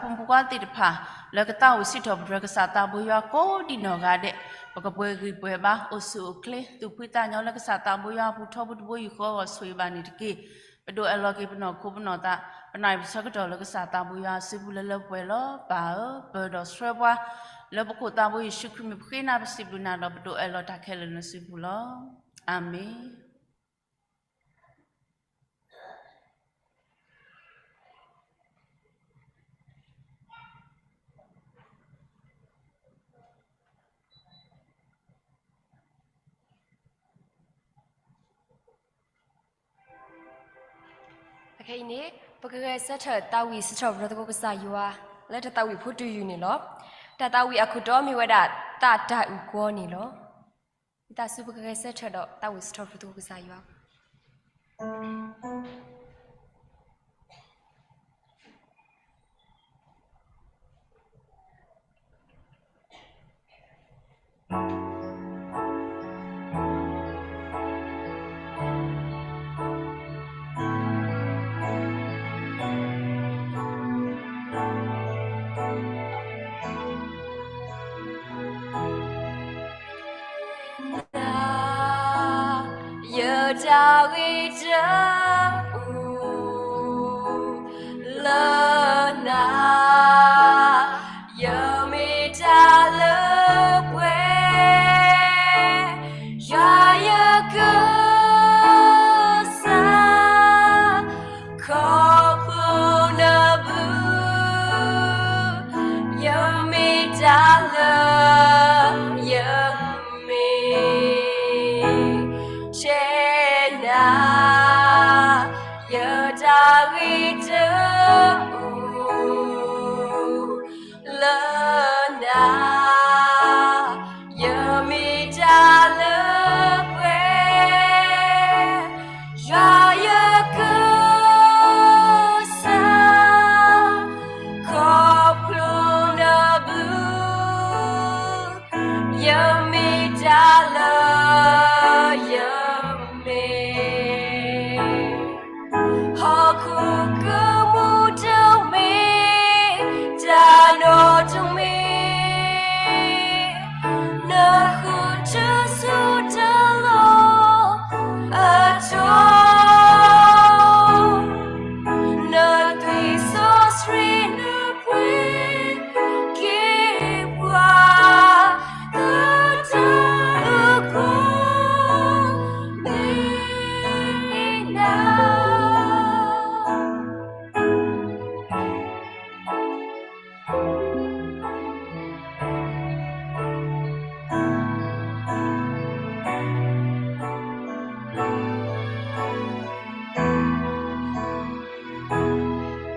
ဖိမုၣ်ဖိခွါသ့ၣ်တဖၣ် လၢကသးဝံၣ်စံးထီၣ်ပတြၢၤကစၢ်သးဘိယွၤကိးဒံနီၢ်ဂၤဒဲး, ပကပှဲၤဂံၢ်ပှဲၤဘါ အိၣ်ဆူၣ်အိၣ်ချ့ သူၣ်ဖှံသးညီလၢကစၢ်သးဘိယွၤအပူၤ ထီဘိတဘိယူၢ်ဃီဂီၤဆိၣ်ဂ့ၤဘၣ်န့ၣ်တက့ၢ်. ပဒိးအဲၣ်လီၤက့ၤပနီၢ်ခိပနီၢ်သး, ပနၢ်အံၤပဆၢကတီၢ်လၢကစၢ်သးဘိယွၤအစုပူၤလၢလၢပှဲၤပှဲၤလီၤ. ပၢ်ဧၢ, ပၢၢ်ဒီးဆှၢပှၤ လၢပခိၣ်သးဘိယ့ၣ်ၡူးခရံာ်မံၤ ပဃ့နၤပစံးဘျုးနၤဒီး ပဒိးအဲၣ်လီၤတၢ်ခဲလၢာ်လၢနစုပူၤလီၤ. အၤမ့ၣ်. အခဲအံၤန့ၣ် ပကဂဲၤဆၢထၢၣ်သးဝံၣ်စံးထီၣ်ပတြၢၤသကိးကစၢ်ယွၤ လၢတၢ်သးဝံၣ်ဖိတယုၢ်န့ၣ်လီၤ. တၢ်သးဝံၣ်အခိၣ်တီမ့ၢ်ဝဲဒၣ် သးတၢ်အုၣ်ကီၤန့ၣ်လီၤ. ဝံသးစူၤပကဂဲၤဆၢထၢၣ်ဒီးသးဝံၣ်စံးထီၣ်ပတြၢၤသကိးကစၢ်ယွၤ နၤ ယတၢ်ဂ့ၤတအိၣ်လၢနၤ, ယမ့ၢ်တၢ်လၢပှဲၤ, ယွၤယကစၢ် ခီဖျိနဘျုး, ယမ့ၢ်တၢ်လၢ ယမ့ၢ် ဆဲးနၤ, ယတၢ်ဂ့ၤတအိၣ် လၢနၤ, ယမ့ၢ်တၢ်လၢပှဲၤ, ယွၤယကစၢ် ခီဖျိနဘျုး, ယမ့ၢ်တၢ်လၢ ယမ့ၢ် ဟီၣ်ခိၣ်ကမူၣ်တမ့ၢ်, တၢ်နီတမ့ၢ်, နဃုထၢဆူတၢ်လီၢ်အတီၢ်, နသွံၣ်စီဆှံနပှ့ၤက့ၤပှၤ လၢတၢ်အုၣ်ကီၤ မ့ၢ်နၤ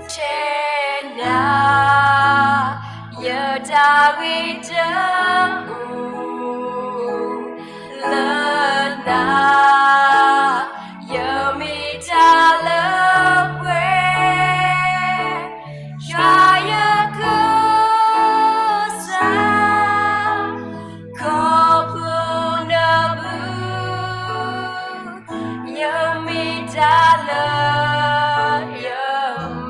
ဆဲးနၤ, ယတၢ်ဂ့ၤတအိၣ်လၢနၤ, ယမ့ၢ်တၢ်လၢပှဲၤ, ယွၤယကစၢ် ခီဖျိနဘျုး, ယမ့ၢ်တၢ်လၢ ယ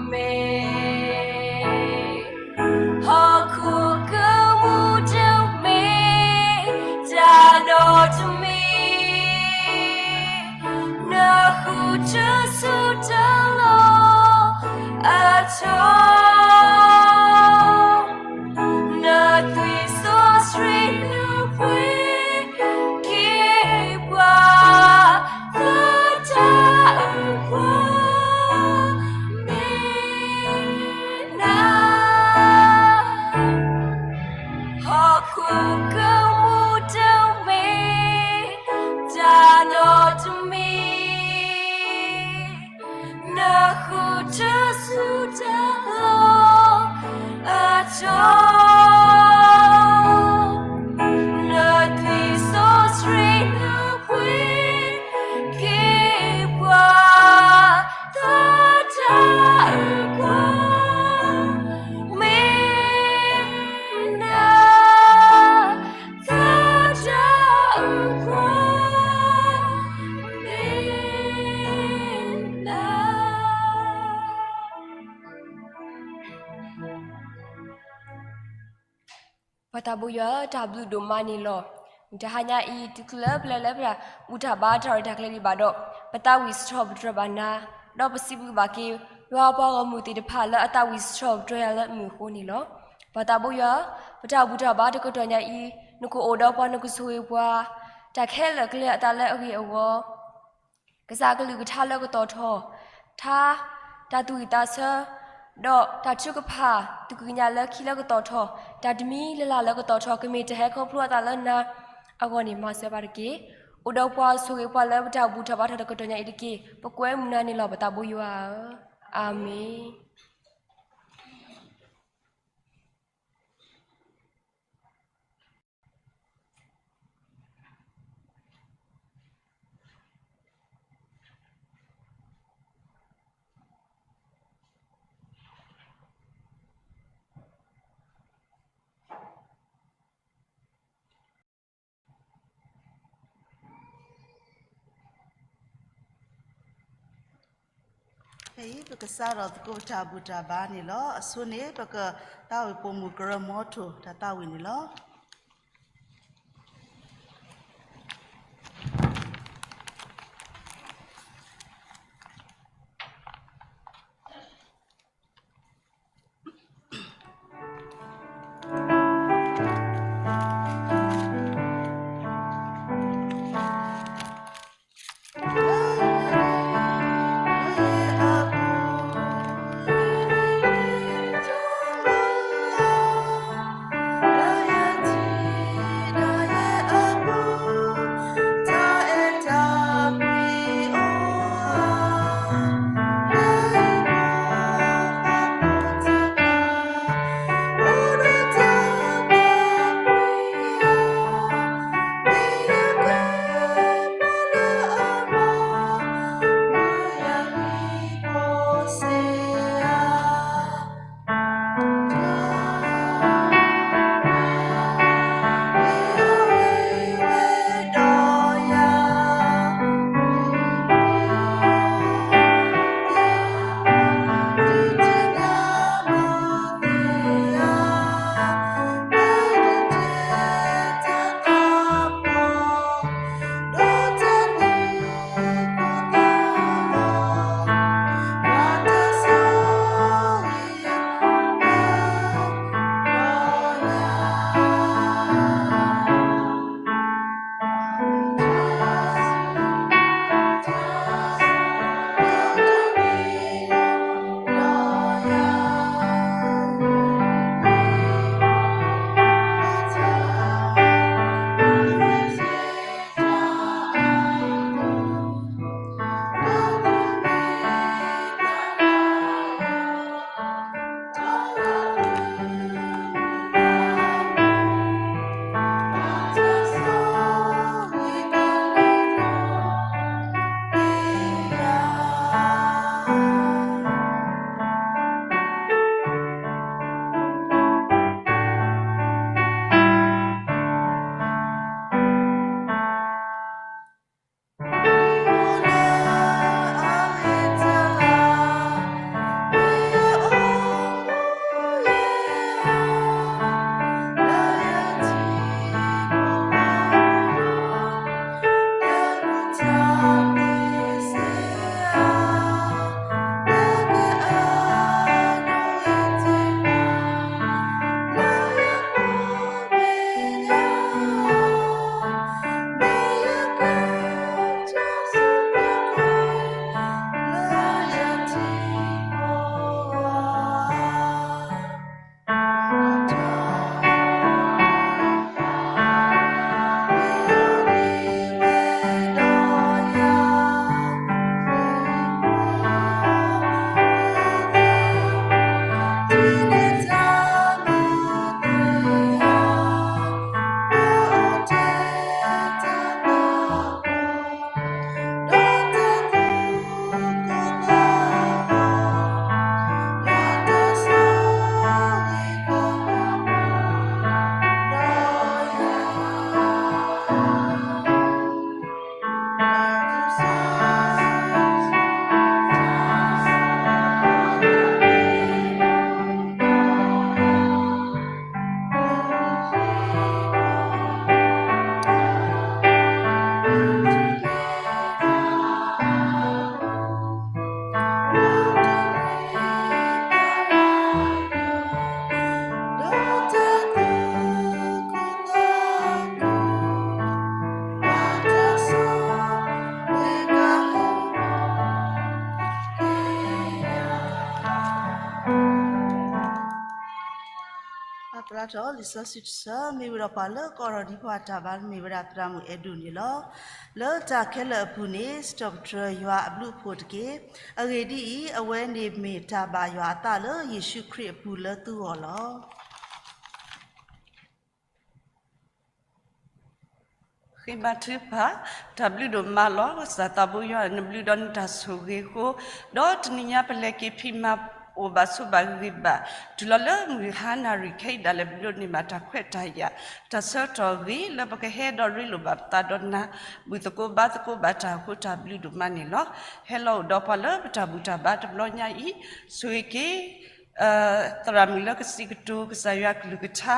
မ့ၢ် ဟီၣ်ခိၣ်ကမူၣ်တမ့ၢ်, တၢ်နီတမ့ၢ်, နဃုထၢဆူတၢ်လီၢ်အတီၢ်, နသွံၣ်စီဆှံနပှ့ၤက့ၤပှၤ လၢတၢ်အုၣ်ကီၤ မ့ၢ်နၤ, ဟီၣ်ခိၣ်ကမူၣ်တမ့ၢ်, တၢ်နီတမ့ၢ်, နဃုထၢဆူတၢ်လီၢ်အတီၢ်, နသွံၣ်စီဆှံနပှ့ၤက့ၤပှၤ လၢတၢ်အုၣ်ကီၤ မ့ၢ်နၤ, လၢတၢ်အုၣ်ကီၤ မ့ၢ်နၤ. ပသးဘိယွၤဧၢ, တၢ်ဘျုးဒိၣ်မးန့ၣ်လီၤ. တဟါညါအံၤ တုၤလၢပလဲၤလၢပှၢ်ဘူၣ်ထီၣ်ဘါတၢ်ရဲၣ်တၢ်ကျဲၤဒံးဘၣ်ဒီး, ပသးဝံၣ်စံးထီၣ်ပတြၢၤဘၣ်နၤ, ဒီးပစံးဘျုးဘၣ်က့ၤ ယွၤပှၤဂီၢ်မုၢ်သ့ၣ်တဖၣ်လၢအသးဝံၣ်စံးထီၣ်ပတြၢၤယၤလၢမုၢ်အဃိန့ၣ်လီၤ. ပသးဘိယွၤဧၢ, ပတၢ်ဘူၣ်ထီၣ်ဘါတကတီၢ်ညါအံၤ, နကအိၣ်ဒီးပှၤ နကဆိၣ်ဂ့ၤပှၤ, တၢ်ခဲလၢာ်ကျဲအသးလၢအဂ့ၤအဂီၢ် ကစၢ်အကလုၢ်ကထါလၢကသီၣ်ထီၣ်, ထါ, တၢ်သူၣ်ဝံၣ်သးဆၢ, ဒီးတၢ်ထုကဖၣ်သူၣ်ကညီၤလၢခံလၢကသီၣ်ထီၣ်, တၢ်တမံၤလၢ်လၢ်လၢကသီၣ်ထီၣ် ကမ့ၢ်တၢ်ဟဲခီဖျိအသးလၢနၤအဂီၢ်န့ၣ် မၤစၢၤဘၣ်တက့ၢ်. အိၣ်ဒီးပှၤဆိၣ်ဂ့ၤပှၤလၢပတၢ်ဘူၣ်ထီၣ်ဘါထီၣ်တကတီၢ်ညါအံၤတက့ၢ်. ပကွဲမုာ်နၤန့ၣ်လီၤ ပသးဘိယွၤဧၢ. အၤမ့ၣ်. ဖဲအံၤ ပကစးထီၣ်သကိးပတၢ်ဘူၣ်တၢ်ဘါန့ၣ်လီၤ. အဆိန့ၣ် ပကသးဝံၣ်ပိာ်မုၣ်ကရၢမိထိၣ် တၢ်သးဝံၣ်န့ၣ်လီၤ. ဖျါထီၣ်လံာ်စီဆှံတဆၢ မ့ၢ်ဝဲဒီးပှၤလၢကအိးထီၣ်ဒံးပှၤတၢ်ဘါ မ့ၢ်ဝဲဒၣ်သရၣ်မုၣ်အဲၣ်ဒိၣ်န့ၣ်လီၤ. လၢတၢ်ခဲလၢာ်အပူၤန့ၣ် စံးထီၣ်ပတြၢၤယွၤအဘျုးအဖှိၣ်တက့ၢ်. အဂ့ၢ်ဒ်အံၤ, အဝဲန့ၣ်မ့ၢ်တၢ်ဘၣ်ယွၤအသးလၢယ့ၣ်ၡူးခရံာ်အပူၤလၢသုဂီၢ်လီၤ. ဃ့ဘါထုကဖၣ်, တၢ်ဘျုးဒိၣ်မးလီၤ. ကစၢ်သးဘိယွၤ နဘျုးဒီးနတၢ်ဆိၣ်ဂ့ၤအဃိ, ဒီးတနံၤညါပလဲၤက့ၤဖံးမၤအိၣ်ဘၣ်ဆိးဘၣ်ဂ့ၤဘၣ်, တုၤလီၤလၢမုၢ်ဟါနၣ်ရံၣ်ခဲအံၤဒၣ်လဲာ် ပဒိးန့ၢ်ဘၣ်တၢ်ခွဲးတၢ်ယာ်, တၢ်ဆၢကတီၢ်ဂ့ၤ လၢပကဟဲဒီးရ့လိာ်ဘၣ်ပသးဒီးနၤ, ဘူၣ်သကိးဘါသကိးဘၣ်တၢ်အဃိ တၢ်ဘျုးဒိၣ်မးန့ၣ်လီၤ. ဟဲလီၤအိၣ်ဒီးပှၤလၢပတၢ်ဘူၣ်တၢ်ဘါတဘျီညါအံၤ, ဆိၣ်ဂ့ၤက့ၤ သရၣ်မုၣ်လၢကစံးကတိၤကစၢ်ယွၤကလုၢ်ကထါ,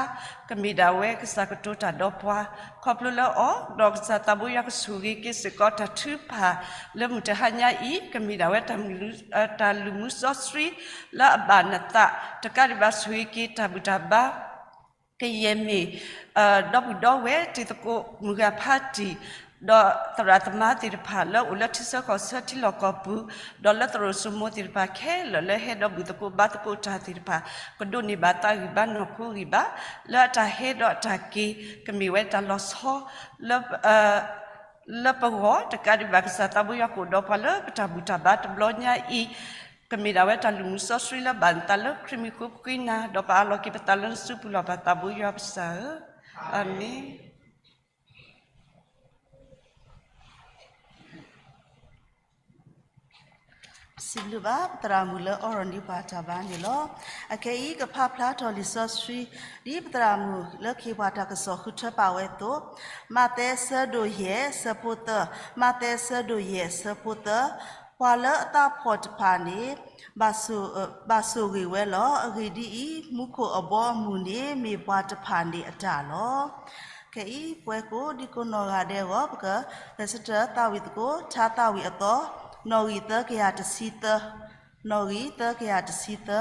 ကမ့ၢ်ဒၣ်ဝဲကစၢ်ကတိၤတၢ်ဒီးပှၤ, ခီဖျိလၢအီၤ, ဒီးကစၢ်သးဘိယွၤကဆိၣ်ဂ့ၤက့ၤစ့ၢ်ကီးတၢ်ထုကဖၣ်လၢမုၢ်တဟါညါအံၤ, ကမ့ၢ်ဒၣ်ဝဲတၢ်မုၢ်လူ, တၢ်လုၢ်မူစီဆှံလၢအဘၣ်နသး, တကးဒံးဘၣ်ဆိၣ်ဂ့ၤက့ၤတၢ်ဘူၣ်တၢ်ဘါ ကယဲၢ်မ့ၢ် ဒီပုၢ်ဒီဝဲၢ်တံၤသကိးမုၢ်ဂၤဖးတံၢ်, ဒီးသရၣ်သမါသ့ၣ်တဖၣ်လၢအိၣ်လၢထံဆၢကီၢ်ဆၢထံလီၢ်ကီၢ်ပူၤ, ဒီးလၢသရိာ်စိမိၤသ့ၣ်တဖၣ်ခဲလၢာ်လၢဟဲဒီးဘူၣ်သကိးဘါသကိးတၢ်သ့ၣ်တဖၣ်, ကဒိးန့ၢ်ဘၣ်သးဂံၢ်ဘါနီၢ်ခိဂံၢ်ဘါ, လၢအတၢ်ဟဲဒီးအတၢ်က့ၤ ကမ့ၢ်ဝဲတၢ်လီၤဆီ လၢ လၢပဂီၢ်, တကးဒံးဘၣ်ကစၢ်သးဘိယွၤကအိၣ်ဒီးပှၤလၢပတၢ်ဘူၣ်တၢ်ဘါတဘျီညါအံၤ, ကမ့ၢ်ဒၣ်ဝဲတၢ်လုၢ်မူစီဆှံလၢဘၣ်နသးလၢခရံာ်မံၤဃိပဃ့နၤ, ဒီးပအးလီၤက့ၤပသးလၢနစုပူၤလီၤ. ပၢ်သးဘိယွၤပစၢ်ဧၢ, အၤမ့ၣ်. စံးဘျုးဘၣ်ပသရၣ်မုၣ်လၢအိးထီၣ်ဒံးပှၤတၢ်ဘါန့ၣ်လီၤ. အခဲအံၤကဖးဖျါထီၣ်လံာ်စီဆှံ ဒ်ပသရၣ်မုၣ်လၢကဟ့ၣ်ပှၤတၢ်ကစီၣ်ဃုထၢပာ်ဝဲအသိး, မးသဲအဆၢဒိၣ်ယဲၢ်အဆၢဖိသၢ, မးသဲအဆၢဒိၣ်ယဲၢ်အဆၢဖိသၢ, ပှၤလၢအသးဖှီၣ်တဖၣ်န့ၣ် ဘၣ်ဆိၣ်ဂ့ၤဝဲလီၤ. အဂ့ၢ်ဒ်အံၤ, မူခိၣ်အဘီအမုၢ်န့ၣ် မ့ၢ်ပှၤတဖၣ်န့ၣ်အတၢ်လီၤ. ခဲအံၤ ပဝဲကိးဒံကိးနီၢ်ဂၤဒဲးအဂီၢ် ပကလဲၤဆၢထၢၣ်သးဝံၣ်သကိး ထါသးဝံၣ်အသီ, နီၣ်ဂံၢ်သၢကယၤတဆံသၢ, နီၣ်ဂံၢ်သၢကယၤတဆံသၢ.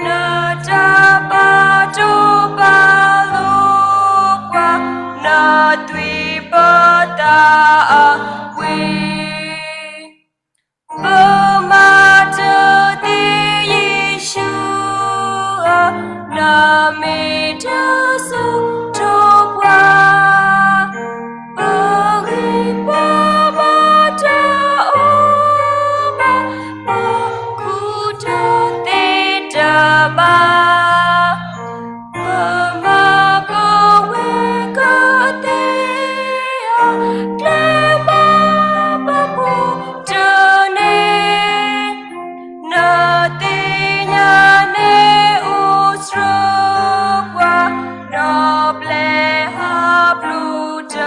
နတၢ်ပာ်ဒိၣ်ပာ်လိၤပှၤ, နသွံၣ်ပတၢ်အဝံၤ, ပမၤတသ့ယ့ၣ်ၡူးဧၢ, နမ့ၢ်တၢ်ဆိၣ်ထီၣ်ပှၤ ပဂံၢ်ပဘါတအိၣ်ဘၣ်, ပကူၣ်တၢ်သ့တၢ်ဘၣ်, ပမၤပဝဲကသ့ဧၢ, ကျဲဘၣ်ပပူၤတန့ၢ် နသ့ၣ်ညါန့ၣ်အိၣ်ဆှၢပှၤ, ဒီးပျဲဟးဖျိးတဂ့ၤ.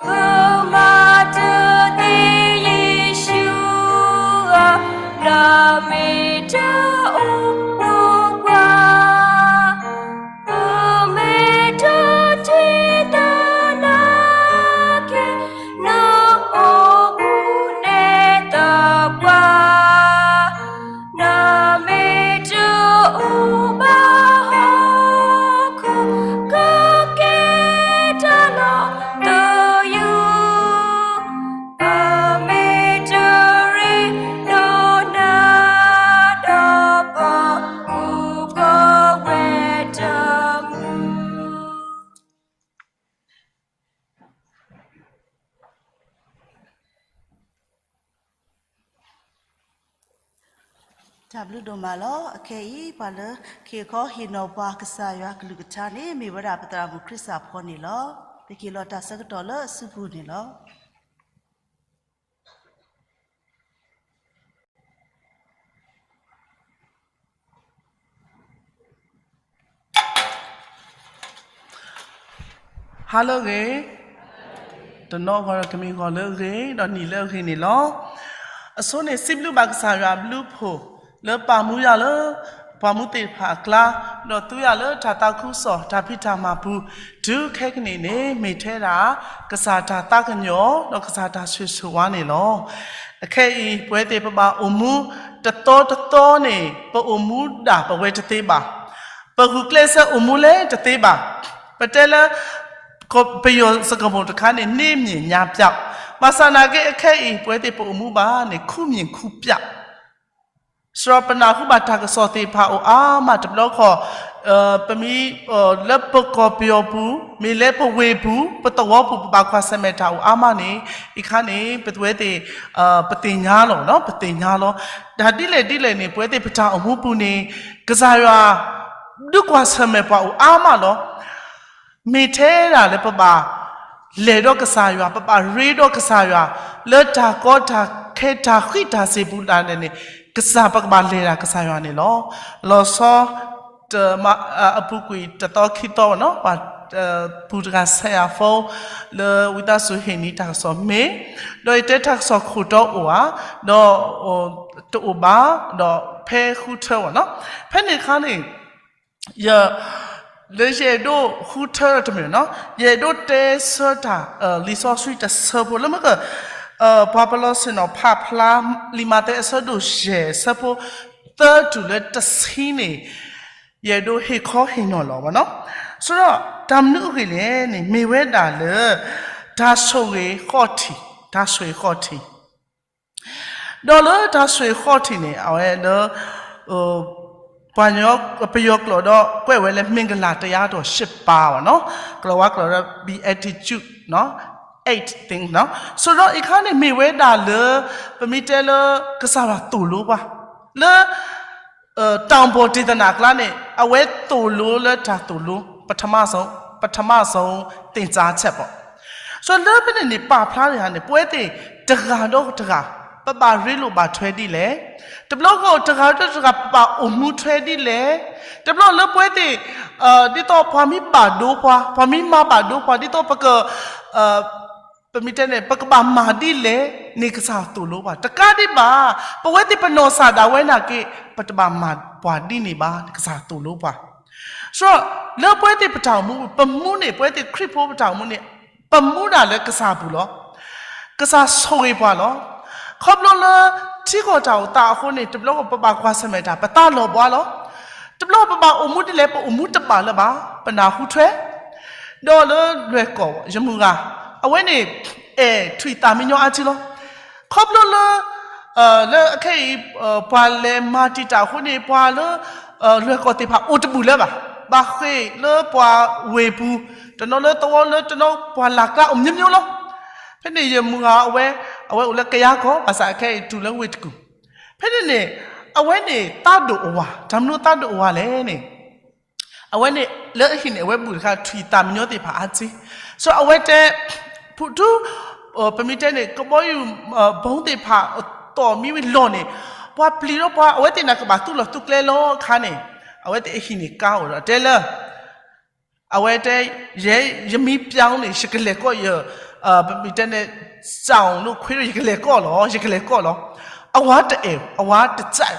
ပမၤတသ့ယ့ၣ်ၡူးဧၢ, နမ့ၢ်တၢ်အိၣ်ဖှိၣ်ပှၤ, ပမ့ၢ်တၢ်ထံၣ်တၢ်နၢ်က့ၤ နအိၣ်မူနဲၣ်သပှၢ်, နမ့ၢ်တအိၣ်ဘၣ်ဟီၣ်ခိၣ် ကကဲတၢ်လီၤသယုၢ်, ပမ့ၢ်တရ့ဒီးနၤဒီးပ တၢ်ဘျုးဒိၣ်မးလီၤ. အခဲအံၤ ပှၤလၢကဟ့ၣ်ခီဟ့ၣ်နီၤပှၤကစၢ်ယွၤကလုၢ်ကထါန့ၣ် မ့ၢ်ဝဲဒၣ်ပသရၣ်မုၣ်ခရံာ်စၢ်ဖီန့ၣ်လီၤ. ပကဟ့ၣ်လီၤတၢ်ဆၢကတီၢ်လၢအစုပူၤန့ၣ်လီၤ. Hello ဂ့ၤ, တနီၤဂီၤဒီးကမ့ၢ်ဂီၤလၢအဂ့ၤ ဒီးနံၤလၢအဂ့ၤန့ၣ်လီၤ. အဆိန့ၣ် စံးဘျုးဘၣ်ကစၢ်ယွၤအဘျုးအဖှိၣ် လၢပာ်မူယၤလၢ ပှၤမူသ့ၣ်တဖၣ်အကျါ, ဒီးသူယၤလၢတၢ်သးခုကစီၣ် တၢ်ဖံးတၢ်မၤပူၤ, တုၤခဲကနံၣ်န့ၣ် မ့ၢ်ထဲဒၣ် ကစၢ်တၢ်သးကညီၤ ဒီးကစၢ်တၢ်ဆိၣ်ဂ့ၤဆိၣ်ဝါန့ၣ်လီၤ. အခဲအံၤ ပဝဲသ့ၣ်ပဘၣ်အိၣ်မူ တသီတသီန့ၣ် ပအိၣ်မူဒၣ်ပဝဲတသ့ဘၣ်. ပဂုာ်ကျဲးစၢးအိၣ်မူလဲၣ်တသ့ဘၣ်. ပတဲလၢ ပယီၤစကားပုံတခါန့ၣ် နေ့မြင်ညပြောင်း, ဘၣ်ဆၣ်နာ်က့ အခဲအံၤ ပဝဲသ့ၣ်ပအိၣ်မူဘၣ်န့ၣ် ခူးမြင်ခူးပျောက် စရီပနၢ်ဟူဘၣ်တၢ်ကစီၣ်သ့ၣ်တဖၣ်အိၣ်အါမးတဘျီဃီ, ပမ့ၢ် လၢပကီၢ်ပယီၤပူၤ, မ့ၢ်လၢပဝ့ၢ်ပူၤ, ပသဝီပူၤ ပဘၣ်ကွၢ်ဆၢၣ်မဲာ်တၢ်အိၣ်အါမးန့ၣ်, အံၤခါန့ၣ် ပဝဲသ့ၣ် ပသ့ၣ်ညါလီၤ, ပသ့ၣ်ညါလီၤ. တၢ်ဒ်လဲၣ်ဒ်လဲၣ်န့ၣ် ပဝဲသ့ၣ်ပတၢ်အိၣ်မူပူၤန့ၣ် ကစၢ်ယွၤ ဒုးကွၢ်ဆၢၣ်မဲာ်ပှၤအိၣ်အါမးလီၤ. မ့ၢ်ထဲဒၣ်လၢပဘၣ်လဲၤဒီးကစၢ်ယွၤ, ပဘၣ်ရ့ဒီးကစၢ်ယွၤ လၢတၢ်ကီတၢ်ခဲတၢ်ဃံးတၢ်စ့ၤပူၤဒၣ်လဲာ်န့ၣ်, ကစၢ်ပကဘၣ်လဲၤဒၣ်ကစၢ်ယွၤန့ၣ်လီၤ. လီၤဆီ တမ အပူၤကွံာ်တသီခံသီဘၣ်နီၤ, ပှၤ ပူၤတဂၤဆဲးယၤ phone လၢဝံသးစူၤဟ့ၣ်န့ၢ်တၢ်ကစီၣ်မ့ၢ်, ဒီးယတဲတၢ်ကစီၣ်ခိၣ်တီအိၣ်ဧါ, ဒီး တအိၣ်ဘၣ်, ဒီးဖဲဃုထၢဘၣ်နီၤ, ဖဲန့ၣ်အခါန့ၣ် ယ လၢယအဲၣ်ဒိးဃုထၢတမ့ၢ်နီၤ, ယအဲၣ်ဒိးတဲဆၢတၢ် လံာ်စီဆှံတဆၢဖိလၢမ့ၢ်က ပှၤပလီၢ်ဆ့ၣ်နီၤဖးဖျါ လံာ်မးသဲအဆၢဒိၣ်ယဲၢ် အဆၢဖိသၢတုၤလၢတဆံန့ၣ် ယအဲၣ်ဒိးဟ့ၣ်ခီဟ့ၣ်နီၤလီၤဘၣ်နီၤ. ဆိဒီးတၢ်မနုၤအဂ့ၢ်လဲၣ်န့ၣ် မ့ၢ်ဝဲဒၣ်လၢ တၢ်ဆိၣ်ဂ့ၤဃီၣ်ထံး, တၢ်ဆိၣ်ဂ့ၤဃီၣ်ထံး ဒီးလၢတၢ်ဆိၣ်ဂ့ၤဃီၣ်ထံးန့ၣ် အဝဲလၢ ပှၤ ပယီၤကျိာ်ဒီးကွဲးဝဲလၢ မင်္ဂလာတရားတော်ရှစ်ပါး ဘၣ်နီၤ, ကလီၤဝါကျိာ်ဒီး Beatitude နီၤ, eight things နီၤ. ဆိဒီးအံၤခါန့ၣ်မ့ၢ်ဝဲဒၣ်လၢ ပမ့ၢ်တဲလၢကစၢ်ယွၤသိၣ်လိပှၤ လၢ တောင်ပေါ်ဒေသနာအကျါန့ၣ် အဝဲသိၣ်လိလၢတၢ်သိၣ်လိ ပထမဆုံး, ပထမဆုံးသင်ကြားချက်ပေါ့. ဆိလၢဖဲန့ၣ်န့ၣ် ပာ်ဖျါန့ၣ်န့ၣ် ပဝဲသ့ၣ်တဂၤဒီးတဂၤ ပဘၣ်ရ့လိာ်ဘၣ်ထွဲဒ်လဲၣ်, တဘျီဂီၢ်တဂၤဒီးတဂၤ ပဘၣ်အိၣ်မူထွဲဒ်လဲၣ်, တဘျီလၢပဝဲသ့ၣ် ဒ်သိးပှၤမ့ၢ်ဘၣ်ဒိပှၤ, ပှၤမ့ၢ်မၤဘၣ်ဒိပှၤ ဒ်သိးပက ပမ့ၢ်တဲန့ၣ် ပကဘၣ်မၤဒ်လဲၣ်န့ၣ် ကစၢ်သိၣ်လိပှၤ တကးဒံးဘၣ်, ပဝဲသ့ၣ်ပနီၢ်ကစၢ်ဒၣ်ဝဲနာ်က့ ပတဘၣ်မၤပှၤဒ်န့ၣ်ဘၣ်န့ၣ် ကစၢ်သိၣ်လိပှၤ. ဆိ လၢပဝဲသ့ၣ်ပတၢ်အိၣ်မူ ပမူန့ၣ် ပဝဲသ့ၣ်ခရံာ်ဖိပတၢ်အိၣ်မူန့ၣ် ပမူဒၣ်လၢကစၢ်ပူၤလီၤ. ကစၢ်ဆိၣ်ဂ့ၤပှၤလီၤ. ခီဖျိလၢ ထံကီၢ်တၢ်အိၣ်သးအဃိန့ၣ် တဘျီပဘၣ်ကွၢ်ဆၢၣ်မဲာ်တၢ် ပသးလီၤဘှါလီၤ. တဘျီပဘၣ်အိၣ်မူဒ်လဲၣ် ပအိၣ်မူတဘၣ်လၢၤဘၣ်, ပနၢ်ဟူထွဲ ဒီးလၢလွဲၢ်ကီၢ် ယမုၢ်ဂၤ အဝဲန့ၣ် အဲၣ်ထွံၣ်သးမံညီအါထံလီၤ. ခီဖျိလၢ လၢအခဲအံၤ ပှၤလဲၤမၤတံာ်တာ်အဃိန့ၣ် ပှၤလၢ လွဲၢ်ကီၢ်သ့ၣ်တဖၣ်အိၣ်တဘူၣ်လၢၤဘၣ်, ဘၣ်ဃ့ၢ်လၢပှၤဝ့ၢ်ပူၤ, တနီၤလၢသဝီလၢတနီၤ ပှၤလၢ်ကျါအိၣ်မျိုးမျိုးလီၤ. ဖဲန့ၣ်ယမုၢ်ဂၤအဝဲ အဝဲအိၣ်လၢကယၤကီၢ် ဘၣ်ဆၣ်အခဲအံၤတုၤလၢဝ့ၢ်တကူၣ်. ဖဲန့ၣ်န့ၣ် အဝဲန့ၣ်သးဒိၣ်အဝၤ, တၢ်မနုၤသးဒိၣ်အဝၤလဲၣ်န့ၣ် အဝဲန့ၣ် လၢအဟံၣ်န့ၣ် အဝဲဘူၣ်တခါ ထွံၣ်သးမံညီသ့ၣ်တဖၣ်အါထံ, ဆိအဝဲတဲ ဖုထူ ပမ့ၢ်တဲန့ၣ် ကဘီယူၤ ဘီသ့ၣ်တဖၣ် သီၣ်မံဝံၤလီၢ်န့ၣ် ပှၤပျံၤဒီးပှၤ အဝဲသ့ၣ်န့ၣ်ကဘၣ်သူၣ်လီၤသူၣ်ကျဲလီၤအခါန့ၣ် အဝဲသ့ၣ်အဟံၣ်န့ၣ်ကါအိၣ်ဒီးတဲလၢ အဝဲတဲ ယဲ ယမ့ၢ်ပျံၤန့ၣ် ယကလဲၤကီၢ်ယ ပမ့ၢ်တဲန့ၣ် စၢ်အိၣ်လိာ်ခွ့ဒီး ယကလဲၤကီၢ်လီၤ, ယကလဲၤကီၢ်လီၤ. အဝၤတအဲၣ်, အဝၤတစၢ်,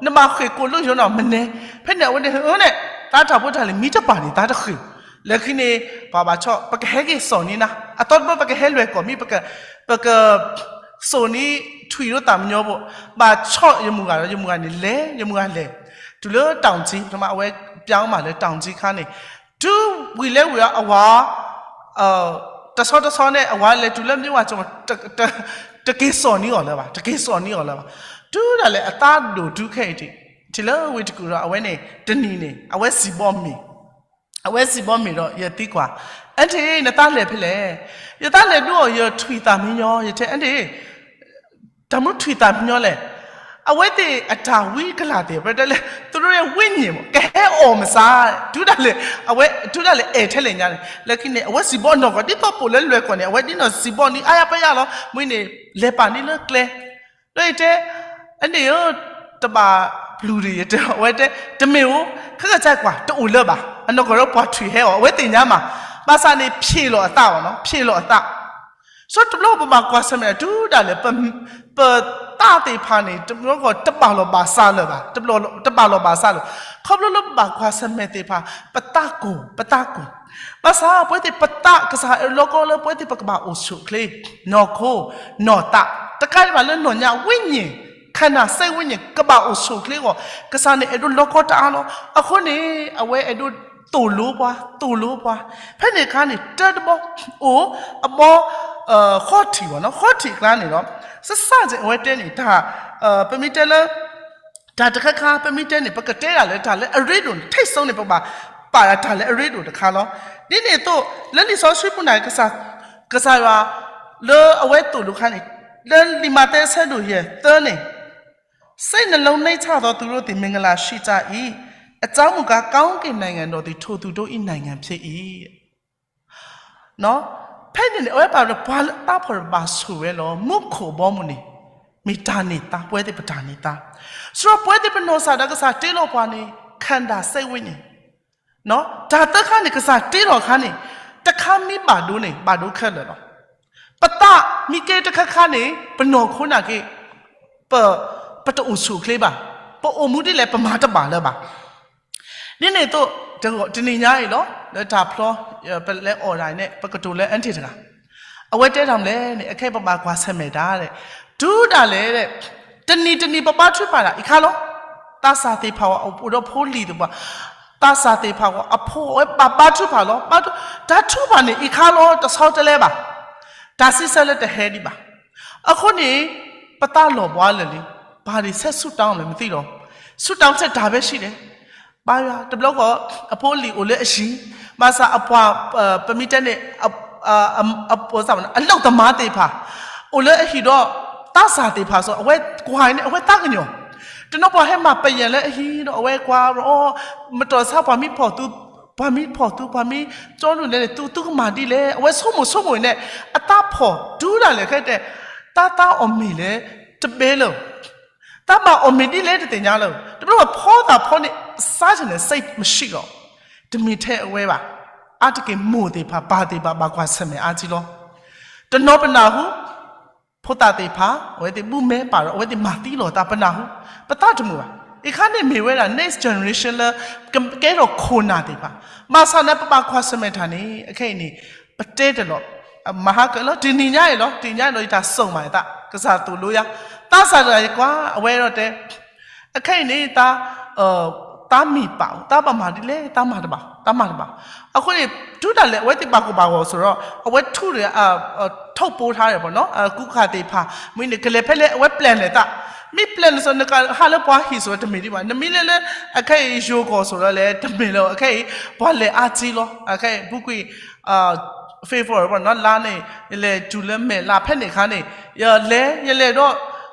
နဘၣ်ဃ့ၢ်ကိာ်လိာ်ယိနီၤ မနဲ, ဖဲန့ၣ် အဝဲန့ၣ် ဟၢန့ၣ် သးတၢ်ဖိတၢ်လံၤမံတပၢ်န့ၣ် သးတဃ့ၢ်, လၢခံန့ၣ် ပှၤဘၣ်ဆီၣ် ပကဟဲက့ၤစိာ်န့ၢ်နၤ, အသီတဘျီပကဟဲလွဲၢ်ကီၢ်မ့ၢ် ပက ပက စိာ်န့ၢ်ထွံၣ်ဒီးသးမံညီဘိ, ဘၣ်ဆီၣ်ယမုၢ်ဂၤဒီး ယမုၢ်ဂၤန့ၣ်လဲၤ, ယမုၢ်ဂၤလဲၤ တုၤလၢတၢ်အိၣ်ကံ ပထမအဝဲပျံၤမးလၢတၢ်အိၣ်ကံခါန့ၣ် တုၤဝံၤလၢဝံၤအဝၤ တဆီတဆီန့ၣ် အဝၤလဲၤတုၤလၢမ့ၢ်ဝၤ တက့ၤစိာ်န့ၢ်အီၤလၢၤဘၣ်, တက့ၤစိာ်န့ၢ်အီၤလၢၤဘၣ်. တုၤဒၣ်လဲာ်အသးဒိၣ်တုၤခဲအံၤ ထံၣ်လၢဝ့ၢ်တကူၣ်ဒီး အဝဲန့ၣ် တနံၤန့ၣ် အဝဲစံးဘီမ့ၤ အဝဲစံးဘီမ့ၤဒီး ယသံကွၢ်, အၢၣ်ထံၣ် နသးလဲၤဖဲလဲၣ်, ယသးလဲၤဒုးအီၣ်ယထွံၣ်သးမံညီ, ယတဲ အၢၣ်ထံၣ် တၢ်မနုၤထွံၣ်သးမံညီလဲၣ်, အဝဲသ့ၣ်အတၢ်ဝံကလၢ်သ့ၣ် ပတဲလၢ သူတို့ရဲ့ဝိညာဉ်ပေါ့ ကဟဲအီၣ်မစါ တုၤဒၣ်လဲာ် အဝဲ တုၤဒၣ်လဲာ်အဲၣ်ထဲလဲၣ်ညါန့ၣ် လၢခံန့ၣ် အဝဲစံးဘီနီၢ်ကီၢ် ဒ်သိးပိာ်လၢလွဲၢ်ကီၢ်န့ၣ် အဝဲဒ်နီၢ်စံးဘီန့ၣ် အါယါပယါလီၤ မ့ၢ်န့ၣ် လဲၤပာ်န့ၢ်လၢကျဲ ဒီးယတဲ အန့ၣ်ဧၢ တဘၣ်ပျုၤဒံး ယတဲ အဝဲတဲ တမ့ၢ်ဧိၤ ခဲကစၢ်ကွၢ် တအိၣ်လၢၤဘၣ် အနီၢ်ကီၢ်ဒီးပှၤထွံၣ်ဟဲအီၤ အဝဲသ့ၣ်ညါမး ဘၣ်ဆၣ်န့ၣ် ဖြေလီၤအသးဘၣ်နီၤ ဖြေလီၤအသး ဆိုတော့ တဘျီပဘၣ်ကွၢ်ဆၢၣ်မဲာ် တုၤဒၣ်လဲာ် ပ ပသးသ့ၣ်တဖၣ်န့ၣ် တဘျီဃီတဘၣ်လီၤဘၣ်စးလၢၤဘၣ်, တဘၣ်လီၤဘၣ်စးလၢၤ, ခီဖျိလၢပဘၣ်ကွၢ်ဆၢၣ်မဲာ်သ့ၣ်တဖၣ် ပသးကိၢ်, ပသးကိၢ်, ဘၣ်ဆၣ်ပဝဲသ့ၣ်ပသး ကစၢ်အဲၣ်ဒိးလီကီလၢပဝဲသ့ၣ်ပကဘၣ်အိၣ်ဆူၣ်အိၣ်ချ့, နီၢ်ခိ, နီၢ်သး, တကးဒံးဘၣ်လၢနီၢ်ညါ ဝိညာဉ်, ခန္ဓာ စိတ်ဝိညာဉ် ကဘၣ်အိၣ်ဆူၣ်အိၣ်ချ့အဂီၢ် ကစၢ်န့ၣ်အဲၣ်ဒိးလီကီတၢ်အါလီၤ. အဃိန့ၣ် အဝဲအဲၣ်ဒိးသိၣ်လိပှၤ, သိၣ်လိပှၤ, ဖဲန့ၣ်အခါန့ၣ် တၢတဘီ အိၣ်အဘီ ဃီထံးဘၣ်နီၤ, ဃီထံးအကျါန့ၣ်ဒီး စစၢ်စ့ၢ်အဝဲတဲန့ၣ် တၢ် ပမ့ၢ်တဲလၢ တၢ်တခါခါ ပမ့ၢ်တဲန့ၣ် ပကတဲဒၣ်လၢတၢ်လၢအရ့ဒိၣ်န့ၣ် ထိတ်ဆုံးန့ၣ် ပဘၣ်ပာ်ဒၣ်တၢ်လၢအရ့ဒိၣ်တခါလီၤ. ဒ်န့ၣ်အသိး လၢလံာ်စီဆှံပူၤန့ၣ် ကစၢ်ယွၤ လၢအဝဲသိၣ်လိခါန့ၣ် လၢလံာ်မးသဲအဆၢဒိၣ်ယဲၢ်သၢန့ၣ် စိတ်နှလုံးနှိမ့်ချသောသူတို့သည် မင်္ဂလာရှိကြ၏, အကြောင်းမူကားကောင်းကင်နိုင်ငံတော်သည်ထိုသူတို့၏နိုင်ငံဖြစ်၏. ဖဲန့ၣ်န့ၣ် အဝဲပာ်လၢပှၤလၢအသးဖှီၣ်တဘၣ်ဆိၣ်ဝဲလီၤ မူခိၣ်အဘီအမုၢ်န့ၣ် မ့ၢ်တၢ်န့ၢ်သါ ပဝဲသ့ၣ်ပတၢ်န့ၢ်သါ, ဆိုတော့ ပဝဲသ့ၣ်ပနီၢ်စၢ်ဒီးကစၢ်တ့လီၤပှၤန့ၣ် ခန္ဓာ စိတ်ဝိညာဉ် တၢ်သၢခါန့ၣ် ကစၢ်တ့လီၤအခါန့ၣ် တခါမ့ၢ်ဘၣ်ဒိန့ၣ် ဘၣ်ဒိခဲလၢာ်လီၤ. ပသးမ့ၢ်ကဲတခါခါန့ၣ် ပနီၢ်ခိနာ်က့ ပ ပတအိၣ်ဆူၣ်အိၣ်ချ့ဘၣ်, ပအိၣ်မူဒ်လဲၣ် ပမၤတဘၣ်လၢၤဘၣ်. ဒ်န့ၣ်အသိး တနံၤညါအံၤလီၤ လၢတၢ်ဖျီ ပလဲၤအီၣ်ဒၣ်အံၤန့ၣ် ပကတိၤလၢအါတ့ၢ်တဂၤ အဝဲတဲတၢ်မနုၤလဲၣ်န့ၣ် အခဲအံၤပဘၣ်ကွၢ်ဆၢၣ်မဲာ်တၢ် တုၤဒၣ်လဲာ် တနံၤတနံၤပဘါထုကဖၣ်ဒၣ်အံၤခါလီၤ. သးစၢ်သ့ၣ်တဖၣ်အံၤ အိၣ်ဒီးဖိလံၤသ့ၣ်တဖၣ်, သးစၢ်သ့ၣ်တဖၣ်အံၤ အဖိအဝဲဘၣ်ဘါထုကဖၣ်လီၤ. တၢ်ထုကဖၣ်န့ၣ်အံၤခါလီၤ တဆီတလဲဘၣ်. တၢ်စံးဆၢလၢတဟဲဒံးဘၣ်. အဃိန့ၣ် ပသးလီၤဘှါလၢာ်လံ, ဘာတွေဆက်ဆုတောင်းလဲမသိတော့, ဆုတောင်းချက် ဒါပဲရှိတယ်. ဘါယွၤ တဘျီဃီ အဖိအလံၤအိၣ်လၢအဟံၣ်, ဘၣ်ဆၣ်အပှၤ ပမ့ၢ်တဲန့ၣ် အ အလုပ်သမားသ့ၣ်တဖၣ် အိၣ်လၢအဟံၣ်ဒီး သးစၢ်သ့ၣ်တဖၣ်အံၤ အဝဲကွၢ်အံၤန့ၣ် အဝဲသးကညီၤ, တနီၤပှၤဟဲမၤပယဲၢ်လၢအဟံၣ်ဒီး အဝဲကွၢ်အီၤ မတီၢ်ဆါ ပှၤမံဖီၣ်သူ, ပှၤမံဖီၣ်သူ ပှၤမံကၠီလူၤလဲန့ၣ် သုသုကမၤဒ်လဲၣ် အဝဲဆိကမိၣ်ဆိကမိၣ်အံၤန့ၣ် အသးဖှီၣ်တုၤဒၣ်လဲာ်ခဲတဲ, သးသးအီၣ်မ့ၤလဲၣ် တဘဲလၢၤ သးဘၣ်အီၣ်မ့ၤဒ်လဲၣ်တသ့ၣ်ညါလၢၤ, တဘျီဘၣ်ဖီသးဖီန့ၣ် စားချင်တဲ့စိတ်မရှိတော့, တမ့ၢ်ထဲအဝဲဘၣ်. အါတက့ၢ်မိၢ်သ့ၣ်တဖၣ် ပၢ်သ့ၣ်တဖၣ် ဘၣ်ကွၢ်ဆၢၣ်မဲာ်အါကံလီၤ. တနီၤပနၢ်ဟူ ဖိသၣ်သ့ၣ်တဖၣ် အဝဲသ့ၣ်ဘူၣ်မဲာ်ပာ်ဒီး အဝဲသ့ၣ်မၤသံလီၤသး ပနၢ်ဟူ, ပသးတမုာ်ဘၣ်. အံၤခါန့ၣ်မ့ၢ်ဝဲဒၣ် next generation လၢ ကဲထီၣ်ခိၣ်နၢ်သ့ၣ်တဖၣ်, ဘၣ်ဆၣ်န့ၣ် ပဘၣ်ကွၢ်ဆၢၣ်မဲာ်တၢ်န့ၣ် အခဲအံၤန့ၣ် ပတဲတလီၤ မၤဟါကၢလီၤ တနံၤညါအံၤလီၤ, တနံၤညါအံၤလီၤ ယတၢ်စိာ်မးအသး ကစၢ်သိၣ်လိယၤ, သးစၢ်တဂၤယကွၢ် အဝဲဒီးတဲ အခဲအံၤန့ၣ် သး သးမ့ၢ်ပာ်အိၣ် သးဘၣ်မၤဒ်လဲၣ် သးမၤတဘၣ် သးမၤတဘၣ်. အဃိန့ၣ် တုၤဒၣ်လဲာ် အဝဲသ့ၣ်ဘၣ်ကိၢ်ဘၣ်ဂီၤစိၤဒီး အဝဲထူးဒီး ထုးပိုးထားတယ်ပေါ့နော် ကူကၤသ့ၣ်တဖၣ် မ့ၢ်န့ၣ် ကလဲၤဖဲလဲၣ် အဝဲ plan လဲၤသး, မ့ၢ် plan န့ၣ်စိၤ နကဟးလၢပှၤဟံၣ်စိၤတမ့ၢ်ဒံးဘၣ်, နမ့ၢ်လဲၤလၢ အခဲအံၤ ယိၤကီၢ်စိၤဒီးလဲၣ် တမ့ၢ်လၢၤ အခဲအံၤ ပှၤလဲၤအါကံလီၤ. အခဲအံၤ ပူၤကွံာ် February ပေါ့နော် လါန့ၣ် ယလဲၤတုၤလၢမဲာ်လးဖဲန့ၣ်အခါန့ၣ် ယလဲၤ ယလဲၤဒီး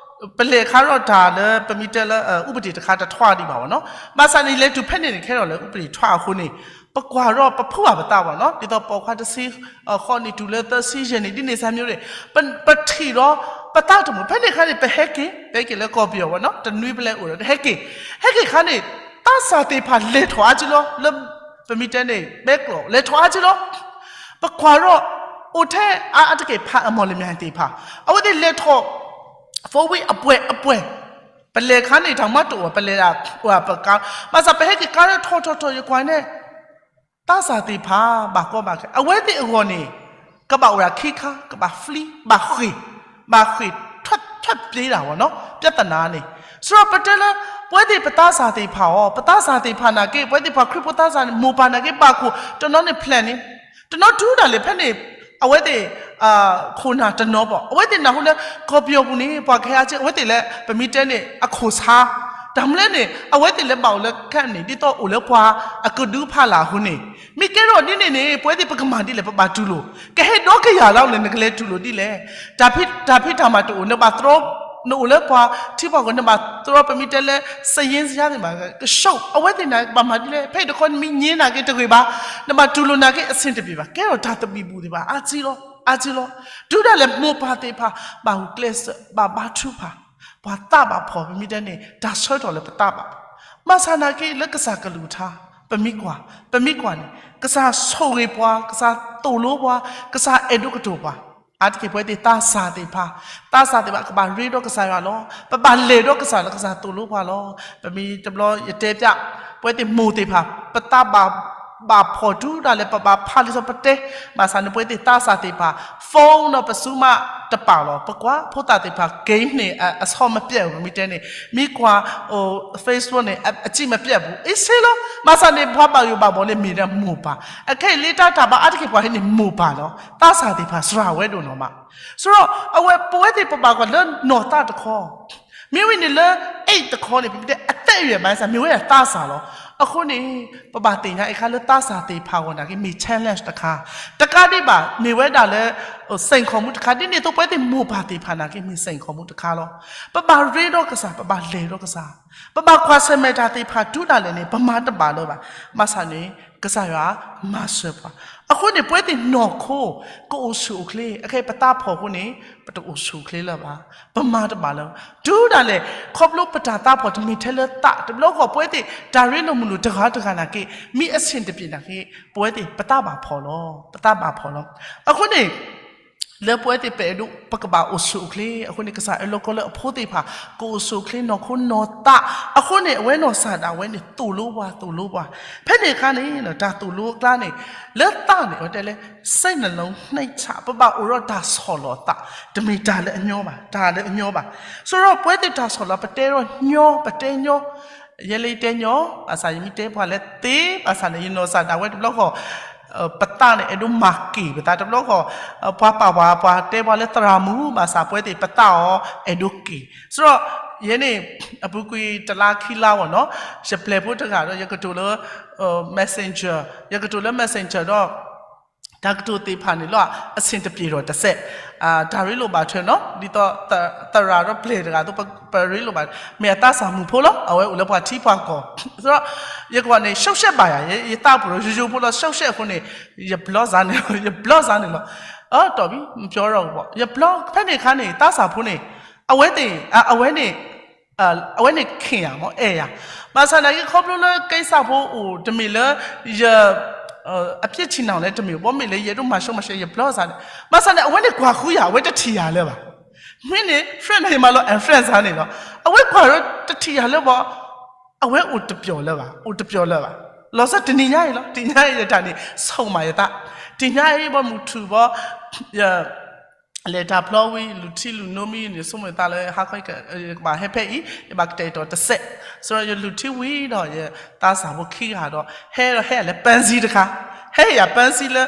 ပလဲၤခါထီၣ်တၢ်လၢ ပမ့ၢ်တဲလၢ ဥပဒေ တခါတထွါဒံးဘၣ်ပေါ့နော်. ဘၣ်ဆၣ်န့ၣ် ယလဲၤတုၤဖဲန့ၣ်န့ၣ် ခဲထီၣ်လၢ ဥပဒေ ထွါအဃိန့ၣ် ပကွၢ်ထီၣ် ပဖုးဘၣ်ပသးပေါ့နော် ဒ်သိးပိာ်ခွါတဆံဃိးနံၣ်တုၤလၢသၢဆံယဲၢ်နံၣ် ဒ်န့ၣ်စၢ်မျိုးန့ၣ် ပထံၣ်ဒီး ပသးတမုာ် ဖဲန့ၣ်အခါန့ၣ် ပဟဲက့ၤ ပဟဲက့ၤလၢကီၢ်ပယီၤပေါ့နော် တနွံပလဲအိၣ်ဒီး ဟဲက့ၤ ဟဲက့ၤအခါန့ၣ် သးစၢ်သ့ၣ်တဖၣ်လဲၤထီၣ်အါကံလီၤ လၢ ပမ့ၢ်တဲန့ၣ် ဘဲကျိာ် လဲၤထီၣ်အါကံလီၤ. ပကွၢ်ထီၣ် အိၣ်ထဲအါတက့ၢ်ဖးအမီၢ်လမၠဲၣ်သ့ၣ်တဖၣ် အဝဲသ့ၣ်လဲၤထီၣ် four wheel အပှဲၤအပှဲၤ ပလဲၤခါန့ၣ် တၢ်မၤတအိၣ် ပလဲၤဒၣ် ပှၤပကါ ဘၣ်ဆၣ်ပဟဲက့ၤကါလၢထီၣ်ထီၣ်ထီၣ် ယကွၢ်န့ၣ် သးစၢ်သ့ၣ်တဖၣ် ဘၣ်ကီဘၣ်ခဲ အဝဲသ့ၣ်အဂီၢ်န့ၣ် ကဘၣ်အိၣ်ဒၣ်ခံခါ ကဘၣ် flee ဘၣ်ဃ့ၢ် ဘၣ်ဃ့ၢ် ထွက်ပြေးတာပေါ့နော် ပြဿနာန့ၣ် ဆိုတော့ ပတဲလၢ ပဝဲသ့ၣ်ပသးစၢ်သ့ၣ်တဖၣ်အီၤ ပသးစၢ်သ့ၣ်တဖၣ်နာ်က့ ပဝဲသ့ၣ်ပှၤခရံာ်ဖိသးစၢ်န့ၣ် မိၢ်ပၢ်နာ်က့ ဘၣ်ခိၣ် တနီၤန့ၣ် plan န့ၣ် တနီၤတုၤဒၣ်လဲာ်ဖဲန့ၣ် အဝဲသ့ၣ် ခိၣ်နၢ်တနီၤဘၣ် အဝဲသ့ၣ်နၢ်ဟူလၢ ကီၢ်ပယီၤပူၤန့ၣ် ပှၤကဟဲအါကံ အဝဲသ့ၣ်လၢ ပမ့ၢ်တဲန့ၣ် အခိၣ်ဆါ တၢ်မနုၤလဲၣ်န့ၣ် အဝဲသ့ၣ်လၢဘၣ်အိၣ်လၢ camp န့ၣ် ဒ်သိးအိၣ်လၢပှၤအကဒုဖးလာ်အဃိန့ၣ် မ့ၢ်ကဲထီၣ်ဒ်န့ၣ်န့ၣ် ပဝဲသ့ၣ်ပကမၤဒ်လဲၣ် ပဘၣ်တူၢ်လိာ် ကဟဲဒီကယၤလီၤလဲၣ် နကလဲၤတူၢ်လိာ်ဒ်လဲၣ် တၢ်ဖံးတၢ်မၤတအိၣ် နဘၣ်သြီ နအိၣ်လၢပှၤထံပှၤကီၢ် နဘၣ်တြီ ပမ့ၢ်တဲလၢ စယ့စယါသ့ၣ်တဖၣ် ကရှုံး အဝဲသ့ၣ်န့ၣ် ကဘၣ်မၤဒ်လဲၣ်, ဖဲအံၤတခီနမ့ၢ်ညဲနာ်က့တဂ့ၤဘၣ်, နဘၣ်တူၢ်လိာ်နာ်က့အဆင်တပြေဘၣ်, ကဲထီၣ်တၢ်သဘံၣ်ဘုၣ်သ့ၣ်တဖၣ် အါကံလီၤ, အါကံလီၤ. တုၤဒၣ်လဲာ်မိၢ်ပၢ်သ့ၣ်တဖၣ် ဘၣ်ဂုာ်ကျဲးစၢး ဘၣ်ဘါထုကဖၣ်, ပှၤသးဘၣ်ဖှီၣ် ပမ့ၢ်တဲန့ၣ် တၢ်ဆၢကတီၢ်လၢပသးဘၣ်ဖှီၣ်, ဘၣ်ဆၣ်နာ်က့လၢကစၢ်ကလုၢ်ကထါ ပမ့ၢ်ကွၢ်, ပမ့ၢ်ကွၢ်န့ၣ် ကစၢ်ဆိၣ်ဂ့ၤပှၤ, ကစၢ်သိၣ်လိပှၤ, ကစၢ်အဲၣ်ဒိးကတိၤပှၤ, အါတက့ၢ်ပဝဲသ့ၣ်သးစၢ်သ့ၣ်တဖၣ်, သးစၢ်သ့ၣ်တဖၣ်ကဘၣ်ရ့ဒီးကစၢ်ယွၤလီၤ. ပဘၣ်လဲၤဒီးကစၢ်လၢကစၢ်သိၣ်လိပှၤလီၤ. ပမ့ၢ်တဘျီယတဲပျး ပဝဲသ့ၣ်မိၢ်သ့ၣ်တဖၣ် ပသးဘၣ်, ဘၣ်ဖှီၣ်တုၤဒၣ်လဲာ် ပဘၣ်ဖးလံာ်စီဆှံပတဲ, ဘၣ်ဆၣ်န့ၣ် ပဝဲသ့ၣ်သးစၢ်သ့ၣ်တဖၣ် phone ဒီးပစုမးတပာ်လီၤ. ပကွၢ်ဖိသၣ်သ့ၣ်တဖၣ် game န့ၣ် အဆီမပျဲၢ်ဘူး ပမ့ၢ်တဲန့ၣ်, မ့ၢ်ကွၢ် Facebook န့ၣ် အစံၣ်မပျဲၢ်ဘူး အ့ၣ်စ့လီၤ. ဘၣ်ဆၣ်န့ၣ် ပှၤဘၣ်ယိၣ်ဘၣ်ဘီၣ်န့ၣ်မ့ၢ်ဒၣ်မိၢ်ပၢ်, အခဲအံၤလၢတၢ်တၢ်ဘၣ်အါတက့ၢ်ပှၤဟံးန့ၣ်မိၢ်ပၢ်လီၤ. သးစၢ်သ့ၣ်တဖၣ်စှၤဝဲဒိၣ်နီၢ်မး. ဆိုတော့ အဝဲပဝဲသ့ၣ်ပဘၣ်ကွၢ်လၢနီၢ်သးတခီ, မ့ၢ်ဝံၤန့ၣ်လၢ eight တခီန့ၣ် ပမ့ၢ်တဲအသဲအရွယ်ပိုင်းစ့ၢ် မ့ၢ်ဝဲဒၣ်သးစၢ်လီၤ. အဃိန့ၣ် ပဘၣ်သ့ၣ်ညါအံၤခါလၢသးစၢ်သ့ၣ်တဖၣ်အဂီၢ်နာ်က့ မ့ၢ် challenge တခါ, တကးဒံးဘၣ် မ့ၢ်ဝဲဒၣ်လၢ စိန်ခေါ်မှုတခါ, ဒ်န့ၣ်အသိးပဝဲသ့ၣ်မိၢ်ပၢ်သ့ၣ်တဖၣ်နာ်က့ မ့ၢ် စိန်ခေါ်မှု တခါလီၤ. ပဘၣ်ရ့ဒီးကစၢ်, ပဘၣ်လဲၤဒီးကစၢ်, ပဘၣ်ကွၢ်ဆၢၣ်မဲာ်တၢ်သ့ၣ်တဖၣ်တုၤဒၣ်လဲာ်န့ၣ် ပမၤတဘၣ်လၢၤဘၣ်. ဘၣ်ဆၣ်န့ၣ် ကစၢ်ယွၤမၤစၢၤပှၤ. အဃိန့ၣ် ပဝဲသ့ၣ်နီၢ်ခိ ကအိၣ်ဆူၣ်အိၣ်ချ့, အခဲအံၤပသးဖှီၣ်အဃိန့ၣ် ပတအိၣ်ဆူၣ်အိၣ်ချ့လၢၤဘၣ်, ပမၤတဘၣ်လၢၤဘၣ်. တုၤဒၣ်လဲာ် ခီဖျိပတၢ်သးဖှီၣ်တမ့ၢ်ထဲလၢသး, တဘျီဃီပဝဲသ့ၣ် တၢ်ရ့လိာ်မုာ်လိာ်တဂၤတဂၤနာ်က့ မ့ၢ်အဆင်တပြေနာ်က့ ပဝဲသ့ၣ်ပသးဘၣ်ဖှီၣ်လီၤ, ပသးဘၣ်ဖှီၣ်လီၤ. အဃိန့ၣ် လၢပဝဲသ့ၣ်ပအဲၣ်ဒိး ပကဘၣ်အိၣ်ဆူၣ်အိၣ်ချ့, အဃိန့ၣ် ကစၢ်အၢၣ်လီၤအီလီၤလၢအဖိသ့ၣ်တဖၣ် ကအိၣ်ဆူၣ်အိၣ်ချ့နီၢ်ခိနီၢ်သး, အဃိန့ၣ် အဝဲနီၢ်စၢ်ဒၣ်ဝဲန့ၣ် သိၣ်လိပှၤ သိၣ်လိပှၤ. ဖဲန့ၣ်အခါန့ၣ် တၢ်သိၣ်လိအကျါန့ၣ် လၢသးန့ၣ် အဝဲတဲလၢ စိတ်နှလုံးနှိမ်ချ ပဘၣ်အိၣ်ဒီးတၢ်ဆီၣ်လီၤသး, တမ့ၢ်တၢ်လၢအညီဘၣ်, တၢ်လၢအညီဘၣ်. ဆိုတော့ ပဝဲသ့ၣ်တၢ်ဆီၣ်လီၤ ပတဲဒီးညီ, ပတဲညီ ယဲလၢယတဲညီ, ဘၣ်ဆၣ်ယမ့ၢ်တဲပှၤလၢသ့, ဘၣ်ဆၣ်န့ၣ် ယနီၢ်စၢ်ဒၣ်ဝဲတဘျီဃီ ပသးန့ၣ် အဲၣ်ဒိးမၤက့ၤပသးတဘျီဃီ, ပှၤပာ်ပှၤ ပှၤတဲပှၤလၢသရၣ်မုၣ်, ဘၣ်ဆၣ်ပဝဲသ့ၣ်ပသးအီၤ အဲၣ်ဒိးက့ၤ. ဆိုတော့ ယဲန့ၣ် အပူၤကွံာ်တလါခံလါဘၣ်နီၤ, ယပျဲၢ်ဖိတဂၤဒီး ယကတိၤလၢ Messenger, ယကတိၤလၢ Messenger ဒီး တၢ်ကတိၤသ့ၣ်တဖၣ်န့ၣ်လီၤ အဆင်တပြေတော့တစဲး, တၢ်ရ့လိာ်ဘၣ်ထွဲနီၤ, ဒ်သိးသရၣ်ဒီးပျဲၢ်တဂၤအသိး ပရ့လိာ်ဘၣ်, မ့ၢ်အသးစၢ်မုၣ်ဖိလီၤ, အဝဲအိၣ်လၢပှၤထံပှၤကီၢ်, ဆိုတော့ ယကွၢ်န့ၣ် ရှုပ်ရှက်ပါယၤ, ယသးပူၤဒီးယိယိဖိလီၤ, ရှုပ်ရှက်အဃိန့ၣ် ယ block စ့ၢ်န့ၣ်လီၤ, ယ block စ့ၢ်န့ၣ်လီၤ, အတီၢ်ဘံ မပြောတော့ဘူးပေါ့, ယ block ဖဲန့ၣ်အခါန့ၣ် သးစၢ်ဖိန့ၣ် အဝဲသ့ၣ် အဝဲန့ၣ် အဝဲန့ၣ် ခင်ယၤမ့ၢ် အဲၣ်ယၤ, ဘၣ်ဆၣ်နာ်က့ ခီဖျိလၢကဲစၢ်ဖိအိၣ် တမ့ၢ်လၢ ယ အပြစ်ထင်အောင်လည်း တမ့ၢ် ဘၣ်မ့ၢ်လၢယအဲၣ်ဒိးမၤရှုံးမၤရှဲ ယ block စ့ၢ်န့ၣ်, ဘၣ်ဆၣ်န့ၣ် အဝဲန့ၣ်ကွၢ်ဃုယၤ အဝဲတထံၣ်ယၤလၢၤဘၣ်, မ့ၢ်န့ၣ် friend န့ၣ်မးလီၤ unfriend စ့ၢ်န့ၣ်လီၤ, အဝဲကွၢ်ဒီးတထံၣ်ယၤလၢၤဘၣ်, အဝဲအိၣ်တပျီၤလၢၤဘၣ်, အိၣ်တပျီၤလၢၤဘၣ်, လီၤဆီတနံၤညါအံၤလီၤ, တနံၤညါအံၤယတၢ်န့ၣ် ဆိၣ်မးယသး, တနံၤညါအံၤဘၣ်မုၢ်ထူၣ်ဘၣ် ယ လဲၤတၢ်ဖျီဝံၤ လူၤထံလူၤနိမံၤန့ၣ် ဆိကမိၣ်သးလၢ ဟါခီ ယကဘၣ်ဟဲဖဲအံၤ ယဘၣ်ကတဲာ်ကတီၤတစဲး, ဆိုတော့ ယလူၤထံဝံၤဒီး ယသးစၢ်ဖိခံဂၤဒီး ဟဲဒီးဟဲလၢပန်းစည်းတခါ, ဟဲယၤပန်းစည်းလၢ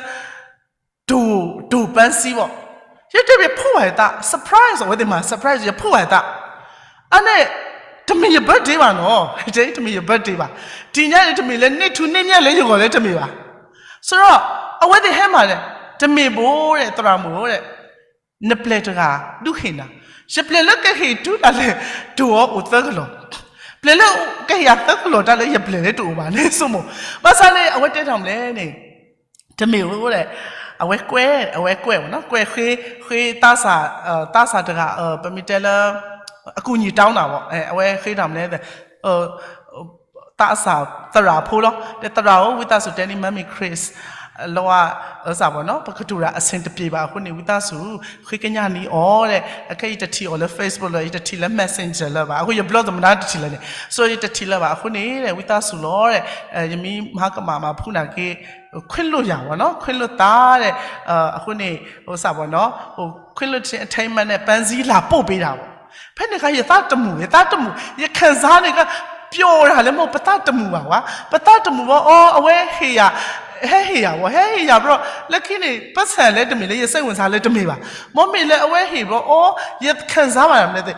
တိၢ် တိၢ်ပန်းစည်းဘၣ်, ယတဲဘၣ်ဖှိၣ်ဘၣ်ယသး surprise အဝဲသ့ၣ်မၤ surprise ယဖှိၣ်ဘၣ်ယသး, အန့ၣ် တမ့ၢ်ယ birthday ဘၣ်နီၤ, တမ့ၢ်ယ birthday ဘၣ်, တနံၤညါန့ၣ် တမ့ၢ်လၢန့ၢ်ထူန့ၢ်မၠဲၣ်လၢယဂီၢ်လၢတမ့ၢ်ဘၣ်, ဆိုတော့ အဝဲသ့ၣ်ဟဲမၤန့ၣ် တမ့ၢ်ဘၣ်ဒီး သရၣ်မုၣ်ဒီး နပျဲၢ်တဂၤ ဒုးဟ့ၣ်နၤ, ယပျဲၢ်လၢကဟ့ၣ်တုၤဒၣ်လဲာ် တိၢ်အီၤအိၣ်သၢကလီၢ်, ပျဲၢ်လၢကဟ့ၣ်ယၤသၢကလီၢ်တၢ်လၢ ယပျဲၢ်လၢတအိၣ်ဘၣ်န့ၣ် ဆိကမိၣ်, ဘၣ်ဆၣ်န့ၣ် အဝဲတဲတၢ်မနုၤလဲၣ်န့ၣ် တမ့ၢ်ဧိၤဒီး အဝဲကွဲး အဝဲကွဲးဘၣ်နီၤ, ကွဲးဃ့ ဃ့သးစၢ် သးစၢ်တဂၤ ပမ့ၢ်တဲလၢ အကူအညီတောင်းတာပေါ့, အဝဲဃ့တၢ်မနုၤလဲၣ် သးစၢ်သရၣ်ဖိလီၤ, တဲသရၣ်ဧၢ ဝံသးစူၤတဲန့ၢ် မမ်မံၤ Chris လီၤဧါ, စ့ၢ်ဘၣ်နီၤ ပကတိၤတၢ် အဆင်တပြေဘၣ်အဃိန့ၣ် ဝံသးစူၤ ဃ့ကညးနံၤအီၤဒီး အခဲအံၤယတထံၣ်အီၤလၢ Facebook လၢၤ ယတထံၣ်လၢ Messenger လၢၤဘၣ်, အဃိယ block သမနါတထံၣ်လၢၤန့ၣ်, ဆိုတော့ ယတထံၣ်လၢၤဘၣ်အဃိန့ၣ် ဝံသးစူၤလီၤဒီး ယမ့ၢ်မၤကမၣ်မၤဖှူနၤက့ ခွင့်လွှတ်ယၤဘၣ်နီၤ, ခွင့်လွှတ်သးဒီး အဃိန့ၣ် စ့ၢ်ဘၣ်နီၤ ခွင့်လွှတ် entertainment န့ၣ် ပန်းစည်း လာပို့ပေးတာပေါ့, ဖဲန့ၣ်အခါ ယသးတမုာ် ယသးတမုာ် ယခံစားန့ၣ်က ပျီၤတၢ်လၢမ့ၢ် ပသးတမုာ်ဘၣ်ဝဲ, ပသးတမုာ်ဘၣ် အီ အဝဲဟ့ၣ်ယၤ ဟဲဟ့ၣ်ယၤဝဲ ဟဲဟ့ၣ်ယၤဘျီ လၢခံန့ၣ် ပစံးလဲၣ်တမ့ၢ်လၢယစိတ်ဝင်စားလဲၣ်တမ့ၢ်ဘၣ်. မ့မ့ၢ်လၢအဝဲဟ့ၣ်ဘျီ အိ ယခံစားပါရမလဲၣ်သ့ၣ်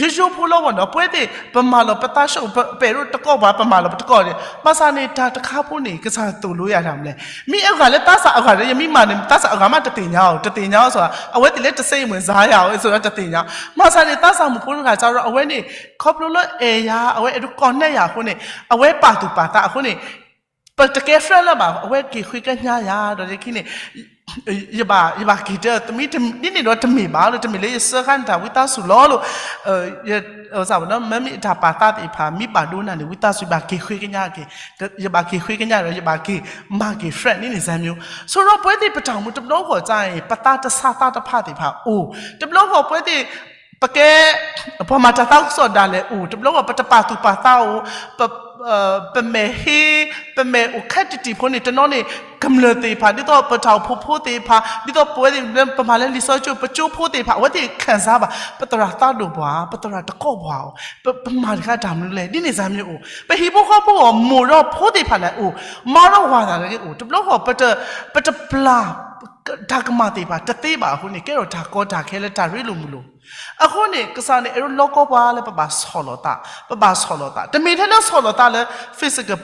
ယယိဖိလီၤဝဲနီၤ ပဝဲသ့ၣ် ပမၤလီၤပသးဆူၣ် ပအဲၣ်ဒိးတကိးပှၤ ပမၤလီၤပတကိးန့ၣ် ဘၣ်ဆၣ်န့ၣ် တၢ်တခါဖိန့ၣ် ကစၢ်သိၣ်လိယၤတၢ်မလဲၣ်. မ့ၢ်အဂၤလၢသးစၢ်အဂၤဒီး ယမ့ၢ်မၤန့ၣ် သးစၢ်အဂၤမးတသ့ၣ်ညါအီၤ တသ့ၣ်ညါအီၤစ့ၢ် အဝဲသ့ၣ်လၢတစိတ်ဝင်စားယၤအီၤ စ့ၢ်ကီးတသ့ၣ်ညါ. ဘၣ်ဆၣ်န့ၣ် သးစၢ်မုၣ်ဖိတဂၤစ့ၢ်ဒီး အဝဲန့ၣ် ခီဖျိလၢအဲၣ်ယၤ အဝဲအဲၣ်ဒိးကိးနဲၣ်ယၤအဃိန့ၣ် အဝဲပာ်သူၣ်ပာ်သးအဃိန့ၣ် ပတကဲ friend လၢၤဘၣ် အဝဲက့ၤဃ့ကညးယၤဒီး လၢခံန့ၣ် ယဘၣ် ယဘၣ်က့ၤတဲ တမ့ၢ်ဒ်န့ၣ်ဒီးတမ့ၢ်ဘၣ်လၢ တမ့ၢ်လၢယစၢဃာ်န့ၣ်တၢ်ဝံသးစူၤလီၤလီၤ မ့မ့ၢ်တၢ်ပာ်သးသ့ၣ်တဖၣ် မ့ၢ်ဘၣ်ဒိနၤန့ၣ် ဝံသးစူၤ ယဘၣ်က့ၤဃ့ကညးက့ၤ ယဘၣ်က့ၤဃ့ကညးဒီး ယဘၣ်က့ၤမၤက့ၤ friend န့ၣ်န့ၣ် စဲမျိုး. ဆိဒီးပဝဲသ့ၣ်ပတၢ်အိၣ်မူတဘျီဂီၢ်ကါအံၤ ပသးတဆါသးတဖၣ်သ့ၣ်တဖၣ်အိၣ် တဘျီဂီၢ်ပဝဲသ့ၣ် ပကဲ ပှၤမၤတၢ်သးခုကစီၣ်ဒၣ်လဲာ်အိၣ် တဘျီဂီၢ် ပတပာ်သူၣ်ပာ်သးအိၣ် ပမဲာ်ဟ့ ပမဲာ်အိၣ်ခဲတံၢ်တံၢ်ဖိန့ၣ် တနီၤန့ၣ် ကမျၢၢ်သ့ၣ်တဖၣ် ဒ်သိးပတၢ်အိၣ်ဖှိၣ်ဖိသ့ၣ်တဖၣ် ဒ်သိးပဝဲသ့ၣ် ပမၤလၢလံာ်စီဆှံကၠိ ပကၠိဖိသ့ၣ်တဖၣ် အဝဲသ့ၣ်ခံစားဘၣ် ပသရၣ်သးဒိၣ်ပှၤ ပသရၣ်တကိးပှၤအိၣ် ပမၤတခါတၢ်မနုၤလဲၣ် ဒ်န့ၣ်စဲမျိုးအိၣ် ပဟံၣ်ဖိဃီဖိအဂီၢ် မိၢ်ဒီးဖိသ့ၣ်တဖၣ်န့ၣ်အိၣ် မါဒီးဝၤသ့ၣ်တဖၣ်အိၣ် တဘျီဂီၢ် ပတပျၢ် တၢ်ကမၣ်သ့ၣ်တဖၣ်တသ့ဘၣ်အဃိန့ၣ် ကဲထီၣ်တၢ်ကီတၢ်ခဲလၢတၢ်ရ့လိာ်မုာ်လိာ် အဃိန့ၣ် ကစၢ်န့ၣ် အဲၣ်ဒိးလီကီပှၤလၢပဘၣ်ဆီၣ်လီၤသး ပဘၣ်ဆီၣ်လီၤသး တမ့ၢ်ထဲလၢဆီၣ်လီၤသးလၢ physical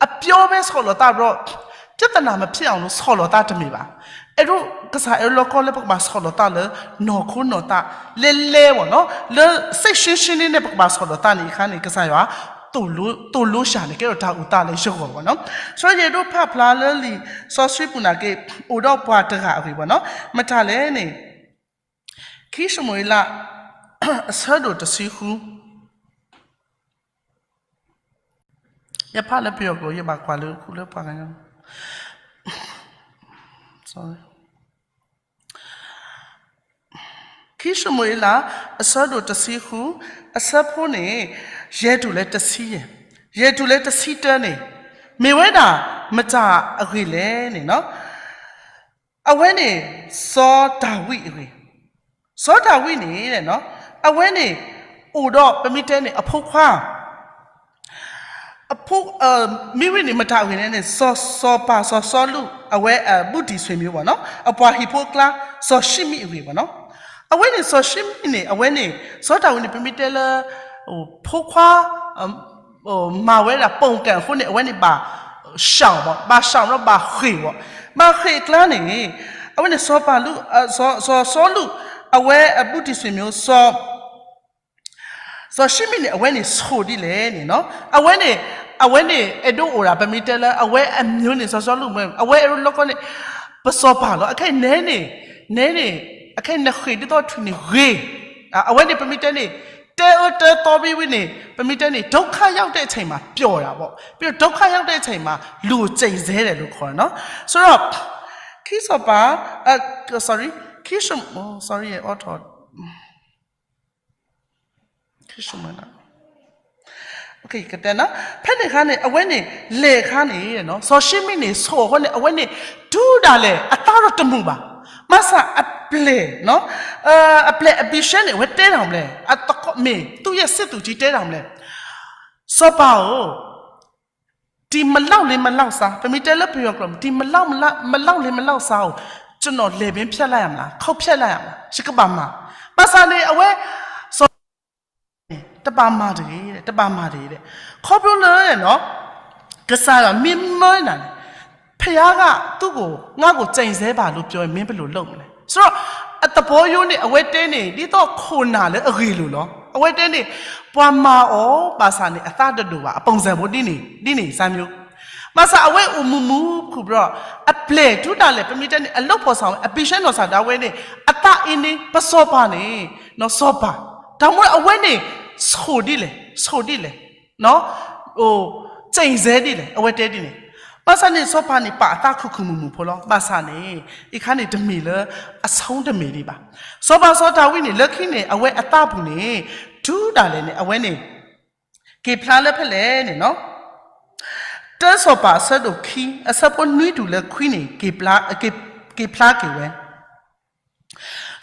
အပျီဖဲဆီၣ်လီၤသးဘျီ ပြဿနာမဖြစ်အောင်လို့ ဆီၣ်လီၤသးတမ့ၢ်ဘၣ်. အဲၣ်ဒိး ကစၢ်အဲၣ်ဒိးလီကီလၢပကဘၣ်ဆီၣ်လီၤသးလၢ နီၢ်ခိနီၢ်သး လဲလဲဝဲနီၤ လၢ စိတ်ရှင်းရှင်းလေးနဲ့ ပကဘၣ်ဆီၣ်လီၤသးန့ၣ် အခါန့ၣ် ကစၢ်ယွၤ သိၣ်လိ သိၣ်လိစၢ်န့ၣ် ကဲထီၣ်တၢ်အိၣ်သးလၢယဂီၢ်ဝဲနီၤ. ဆိယအဲၣ်ဒိးဖးဖျါလၢလံာ်စီဆှံပူၤနာ်က့ အိၣ်ဒီးပှၤတဂၤအဂ့ၢ်ဝဲနီၤ မတၤလဲၣ်န့ၣ် ခံၡမူၤအ့လး အဆၢဒိၣ်တဆံဃု ယဖးလၢပယီၤကျိာ် ယဘၣ်ကွၢ်လၢဃုလၢပှၤကညီ sorry ခံၡမူၤအ့လး အဆၢဒိၣ်တဆံဃု အဆၢဖိန့ၣ် ယဲၢ်တုၤလၢတဆံယဲၢ်, ယဲၢ်တုၤလၢတဆံတၢန့ၣ် မ့ၢ်ဝဲဒၣ်မတၤအဂ့ၢ်လဲၣ်န့ၣ်နီၤ အဝဲန့ၣ် စီၤဒၤဝံးအဂ့ၢ်, စီၤဒၤဝံးန့ၣ် အဝဲန့ၣ် အိၣ်ဒီးပမ့ၢ်တဲန့ၣ် အဖိခွါ အဖိ မ့ၢ်ဝဲန့ၣ် မတၤအဂ့ၢ်န့ၣ် စီၤပၤ စီၤစီလူး အဝဲအဘူးတံၢ်ဆွေမျိုးဘၣ်နီၤ အပှၤဟံၣ်ဖိအကျါ စီၤၡံမံအဂ့ၢ်ဘၣ်နီၤ အဝဲန့ၣ် စီၤၡံမံန့ၣ် အဝဲန့ၣ် စီၤဒၤဝံးန့ၣ် ပမ့ၢ်တဲလၢ ဖိခွါ မၤဝဲဒၣ် ပုန်ကန် အဃိန့ၣ် အဝဲန့ၣ်ဘၣ် ရှောင် ဘၣ် ဘၣ် ရှောင် ဒီးဘၣ်ဃ့ၢ်ဘၣ် ဘၣ်ဃ့ၢ်အကျါန့ၣ် အဝဲန့ၣ် စီၤပၤလူး စီၤစီလူး အဝဲအဘူးတံၢ်ဆွေမျိုး စီၤ စီၤၡံမံန့ၣ် အဝဲန့ၣ်ဆိၣ်ဒ်လဲၣ်န့ၣ်နီၤ အဝဲန့ၣ် အဝဲန့ၣ် အဲၣ်ဒိးအိၣ်ဒၣ် ပမ့ၢ်တဲလၢ အဝဲအမျိုးန့ၣ် စီၤစီလူး အဝဲအဲၣ်ဒိးလီကီန့ၣ် ပစီၤပၤလီၤ အခဲအံၤနဲန့ၣ် နဲန့ၣ် အခဲအံၤနဃ့ၢ်ဒ်သိးထွံၣ်န့ၣ်ဂ့ၤ အဝဲန့ၣ် ပမ့ၢ်တဲန့ၣ် တဲအၢတဲသီဘ့ဝဲန့ၣ် ပမ့ၢ်တဲန့ၣ် ဒုက္ခရောက်တဲ့အချိန်မှာ ပျော်တာပေါ့ ပြီးတော့ ဒုက္ခရောက်တဲ့အချိန်မှာ လူကိုကျိတ်ဆဲတယ်လို့ခေါ်တယ်နော် ဆိုတော့ ခံစီၤပၤ sorry ခံ sorry အီထီၣ် ခံ ကတဲနီၤ ဖဲန့ၣ်အခါန့ၣ် အဝဲန့ၣ် လဲၤအခါန့ၣ် စီၤၡံမံန့ၣ် ဆိၣ်အဃိန့ၣ် အဝဲန့ၣ် တုၤဒၣ်လဲာ် အသးဒီးတမုာ်ဘၣ် ဘၣ်ဆၣ်အပျဲၢ် အပျဲၢ်အဘံၤရှဲန့ၣ် အဝဲတဲတၢ်မလဲၣ် အသကိးမ့ၢ် သူ့ရဲ့စစ်သူကြီး တဲတၢ်မလဲၣ် စီၤပၤဧၢ ဒီမလောက်လေးမလောက်စား ပမ့ၢ်တဲလၢပယီၤကျိာ် ဒီမလောက်လေးမလောက်စားကို ကျွန်တော်လည်ပင်းဖြတ်လိုက်ရမလား ခုတ်ဖြတ်လိုက်ရမလား ယကဘၣ်မၤ ဘၣ်ဆၣ်န့ၣ် အဝဲ စီၤ တဘၣ်မၤတဂ့ၤ တဘၣ်မၤတဂ့ၤ ခီဖျိလၢ ကစၢ်ယွၤမ့ၢ်မၢနၤန့ၣ် ဘုရားက သူ့ကို ငါ့ကို ကျိတ်ဆဲပါလို့ပြောရင် မင်းဘယ်လိုလုပ်မလဲ ဆိုတော့ အသဘောရိုးန့ၣ် အဝဲတဲန့ၣ် ဒ်သိးခိၣ်နၢ်လၢအဂ့ၢ်လိာ်လီၤ အဝဲတဲန့ၣ် ပှၤမၤအီၤ ဘၣ်ဆၣ်န့ၣ် အသးတဒိၣ်ဘၣ် အပုံစံးဖိဒ်န့ၣ် ဒ်န့ၣ် စၢ်မျိုး ဘၣ်ဆၣ်အဝဲအိၣ်မူမူခုၣ်ဘျီ အပျဲၢ်တုၤဒၣ်လဲာ် ပမ့ၢ်တဲန့ၣ် အလုပ်ဖော်ဆောင် အဘံၤရှဲနီၢ်ဆၣ်ဒၣ်ဝဲန့ၣ် အသးအံၤန့ၣ် ပစီၤပၤန့ၣ် နီၢ်စီၤပၤ တၢ်မ့ၢ်အဝဲန့ၣ် ဆိၣ်ဒ်လဲၣ် ဆိၣ်ဒ်လဲၣ် ကျိတ်ဆဲဒ်လဲၣ် အဝဲတဲဒ်န့ၣ် ဘၣ်ဆၣ်န့ၣ် စီၤပၤန့ၣ် ပာ်အသးခုၣ်ခုၣ်မုာ်မုာ်ဖိလီၤ ဘၣ်ဆၣ်န့ၣ် အံၤခါန့ၣ်တမ့ၢ်လၢ အဆိတမ့ၢ်ဒံးဘၣ် စီၤပၤစီၤဒၤဝံးန့ၣ် လၢခံန့ၣ် အဝဲအသးပူၤန့ၣ် တုၤဒၣ်လဲာ်န့ၣ် အဝဲန့ၣ် က့ၤဖျါလၢဖဲလဲၣ်န့ၣ်နီၤ တၢစီၤပၤအဆၢဒိၣ်ခံ အဆၢဖိနွံတုၤလၢခွံန့ၣ် က့ၤဖျါက့ၤဝဲ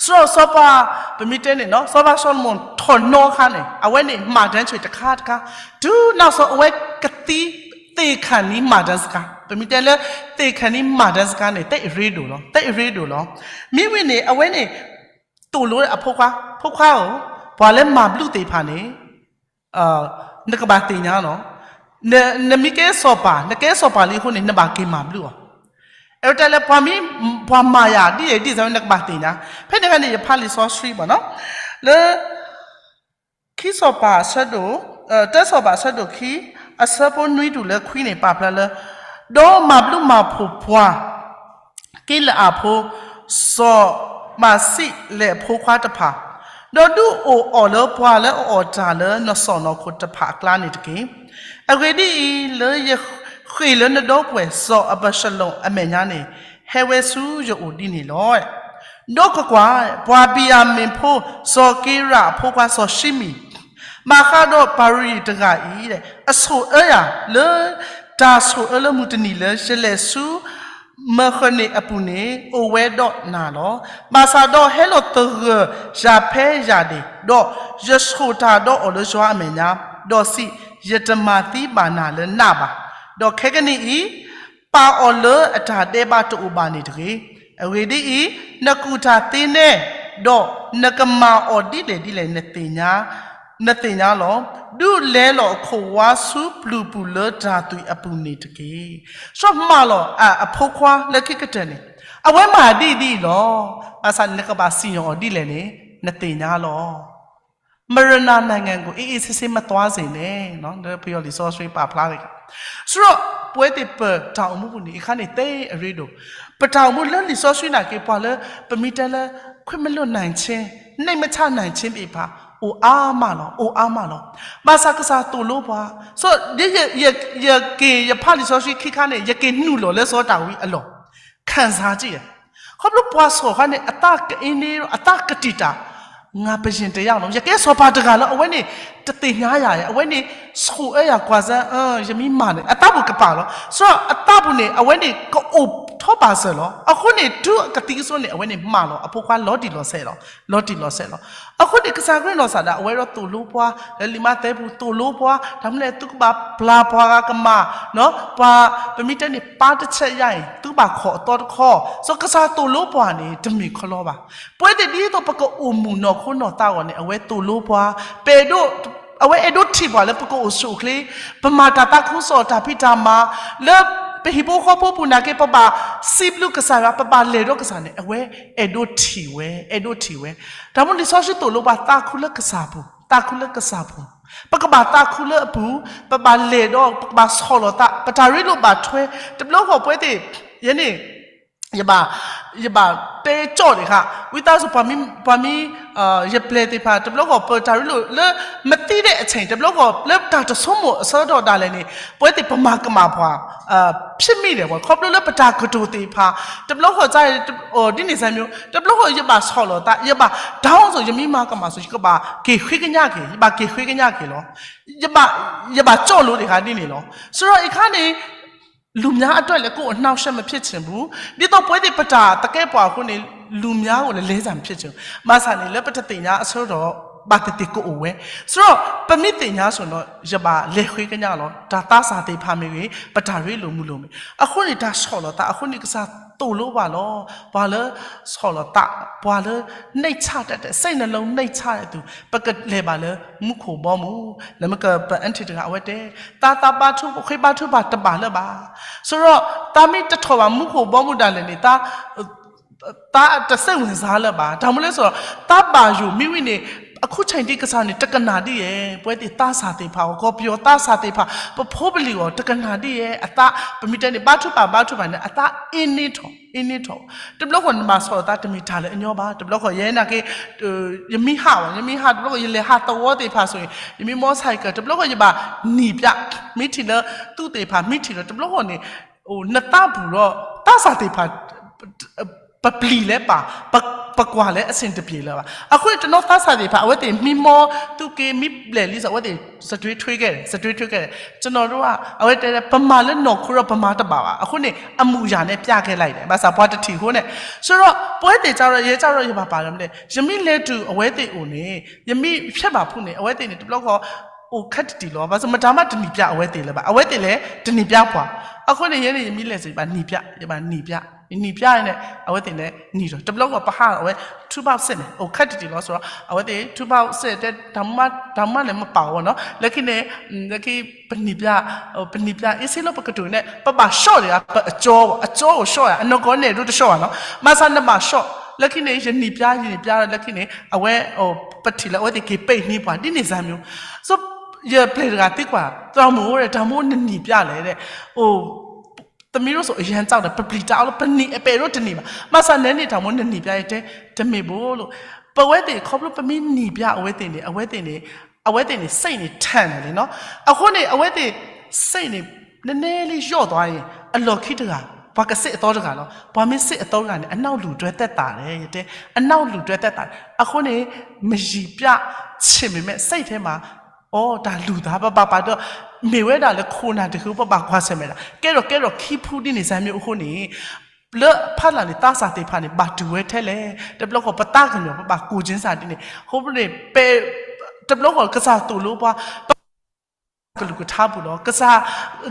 စီၤစီၤပၤ ပမ့ၢ်တဲန့ၣ်နီၤ စီၤပၤစီၤၡလိၤမိၣ်ထီၣ်နီအခါန့ၣ် အဝဲန့ၣ် မၤဒၢဆံးတခါတခါ တုၤနီၢ်စီၤအဝဲကသံသ့ၣ်ခၣ်နံၤမၤဒၢစခါ ပမ့ၢ်တဲလၢ သ့ၣ်ခနံမၤဒၢစကါန့ၣ် တအဲၣ်ရ့ဒိၣ်လီၤ, တအဲၣ်ရ့ဒိၣ်လီၤ. မ့ၢ်ဝံၤန့ၣ် အဝဲန့ၣ် သိၣ်လိအဖိခွါ, ဖိခွါဧၢ, ပှၤလၢမၤဘျုးသ့ၣ်တဖၣ်န့ၣ် နကဘၣ်သ့ၣ်ညါလီၤ. နမ့ၢ်ကဲစီၤပၤ, နကဲစီၤပၤလံအဃိန့ၣ် နဘၣ်က့ၤမၤဘျုးအီၤ. အဝဲတဲလၢ ပှၤမ့ၢ်, ပှၤမၤယၤဒ်လဲၣ်ဒ်လဲၣ် နကဘၣ်သ့ၣ်ညါ. ဖဲန့ၣ်အခါန့ၣ် ယဖးလံာ်စီဆှံဘၣ်နီၤ, လၢ ခံစီၤပၤအဆၢဒိၣ်, တၢစီၤပၤအဆၢဒိၣ်ခံ, အဆၢဖိနွံတုၤလၢခွံန့ၣ် ပာ်ဖျါလၢ, ဒီးမၤဘျုးမၤဖှိၣ်ပှၤ ကံလအးဖိ စီၤမၤစံးလဲးအဖိခွါတဖၣ်, ဒီးဒုးအိၣ်အီၣ်လၢပှၤလၢအအီၣ်တၢ်လၢနစီၢ်နီၤခိၣ်တဖၣ်အကျါန့ၣ်တက့ၢ်. အဂ့ၢ်ဒ်အံၤ, လၢယဃ့ၢ်လၢနဒီပုၢ်ဝဲၢ်စီၤအၤဘၡလိၣ်အမဲာ်ညါန့ၣ် ဟဲဝဲဆူယအိၣ်ဒ်န့ၣ်လီၤ. ဒီးကွၢ်ကွၢ်, ပှၤဘံၣ်ယၤမံၣ်ဖိ စီၤက့ရးအဖိခွါစီၤၡံမံၣ် ဘၣ်ဃးဒီးပၤရူၤယံၣ်တဂၤအံၤ အဆိၣ်အၢယၤလၢတၢ်ဆိၣ်အၢလၢမုၢ်တနံၤလၢယလဲၤဆူ မၢဃနံၣ်အပူၤန့ၣ် အိၣ်ဝဲဒီးနၤလီၤ. ဘၣ်ဆၣ်ဒီးဟဲလီၤသဂၢၢ်ယၤဖဲယၤဒ့ၣ်, ဒီးယဆိၣ်တၢ်ဒီးအီၤလၢယွၤအမဲာ်ညါ, ဒီးစံး, ယတမၤသံဘၣ်နၤလၢနးဘၣ်. ဒီးခဲကနံၣ်အံၤ ပာ်အီၤလၢအတၢ်ဒဲးဘးတအိၣ်ဘၣ်န့ၣ်တဂ့ၤ. အဂ့ၢ်ဒ်အံၤ, နကူၣ်တၢ်သ့နဲ, ဒီးနကမၤအီၤဒ်လဲၣ်ဒ်လဲၣ် နသ့ၣ်ညါလီၤ. ဒုးလဲလီၤအခိၣ်ဝါဆူပျုၤပူၤလၢတၢ်သွံၣ်အပူၤန့ၣ်တက့ၢ်. စီၤမၤလီၤအဖိခွါလၢခံကတၢၢ်န့ၣ်, အဝဲမၤဒ်အံၤဒ်အံၤလီၤ. ဘၣ်ဆၣ်နကဘၣ်စံၣ်ညီၣ်အီၤဒ်လဲၣ်န့ၣ် နသ့ၣ်ညါလီၤ. မရနၤနိုင်ငံကို အေးအေးဆေးဆေး မသွားစေနဲ့ လၢပယီၤလံာ်စီဆှံပာ်ဖျါတခါ, ဆိုတော့ ပဝဲသ့ၣ်ပတၢ်အိၣ်မူပူၤန့ၣ် အခါန့ၣ်သ့အရ့ဒိၣ်, ပတၢ်အိၣ်မူလၢလံာ်စီဆှံနာ်က့ ပှၤလၢ ပမ့ၢ်တဲလၢ ခွင့်မလွှတ်နိုင်ခြင်း, နှိပ်မချနိုင်ခြင်း သ့ၣ်တဖၣ် အိၣ်အါမးလီၤ, အိၣ်အါမးလီၤ. ဘၣ်ဆၣ်ကစၢ်သိၣ်လိပှၤ, ဆိုတော့ ယက့ၤယဖးလံာ်စီဆှံခံခါန့ၣ် ယက့ၤနုာ်လီၤလၢစီၤဒၤဝံးအလီၢ် ခံစားကြည့် ခီဖျိပှၤစီၤခါန့ၣ် အသးကအ့န့ အသးကတံာ်တာ် ငါဘုရင်တစ်ယောက်လီၤ. ယကဲစီၤပၤတဂၤလီၤ. အဝဲန့ၣ် တသ့ၣ်ညါယၤ, အဝဲန့ၣ် ဆိၣ်အၢယၤကွၢ်စၢ်, ယမ့ၢ်မၤန့ၣ် အသးပူၤကပာ်လီၤ. ဆိုတော့ အသးပူၤန့ၣ် အဝဲန့ၣ်ကအိၣ်ထီၣ်ဘၣ်စၢၤလီၤ. အဃိန့ၣ် တုၤအကသံၣ်ကစိန့ၣ် အဝဲန့ၣ်မၤလီၤ. အဖိခွါလီၤတံၢ်လီၤဆဲးလီၤ, လီၤတံၢ်လီၤဆဲးလီၤ. အဃိန့ၣ် ကစၢ်ခရံာ်နီၢ်ကစၢ်ဒၣ် အဝဲဒီးသိၣ်လိပှၤ, လၢလံာ်မးသဲပူၤသိၣ်လိပှၤ, တၢ်မနုၤလဲၣ် သုကဘၣ်ပျၢ်ပှၤဂၤကမၢ်, ပှၤ ပမ့ၢ်တဲန့ၣ် ပါတချက်ရရင် သုဘၣ်ခိးအသီတခီ, ဆိုတော့ ကစၢ်သိၣ်လိပှၤန့ၣ် တမ့ၢ်ခီလီဘၣ်. ပဝဲသ့ၣ်ဒ်သိးပကအိၣ်မူနီၢ်ခိနီၢ်သးအဂီၢ်န့ၣ် အဝဲသိၣ်လိပှၤ, ပအဲၣ်ဒိး, အဝဲအဲၣ်ဒိးထံၣ်ပှၤလၢပကအိၣ်ဆူၣ်အိၣ်ချ့, ပမၤတၢ်သးခုကစီၣ်တၢ်ဖံးတၢ်မၤ, လၢပဟံၣ်ဖိဃီဖိပူၤနာ်က့ ပဘၣ်စံးဘျုးကစၢ်ယွၤ, ပဘၣ်လဲၤဒီးကစၢ်န့ၣ် အဝဲအဲၣ်ဒိးထံၣ်ဝဲ, အဲၣ်ဒိးထံၣ်ဝဲ. တၢ်မနုၤလံာ်စီဆှံသိၣ်လိပှၤ သးခုလၢကစၢ်ပူၤ, သးခုလၢကစၢ်ပူၤ, ပကဘၣ်သးခုလၢအပူၤ, ပဘၣ်လဲၤဒီး ပကဘၣ်ဆီၣ်လီၤသး, ပတၢ်ရ့လိာ်ဘၣ်ထွဲ, တဘျီဃီပဝဲသ့ၣ်, ယဲန့ၣ်, ယဘၣ်, ယဘၣ်တဲကၠီၣ်ဒံးဃာ်, ဝံသးစူၤ ပှၤမ့ၢ်, ပှၤမ့ၢ်, ယပျဲၢ်သ့ၣ်တဖၣ် တဘျီဃီပတၢ်ရ့လိာ်လၢ မသံဒံးအဆဲး တဘျီဃီလၢတၢ်တဆိကမိၣ်အဆၢကတီၢ်ဒၣ်လဲာ်န့ၣ် ပဝဲသ့ၣ်ပမၤကမၣ်ပှၤ ဖြစ်မိတယ်ပေါ့, ခီဖျိလၢပတၢ်ကတိၤသ့ၣ်တဖၣ်, တဘျီဃီ ဒ်န့ၣ်စ့ၢ်ကီး, တဘျီဃီယဘၣ်ဆီၣ်လီၤသး, ယဘၣ် down ဆို ယမ့ၢ်မၤကမၣ် ဆို ယကဘၣ်က့ၤဃ့ကညးက့ၤ, ယဘၣ်က့ၤဃ့ကညးက့ၤလီၤ. ယဘၣ်, ယဘၣ်ကၠီၣ်လိာ်ဒံးဃာ်ဒ်န့ၣ်လီၤ. ဆိုတော့ အခါန့ၣ် လူများအတွက်လည်း ကိုယ့်အနှောင့်အယှက် မဖြစ်ချင်ဘူး, ဒ်သိးပဝဲသ့ၣ်ပတၢ်သကဲပှၤအဃိန့ၣ် လူများကိုလည်း လဲစရာ မဖြစ်ချင်ဘူး. ဘၣ်ဆၣ်န့ၣ် လၢပတသ့ၣ်ညါအဆၢကတီၢ် ဘၣ်သ့ၣ်သ့ၣ်ကအိၣ်ဝဲ, ဆိုတော့ ပမ့ၢ်သ့ၣ်ညါ ဆိုရင်တော့ ယဘၣ်လဲၤဃ့ကညးလီၤ. တၢ်သးစၢ်သ့ၣ်တဖၣ်မ့ၢ်ဂ့ၤ, ပတၢ်ရ့လိာ်မုာ်လိာ်မ့ၢ်, အဃိန့ၣ် တၢ်ဆီၣ်လီၤသး အဃိန့ၣ် ကစၢ်သိၣ်လိပှၤလီၤ. ပှၤလၢဆီၣ်လီၤသး, ပှၤလၢ နှိမ်ချတတ်တဲ့, စိတ်နှလုံးနှိမ်ချတဲ့သူ, ပကလဲၤဘၣ်လၢမူခိၣ်ဘီမုၢ်, လၢမ့ၢ်ကပအၢၣ်ထံတဂၤ အဝဲတဲ, သးသးဘါထု, ဃ့ဘါထုဘၣ်တဘၣ်လၢၤဘၣ်. ဆိုတော့ သးမ့ၢ်တထီၣ်ဘၣ်မူခိၣ်ဘီမုၢ်ဒၣ်လဲာ်န့ၣ် သး သးတစိတ်ဝင်စားလၢၤဘၣ်. တၢ်မနုၤလဲၣ်ဆိုတော့ သးဘၣ်ယိၣ်မ့ၢ်ဝံၤန့ၣ် အခုအချိန်ထိ ကစၢ်န့ၣ် တကနၣ်ဒ်ယဲ, ပဝဲသ့ၣ်သးစၢ်သ့ၣ်တဖၣ်အဂီၢ်, ကီၢ်ပယီၤသးစၢ်သ့ၣ်တဖၣ်, ပဖိပလံၤအဂီၢ် တကနၣ်ဒ်ယဲ, အသး ပမ့ၢ်တဲန့ၣ် ဘါထုဘၣ် ဘါထုဘၣ်န့ၣ် အသးအ့န့ထီၣ်, အ့န့ထီၣ်. တဘျီဃီနဘၣ်ဆီၣ်လီၤသး တမ့ၢ်တၢ်လၢအညီဘၣ်. တဘျီဃီ ယဲနာ်က့ ယမ့ၢ်ဟးဘၣ်, ယမ့ၢ်ဟး တဘျီဃီ ယလဲၤဟးသဝီသ့ၣ်တဖၣ်ဆိုရင် ယမ့ၢ် motorcycle တဘျီဃီ ယဘၣ်နံၤပျး, မ့ၢ်ထံၣ်လၢသူၣ်သ့ၣ်တဖၣ် မ့ၢ်ထံၣ်လၢ တဘျီဃီန့ၣ် နသးပူၤဒီး သးစၢ်သ့ၣ်တဖၣ် ပပျံၤလဲၣ်ပာ်, ပကွၢ်လၢအဆင်တပြေလၢၤဘၣ်. အဃိန့ၣ် တနီၤသးစၢ်သ့ၣ်တဖၣ် အဝဲသ့ၣ်မ့ၢ်မီသူၣ်က့ မ့ၢ်ဘျဲၣ်လံစ့ၢ် အဝဲသ့ၣ် စတြ့ထွ့ကဲ, စတြ့ထွ့ကဲ. ကျွန်တော်တို့က အဝဲတဲ ပမၤလၢနီၢ်ခိဒီး ပမၤတဘၣ်ဘၣ်. အဃိန့ၣ် အမူအရာနဲ့ ပြခဲ့လိုက်တယ်. ဘၣ်ဆၣ်ပှၤတထံၣ်အဃိန့ၣ်, ဆိုတော့ ပဝဲသ့ၣ်ကဒီး ယဲကဒီး ယဘၣ်ပာ်လၢမနုၤလဲၣ်, ယမ့ၢ်လဲၤတုၤအဝဲသ့ၣ်အိၣ်န့ၣ် ယမ့ၢ်ဖျဲဘၣ်ဖုန့ၣ် အဝဲသ့ၣ်န့ၣ် တဘျီဃီ အိၣ်ခဲတတံၢ်လီၤ. ဘၣ်ဆၣ်မတၤမးတနံၣ်ပျးအဝဲသ့ၣ်လၢၤဘၣ်, အဝဲသ့ၣ်လဲၤတနံၣ်ပျးပှၤ. အဃိန့ၣ် ယဲန့ၣ် ယမ့ၢ်လဲၤစ့ၢ် ယဘၣ်နံၣ်ပျး, ယဘၣ်နံၣ်ပျး, နံၣ်ပျးန့ၣ် အဝဲသ့ၣ်န့ၣ်နံၣ်ဒီး တဘျီဃီပဟးအဝဲ ထူဘၣ်စ့ၢ်န့ၣ် အိၣ်ခဲတတံၢ်လီၤ. စ့ၢ်ဒီး အဝဲသ့ၣ် ထူဘၣ်စ့ၢ်တဲ တၢ်မူမးလဲၤမပာ်အီၤဘၣ်နီၤ. လၢခံန့ၣ် လၢခံ ပနံၣ်ပျး ပနံၣ်ပျးအ့စ့လၢပကတိၤန့ၣ် ပဘၣ်ရှီၣ်ဒံးဧါ, ပအကၠီ အကၠီအိၣ်ရှီၣ်ဧါ, အနီၢ်ကီၢ်န့ၣ်ဒိတရှီၣ်ဘၣ်နီၤ. မၤစၢ်နဘၣ်ရှီၣ်, လၢခံန့ၣ် ယနံၣ်ပျး ယနံၣ်ပျးဒီး လၢခံန့ၣ် အဝဲ ပထံၣ်လၢအဝဲသ့ၣ်က့ၤပဲာ်န့ၢ်ပှၤဒ်န့ၣ်စ့ၢ်မ့ၢ်. ယပျဲၢ်တဂၤသံကွၢ် သရၣ်မုၣ်ဧၢ တၢ်မူနနံၣ်ပျးလဲၣ်, အိၣ် သမီးတို့ဆို အရမ်းကြောက်တယ်, ပပျံၤတၢ်အီၤလီၤ, ပနံၣ်အပဲာ်ဒိတန့ၢ်ဘၣ်. မၤစၢ်နဲန့ၣ် တၢ်မူနနံၣ်ပျး ယတဲ တမ့ၢ်ဘၣ်လီၤ. ပဝဲသ့ၣ်ခီဖျိပမ့ၢ်နံၣ်ပျးအဝဲသ့ၣ်န့ၣ် အဝဲသ့ၣ်န့ၣ် အဝဲသ့ၣ်န့ၣ် စိတ်န့ၣ် ထန်တယ်လီၤနီၤ. အဃိန့ၣ် အဝဲသ့ၣ် စိတ်န့ၣ် နည်းနည်းလေးလျော့သွားရင် အလီၢ်ခံတဂၤ ပှၤကစ့ၣ်အသီတဂၤလီၤ. ပှၤမ့ၢ်စ့ၣ်အသီတဂၤန့ၣ် အနောက်လူတွဲသက်သာတယ်, ယတဲ အနောက်လူတွဲသက်သာတယ်. အဃိန့ၣ် မယံာ်ပျး ဆ့ၣ်မ့ၢ်မဲ စိတ်ထဲမှာ အိၣ်တၢ်လူၤသး ပဘၣ်ပာ်ဒီး မ့ၢ်ဝဲဒၣ်လၢခိၣ်နၢ်တဂ့ၤ ပဘၣ်ကွၢ်ဆၢၣ်မဲာ်ဒၣ် ကဲထီၣ်ကဲထီၣ်ခံဖုဒ်န့ၣ်စ့ၢ်မ့ၢ်အဃိန့ၣ် လၢဖးလၢ်န့ၣ် သးစၢ်သ့ၣ်တဖၣ်န့ၣ် ဘၣ်တူၢ်ဝဲထဲလဲၣ်. တဘျီဃီပသးကညီၤ ပဘၣ်ကူၣ်က့ၤစ့ၢ်ဒ်န့ၣ် အဃိန့ၣ် တဘျီဃီကစၢ်သိၣ်လိပှၤ ပကစၢ်ကလုၢ်ကထါပူၤလီၤ.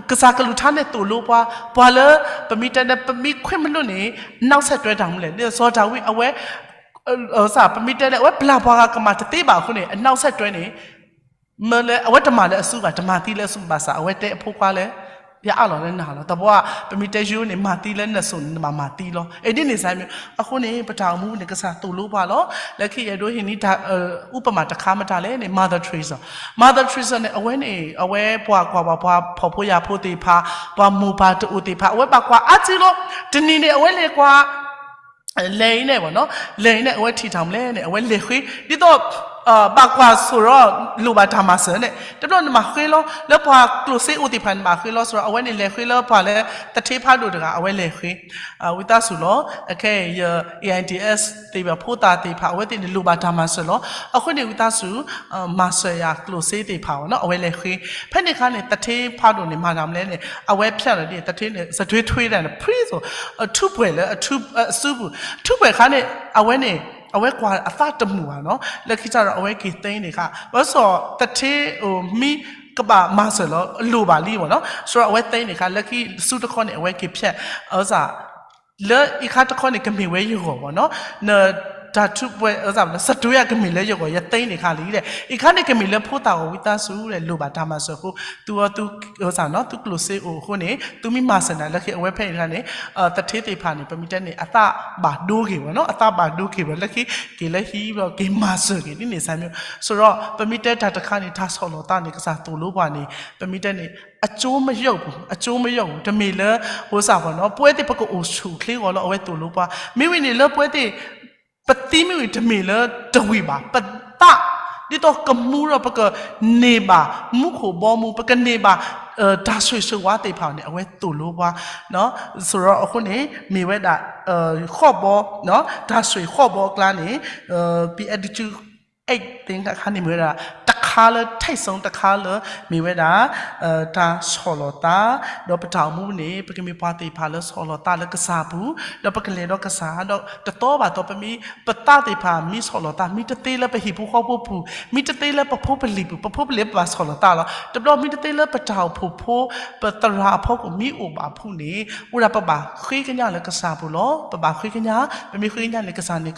ကစၢ်ကလုၢ်ကထါန့ၣ်သိၣ်လိပှၤ ပှၤလၢ ပမ့ၢ်တဲန့ၣ် ပမ့ၢ်ခွဲးမုၢ်လိၣ်န့ၣ် နောက်ဆက်တွဲ တၢ်မူလဲၣ် လၢစီၤဒၤဝံးအဝဲ ပမ့ၢ်တဲန့ၣ် အဝဲပျၢ်ပှၤဂၤကမၣ်တသ့ဘၣ်အဃိန့ၣ် နောက်ဆက်တွဲ န့ၣ် မ့ၢ်လၢအဝဲတမၤလၢအစုဘၣ်, တမၤသံလၢအစုဘၣ်ဆၣ် အဝဲတဲအဖိခွါလၢ ယအးလီၤလၢနၤလီၤ. တဘျီ ပမ့ၢ်တဲယိန့ၣ် မၤသံလၢနစိၤန့ၣ် နဘၣ်မၤသံလီၤ. အဒ်န့ၣ်စ့ၢ်မ့ၢ် အဃိန့ၣ် ပတၢ်အိၣ်မူန့ၣ် ကစၢ်သိၣ်လိပှၤလီၤ. လၢခံယအဲၣ်ဒိးဟ့ၣ်န့ၢ်တၢ် ဥပမာတခါမတၤလဲၣ်န့ၣ် Mother Teresa, Mother Teresa န့ၣ် အဝဲန့ၣ် အဝဲပှၤကွၢ်ဘၣ်ပှၤဖှီၣ်ဖိယာ်ဖိသ့ၣ်တဖၣ်, ပှၤမိၢ်ပၢ်တအိၣ်သ့ၣ်တဖၣ် အဝဲဘၣ်ကွၢ်အါစုလီၤ. တနံၤန့ၣ် အဝဲလဲၤကွၢ် လဲၤအံၤန့ၣ်ဘၣ်နီၤ, လဲၤအံၤန့ၣ် အဝဲထံၣ်တၢ်မူလဲၣ်န့ၣ် အဝဲလဲၤဃ့ ဒ်သိး ဘၣ်ကွၢ်ဆိၣ်ဒီး လိၣ်ဘၣ်တၢ်မၤစၢၤန့ၣ် တဘျီနဘၣ်ဃ့လီၤ လၢပှၤကျိၣ်စ့အိၣ်သ့ၣ်တဖၣ်န့ၣ် နဘၣ်ဃ့လီၤ. စ့ၢ်ဒီး အဝဲန့ၣ်လဲၤဃ့လၢပှၤလၢ သထ့ဖးဒိၣ်တဂၤ အဝဲလဲၤဃ့ ဝံသးစူၤလီၤ. အခဲအံၤ ယ AIDS သ့ၣ်တဖၣ် ဖိသၣ်သ့ၣ်တဖၣ် အဝဲသ့ၣ်န့ၣ် လိၣ်ဘၣ်တၢ်မၤစၢၤလီၤ. အဃိန့ၣ် ဝံသးစူၤ မၤစၢၤယၤကျိၣ်စ့သ့ၣ်တဖၣ်ဘၣ်နီၤ အဝဲလဲၤဃ့. ဖဲန့ၣ်အခါန့ၣ် သထ့ဖးဒိၣ်န့ၣ် မၤတၢ်မူလဲၣ်န့ၣ် အဝဲဖျဲးလီၤဒ် သထ့န့ၣ် စထွ့ထွ့ဒၣ်န့ၣ် ဖှံစိၤ ထူးပှဲၤလၢ အစုပူၤ ထူးပှဲၤအခါန့ၣ် အဝဲန့ၣ် အဝဲကွၢ်အသးတမုာ်ဘၣ်နီၤ. လၢခံစ့ၢ်ဒီး အဝဲက့ၤသ့န့ၣ်ခါ ဘၣ်ဆၣ် သထ့အိၣ်မံ ကဘၣ်မၤစၢၤလီၤ အလိၣ်ဘၣ်လံဘၣ်နီၤ. စ့ၢ်ဒီး အဝဲသ့န့ၣ်ခါ လၢခံဆူတခီန့ၣ် အဝဲက့ၤဖျဲး အစၢ် လၢအံၤခါတခီန့ၣ် ကမ့ၢ်ဝဲယဂီၢ်ဘၣ်နီၤ. န တၢ်ထူးပှဲၤ စတူးယၤ ကမ့ၢ်လၢယဂီၢ် ယသ့န့ၣ်ခါလံဒီး အံၤခါန့ၣ် ကမ့ၢ်လၢဖိသၣ်ဂီၢ် ဝံသးစူၤ လိၣ်ဘၣ်တၢ်မၤစၢၤအဃိ သုအီၤသု စ့ၢ်နီၤ သုကျိၣ်စ့အိၣ်အဃိန့ၣ် သုမ့ၢ်မၤစၢၤနၤလၢခံ အဝဲဖဲန့ၣ်တခါန့ၣ် သထ့သ့ၣ်တဖၣ်န့ၣ် ပမ့ၢ်တဲန့ၣ် အသးဘၣ်ဒိဂ့ၤဘၣ်နီၤ အသးဘၣ်ဒိဂ့ၤဘၣ် လၢခံ က့ၤလၢဟံၣ်ဘျီ က့ၤမၤစၢၤက့ၤဒ်န့ၣ်စ့ၢ်မ့ၢ်. စ့ၢ်ဒီး ပမ့ၢ်တဲတၢ်တခါန့ၣ် တၢ်ဆီၣ်လီၤသးန့ၣ် ကစၢ်သိၣ်လိပှၤန့ၣ် ပမ့ၢ်တဲန့ၣ် အကျိုးမရောက်ဘူး အကျိုးမရောက်ဘူး တမ့ၢ်လၢ စ့ၢ်ဘၣ်နီၤ ပဝဲသ့ၣ်ပကအိၣ်ဆူၣ်အိၣ်ချ့အဂီၢ်လၢအဝဲသိၣ်လိပှၤ မ့ၢ်ဝံၤန့ၣ်လၢပဝဲသ့ၣ် ပသံမ့ၢ်ဝံၤတမ့ၢ်လၢတဝံၤဘၣ် ပသး ဒ်သိးကမူဒီးပကန့ၢ်ဘၣ် မူခိၣ်ဘီမုၢ် ပကန့ၢ်ဘၣ် တၢ်ဆိၣ်ဂ့ၤဆိၣ်ဝါသ့ၣ်တဖၣ်န့ၣ် အဝဲသိၣ်လိပှၤ စ့ၢ်ဒီးအဃိန့ၣ် မ့ၢ်ဝဲဒၣ် ဃီၣ်ဘီ တၢ်ဆိၣ်ဂ့ၤဃီၣ်ဘီအကျါန့ၣ် ပအဲဒုး သ့အခါန့ၣ်မ့ၢ်ဝဲဒၣ် တခါလၢ ထိတ်ဆုံး တခါလၢ မ့ၢ်ဝဲဒၣ် တၢ်ဆီၣ်လီၤသး ဒီးပတၢ်အိၣ်မူန့ၣ် ပကမ့ၢ်ပှၤသ့ၣ်တဖၣ်လၢဆီၣ်လီၤသးလၢကစၢ်ပူၤ ဒီးပကလဲၤဒီးကစၢ် ဒီးတတီဘၣ်တီ ပမ့ၢ် ပသးသ့ၣ်တဖၣ် မ့ၢ်ဆီၣ်လီၤသး မ့ၢ်တသ့လၢပဟံၣ်ဖိဃီဖိပူၤ မ့ၢ်တသ့လၢပဖိပလံၤပူၤ ပဖိပလံၤပဘၣ်ဆီၣ်လီၤသးလီၤ. တဘျီမ့ၢ်တသ့လၢပတၢ်အိၣ်ဖှိၣ်ဖိ ပသရၣ်အဖီခိၣ် မ့ၢ်အိၣ်ဘၣ်ဖုးန့ၣ် အိၣ်ဒၣ်ပဘၣ်ဃ့ကညးလၢကစၢ်ပူၤလီၤ. ပဘၣ်ဃ့ကညး ပမ့ၢ်ဃ့ကညးန့ၣ် ကစၢ်န့ၣ်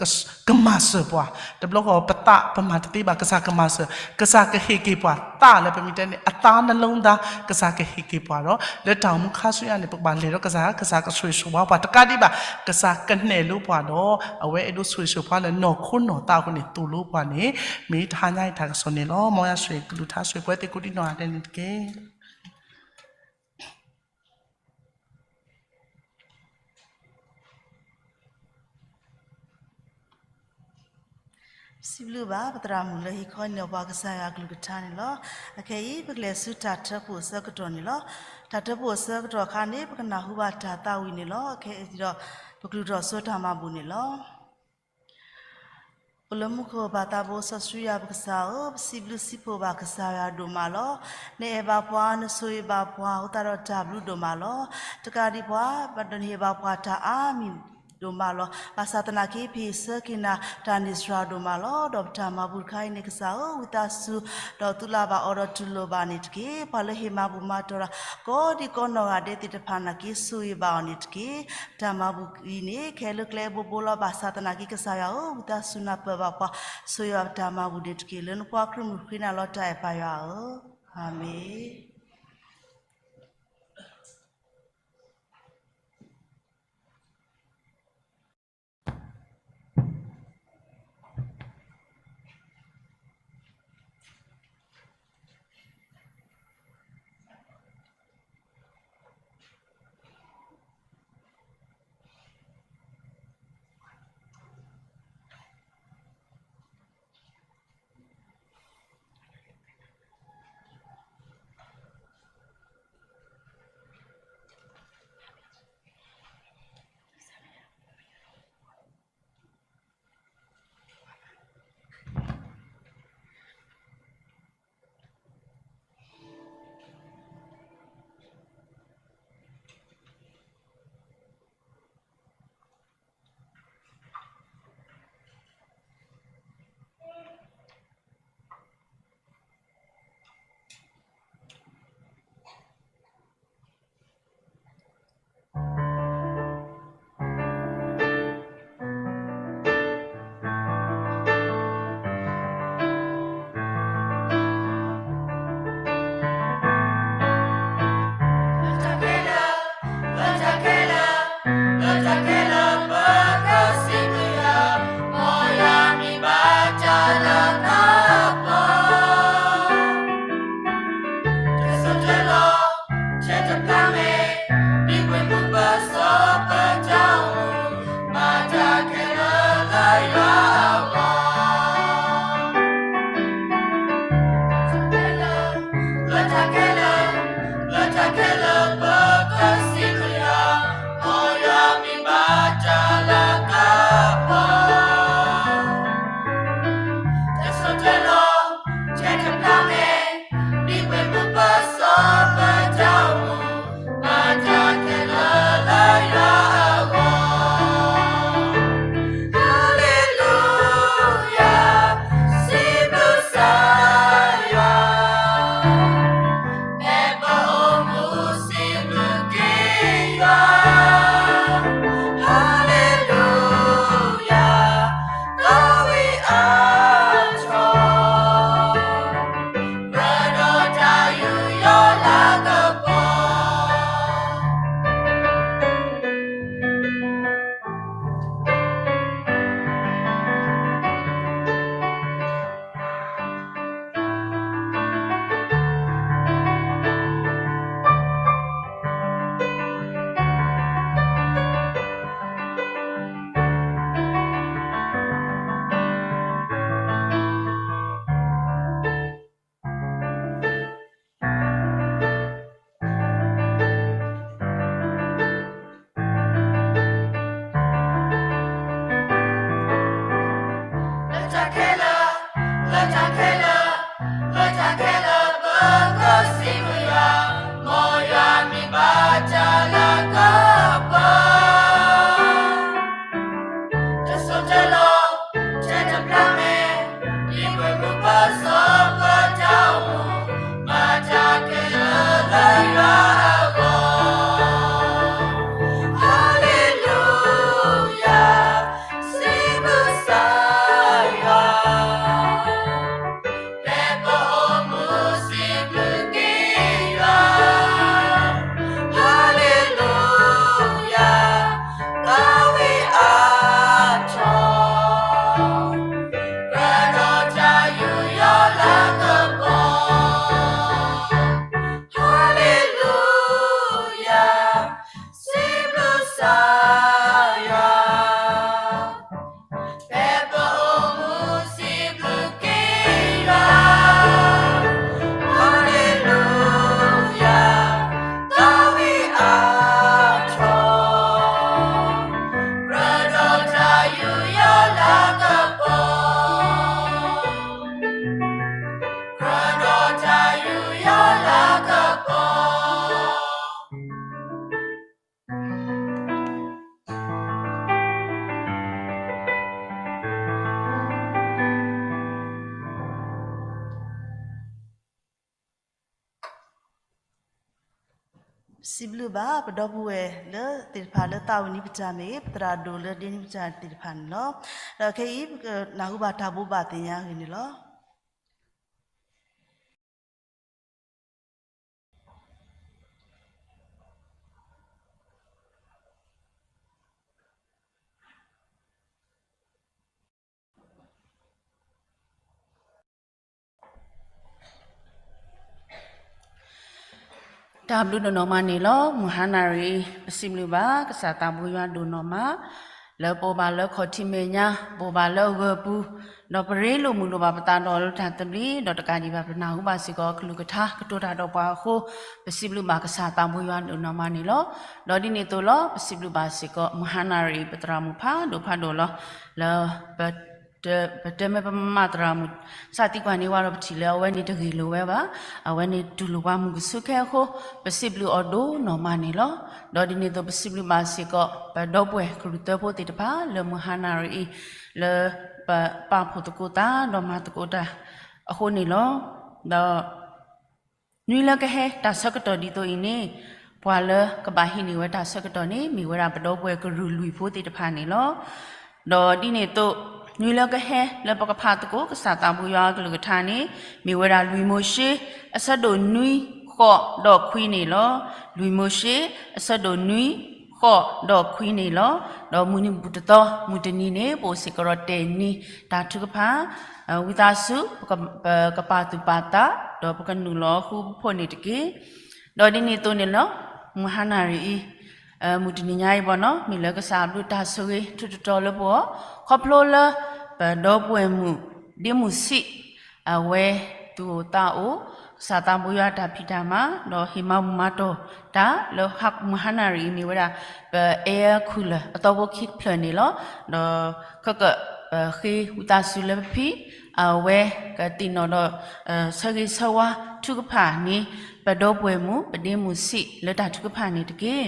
ကမၤစၢၤပှၤ တဘျီဃီပသးပမၤတသ့ဘၣ် ကစၢ်ကမၤစၢၤ ကစၢ်ကဟ့ၣ်က့ၤပှၤသးလၢပမ့ၢ်တဲန့ၣ် အသးနလိၤသး ကစၢ်ကဟ့ၣ်က့ၤပှၤဒီး လၢတၢ်အိၣ်မူခါဆူညါန့ၣ် ပကဘၣ်လဲၤဒီးကစၢ် ကစၢ်ကဆိၣ်ဂ့ၤဆိၣ်ဝါပှၤတကးဒံးဘၣ် ကစၢ်ကနဲၣ်လိပှၤဒီး အဝဲအဲၣ်ဒိးဆိၣ်ဂ့ၤဆိၣ်ဝါလၢနီၢ်ခိနီၢ်သးအဃိန့ၣ် သိၣ်လိပှၤန့ၣ် မ့ၢ်တဟါညါအံၤတၢ်ကစီၣ်န့ၣ်လီၤ. မ်ယွၤဆိၣ်ဂ့ၤကလုၢ်ကထါဆိၣ်ဂ့ၤပဝဲသ့ၣ်ကိးဒံနီၢ်ဂၤဒဲးန့ၣ်တက့ၢ်. စံးဘျုးဘၣ် ပသရၣ်မုၣ်လၢဟ့ၣ်ခီန့ၢ်ပှၤကစၢ်ယွၤကလုၢ်ကထါန့ၣ်လီၤ. အခဲအံၤ ပကလဲၤဆူတၢ်ထၢဖှိၣ်အဆၢကတီၢ်န့ၣ်လီၤ. တၢ်ထၢဖှိၣ်အဆၢကတီၢ်အခါန့ၣ် ပကနၢ်ဟူဘၣ်တၢ်သးဝံၣ်န့ၣ်လီၤ. အခဲအံၤဒီး ပကလုၢ်ထီၣ်စိတၢ်မၤဘူၣ်န့ၣ်လီၤ. အိၣ်လၢမူခိၣ်ပၢ်သးဘိစီဆှံယွၤပကစၢ်ဧၢ, ပစံးဘျုးစံးဖှိၣ်ဘၣ်ကစၢ်ယွၤဒိၣ်မးလီၤ. နအဲၣ်ဘၣ်ပှၤ, နဆိၣ်ဂ့ၤဘၣ်ပှၤ, အဃိသတးဒီးတၢ်ဘျုးဒိၣ်မးလီၤ. တကးဒံးဘၣ် ပဒိးန့ၢ်ဘၣ်ပှၤတၢ်အါမံၤ ဒိၣ်မးလီၤ. ဘၣ်ဆၣ်သနာ်က့ ဖဲအံၤဆၢက့ၤနၤ တၢ်န့ၢ်စှၤဒိၣ်မးလီၤ. ဒီးပတၢ်မၤဘူၣ်တခါအံၤန့ၣ် ကစၢ်ဧၢ, ဝံသးစူၤ ဒီးသုလၢဘၣ်အီၣ်ဒီးတူၢ်လိာ်ဘၣ်န့ၣ်တက့ၢ်. ပှၤလၢဟ့ၣ်မၤဘူၣ်မၤတီၢ်တၢ် ကိးဒံကိးနီၢ်ဂၤဒဲးသ့ၣ်တဖၣ်နာ်က့ ဆိၣ်ဂ့ၤဘၣ်အီၤန့ၣ်တက့ၢ်. ပတၢ်မၤဘူၣ်အံၤန့ၣ် ခဲလၢာ်ကျဲဘိဘိလီၤ. ဘၣ်ဆၣ်သနာ်က့ ကစၢ်ယွၤဧၢ, ဝံသးစူၤနၢ်ပၢၢ်ဘၣ်ပှၤ, ဆိၣ်ဂ့ၤဘၣ်ပတၢ်မၤဘူၣ်န့ၣ်တက့ၢ်. လၢနဖိအကြၢးမုၢ်ဃ့နၤလီၤ တၢ်အဲၣ်ပၢ်ယွၤဧၢ, အၤမ့ၣ်. စံးဘျုးဘၣ်ပဒီပုၢ်ဝဲၢ်လၢသ့ၣ်တဖၣ်လၢသးဝံၣ်န့ၢ်ပတၢ်မ့ၢ်ဂ့ၤ ပသရၣ်ဒိၣ်လၢဒ့န့ၢ်ပတၢ်သ့ၣ်တဖၣ်န့ၣ်လီၤ. ဒီးခဲအံၤ ပကနၢ်ဟူဘၣ်တၢ်ဘိးဘၣ်သ့ၣ်ညါအဂ့ၢ်န့ၣ်လီၤ. တၢ်ဘျုးဒိၣ်နီၢ်မးန့ၣ်လီၤ. မုၢ်ဟါနၣ်ရံၣ်အံၤ ပစံးဘျုးဘၣ်ကစၢ်သးဘိယွၤဒိၣ်နီၢ်မး လၢပအိၣ်ဘၣ်လၢခီၣ်ထံးမဲာ်ညါ, ပအိၣ်ဘၣ်လၢအဂၢၢ်ပူၤ, ဒီးပရ့လိာ်မုာ်လိာ်ဘၣ်ပသးဒီးလၢတၢ်သဘျ့, ဒီးတကးဒံးဘၣ် ပနၢ်ဟူဘၣ်စ့ၢ်ကီးအကလုၢ်ကထါကတိၤတၢ်ဒီးပှၤအဃိ, ပစံးဘျုးဘၣ်ကစၢ်သးဘိယွၤဒိၣ်နီၢ်မးန့ၣ်လီၤ. ဒီးဒ်န့ၣ်အသိးလီၤ ပစံးဘျုးဘၣ်စ့ၢ်ကီး မုၢ်ဟါနၣ်ရံၣ်အံၤပသရၣ်မုၣ်ဖးဒိၣ်ဖးဒိၣ်လီၤ. လၢ ပတဲမ့ၢ်ပမၤသရၣ်မုၣ် စးသံကွၢ်န့ၢ်ဝဲဒီးပထံၣ်လၢအဝဲန့ၣ်တဂ့ၢ်လိာ်ဝဲဘၣ်. အဝဲန့ၣ်တူၢ်လိာ်ပှၤမုၢ်ကဆူခဲအဃိ, ပစံးဘျုးအီၤဒိၣ်နီၢ်မးန့ၣ်လီၤ. ဒီးဒ်န့ၣ်အသိးပစံးဘျုးဘၣ်စ့ၢ်ကီး ပဒီပုၢ်ဝဲၢ်ကရူၢ်သၢဖိသ့ၣ်တဖၣ် လၢမုၢ်ဟါနၣ်ရံၣ်အံၤ လၢပပာ်ဖှိၣ်သကိးသးဒီးမၤသကိးတၢ်အဃိန့ၣ်လီၤ. ဒီး နွံလၢကဟဲတၢ်ဆၢကတီၢ်ဒ်သိးအံၤန့ၣ်, ပှၤလၢကဘၣ်ဟံးန့ၢ်ဝဲတၢ်ဆၢကတီၢ်န့ၣ် မ့ၢ်ဝဲဒၣ်ပဒီပုၢ်ဝဲၢ်ကရူၢ်လွံၢ်ဖိသ့ၣ်တဖၣ်န့ၣ်လီၤ. ဒီးဒ်န့ၣ်အသိး နွံလၢကဟဲလၢပကဖးသကိးကစၢ်သးဘိယွၤအကလုၢ်ကထါန့ၣ် မ့ၢ်ဝဲဒၣ်လွံၢ်မိၤၡ့ အဆၢဒိၣ်နွံ ဃိးဒီးခွံန့ၣ်လီၤ. လွံၢ်မိၤၡ့ အဆၢဒိၣ်နွံ ဃိးဒီးခွံန့ၣ်လီၤ. ဒီးမုၢ်နံၤဘူၣ်တသီ မုၢ်တနံၤန့ၣ် ပအိၣ်စ့ၢ်ကီးဒီးတဲာ်နံၤတၢ်ထုကဖၣ် ဝံသးစူၤ ပကပာ်သူၣ်ပာ်သး ဒီးပကနုာ်လီၤဃူဖိန့ၣ်တက့ၢ်. ဒီးဒ်န့ၣ်အသိးန့ၣ်လီၤ မုၢ်ဟါနၣ်ရံၣ်အံၤ မုၢ်တနံၤညါအံၤဘၣ်နီၤ မ့ၢ်လၢကစၢ်အဘျုးတၢ်ဆိၣ်ဂ့ၤထူးတတီၤလၢပဂီၢ် ခီဖျိလၢ ပဒီပုၢ်ဝဲၢ်မုၣ် ဒ့မုၣ်ဆံး အဝဲသူၣ်အိၣ်သးအိၣ် ကစၢ်သးဘိယွၤတၢ်ဖံးတၢ်မၤ ဒီးဟ့ၣ်မၤဘူၣ်မၤတီၢ်တၢ်လၢမုၢ်ဟါနၣ်ရံၣ်အံၤမ့ၢ်ဝဲဒၣ် ပအဲၣ်ခုၣ်လၢာ်အသီဖိခံဖျၢၣ်န့ၣ်လီၤ. ဒီးခဲကၢၣ် ပဃ့ဝံသးစူၤလၢပဖံ အဝဲကသ့ၣ်နီၣ်ဒီး ဆၢဂ့ၤဆၢဝါထုကဖၣ်န့ၣ် ပဒီပုၢ်ဝဲၢ်မုၣ် ပဒ့မုၣ်ဆံးလၢတၢ်ထုကဖၣ်န့ၣ်တက့ၢ်.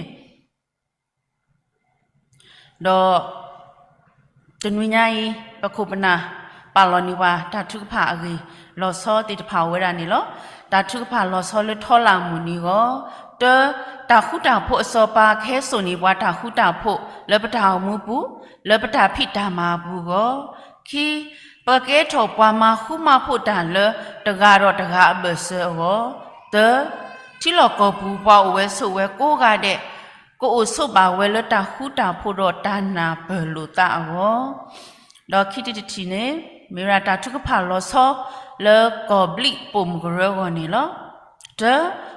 ဒီး တနွံညါအံၤ ပခိၣ်ပနၢ် ပာ်လီၤန့ၢ်ပှၤတၢ်ထုကဖၣ်အဂ့ၢ်လီၤဆီသ့ၣ်တဖၣ်အိၣ်ဝဲဒၣ်န့ၣ်လီၤ. တၢ်ထုကဖၣ်လီၤဆီလၢထီလၢ်မုၢ်နံၤအဂီၢ်, တၢ, တၢ်ဃူတၢ်ဖိးအစီၤပၤကဟဲစိာ်န့ၢ်ပှၤတၢ်ဃူတၢ်ဖိးလၢပတၢ်အိၣ်မူပူၤ, လၢပတၢ်ဖံးတၢ်မၤအပူၤအဂီၢ်, ခံ, ပကကဲထီၣ်ပှၤမၤဃူမၤဖိးတၢ်လၢတဂၤဒီးတဂၤအဘၢၣ်စၢၤအဂီၢ်, သၢ, ထံလီၢ်ကီၢ်ပူၤပှၤအိၣ်ဝဲဆိးဝဲကိးဂၤဒဲး ကအိၣ်ဆိးဘၣ်ဝဲလၢတၢ်ဃူတၢ်ဖိးဒီးတၢ်နၢ်ပၢၢ်လိာ်သးအဂီၢ်, ဒီးခံထံၣ်တထံၣ်န့ၣ် မ့ၢ်ဝဲဒၣ်တၢ်ထုကဖၣ်လီၤဆီလၢကီၢ်ဘျံးပိာ်မုၣ်ကရၢအဂီၢ်န့ၣ်လီၤ. တၢ,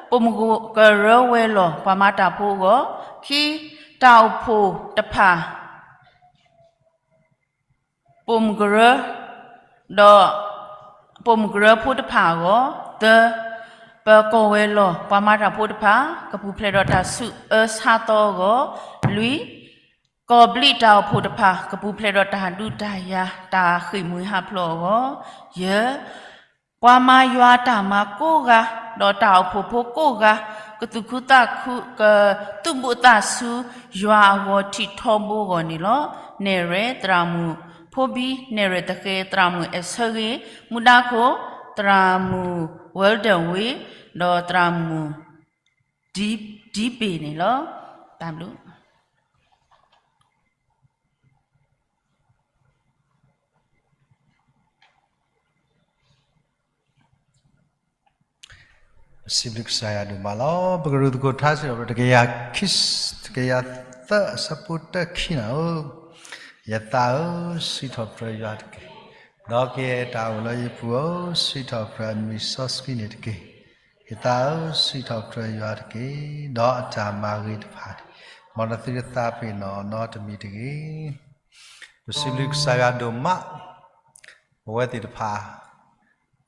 ပိာ်မုၣ်ကရၢဝဲလီၤပှၤမၤတၢ်ဖိအဂီၢ်, ခံ, တၢ်အိၣ်ဖှိၣ်တဖၣ် ပိာ်မုၣ်ကရၢ ဒီး ပိာ်မုၣ်ကရၢဖိတဖၣ်အဂီၢ်, သၢ, ပကီၢ်ဝဲလီၤပှၤမၤတၢ်ဖိတဖၣ် ကပူၤဖျဲးဒီးတၢ်ဆူးအၢဆါသီအဂီၢ်, လွံၢ်, ကီၢ်ဘျံးတၢ်အိၣ်ဖှိၣ်တဖၣ် ကပူၤဖျဲးဒီးတၢ်ဒုးတၢ်ယၤ တၢ်ဃ့ၢ်မှံဟးဖျိးအဂီၢ်, ယဲၢ်, ပှၤမၤယွၤတၢ်မၤကိးဂၤ ဒီးတၢ်အိၣ်ဖှိၣ်ဖိကိးဂၤ ကသူၣ်ခုသးခု ကသူၣ်ဘိးသးဆူယွၤအဂီၢ်ထံးထီဘိအဂီၢ်န့ၣ်လီၤ. နဲၣ်ရွဲၣ်သရၣ်မုၣ်ဖိဘံ, နဲၣ်ရွဲၣ်သဃဲးသရၣ်မုၣ်အဲၣ်ဆၢဂ့ၤ, မူဒါခိၣ် သရၣ်မုၣ်ဝဲဒၢၣ်ဝ့ၢ်, ဒီးသရၣ်မုၣ်ဒံပ့ၢ်န့ၣ်လီၤ. တၢ်ဘျုး ပစံးဘျုးကစၢ်ယွၤဒိၣ်မးလီၤ. ပကရူၢ်သကိးထါစံးဘၣ် တကယၤခံ, တကယၤသၢ အဆၢဖိတၢခံနၤဧၢ, ယသးဧၢ, စံးထီၣ်ပတြၢၤယွၤတက့ၢ်. ဒီးကယဲၢ်တၢ်အိၣ်လၢယပူၤဧၢ, စံးထီၣ်ပတြၢၤအမံၤစီဆှံန့ၣ်တက့ၢ်. ယသးဧၢ, စံးထီၣ်ပတြၢၤယွၤတက့ၢ်. ဒီးအတၢ်မၤဂ့ၤတဖၣ်န့ၣ် မ်နသုတသးပ့ၤနီၣ်နီတမံၤတဂ့ၤ. ပစံးဘျုးကစၢ်ယွၤဒိၣ်မး, ပဝဲသ့ၣ်တဖၣ်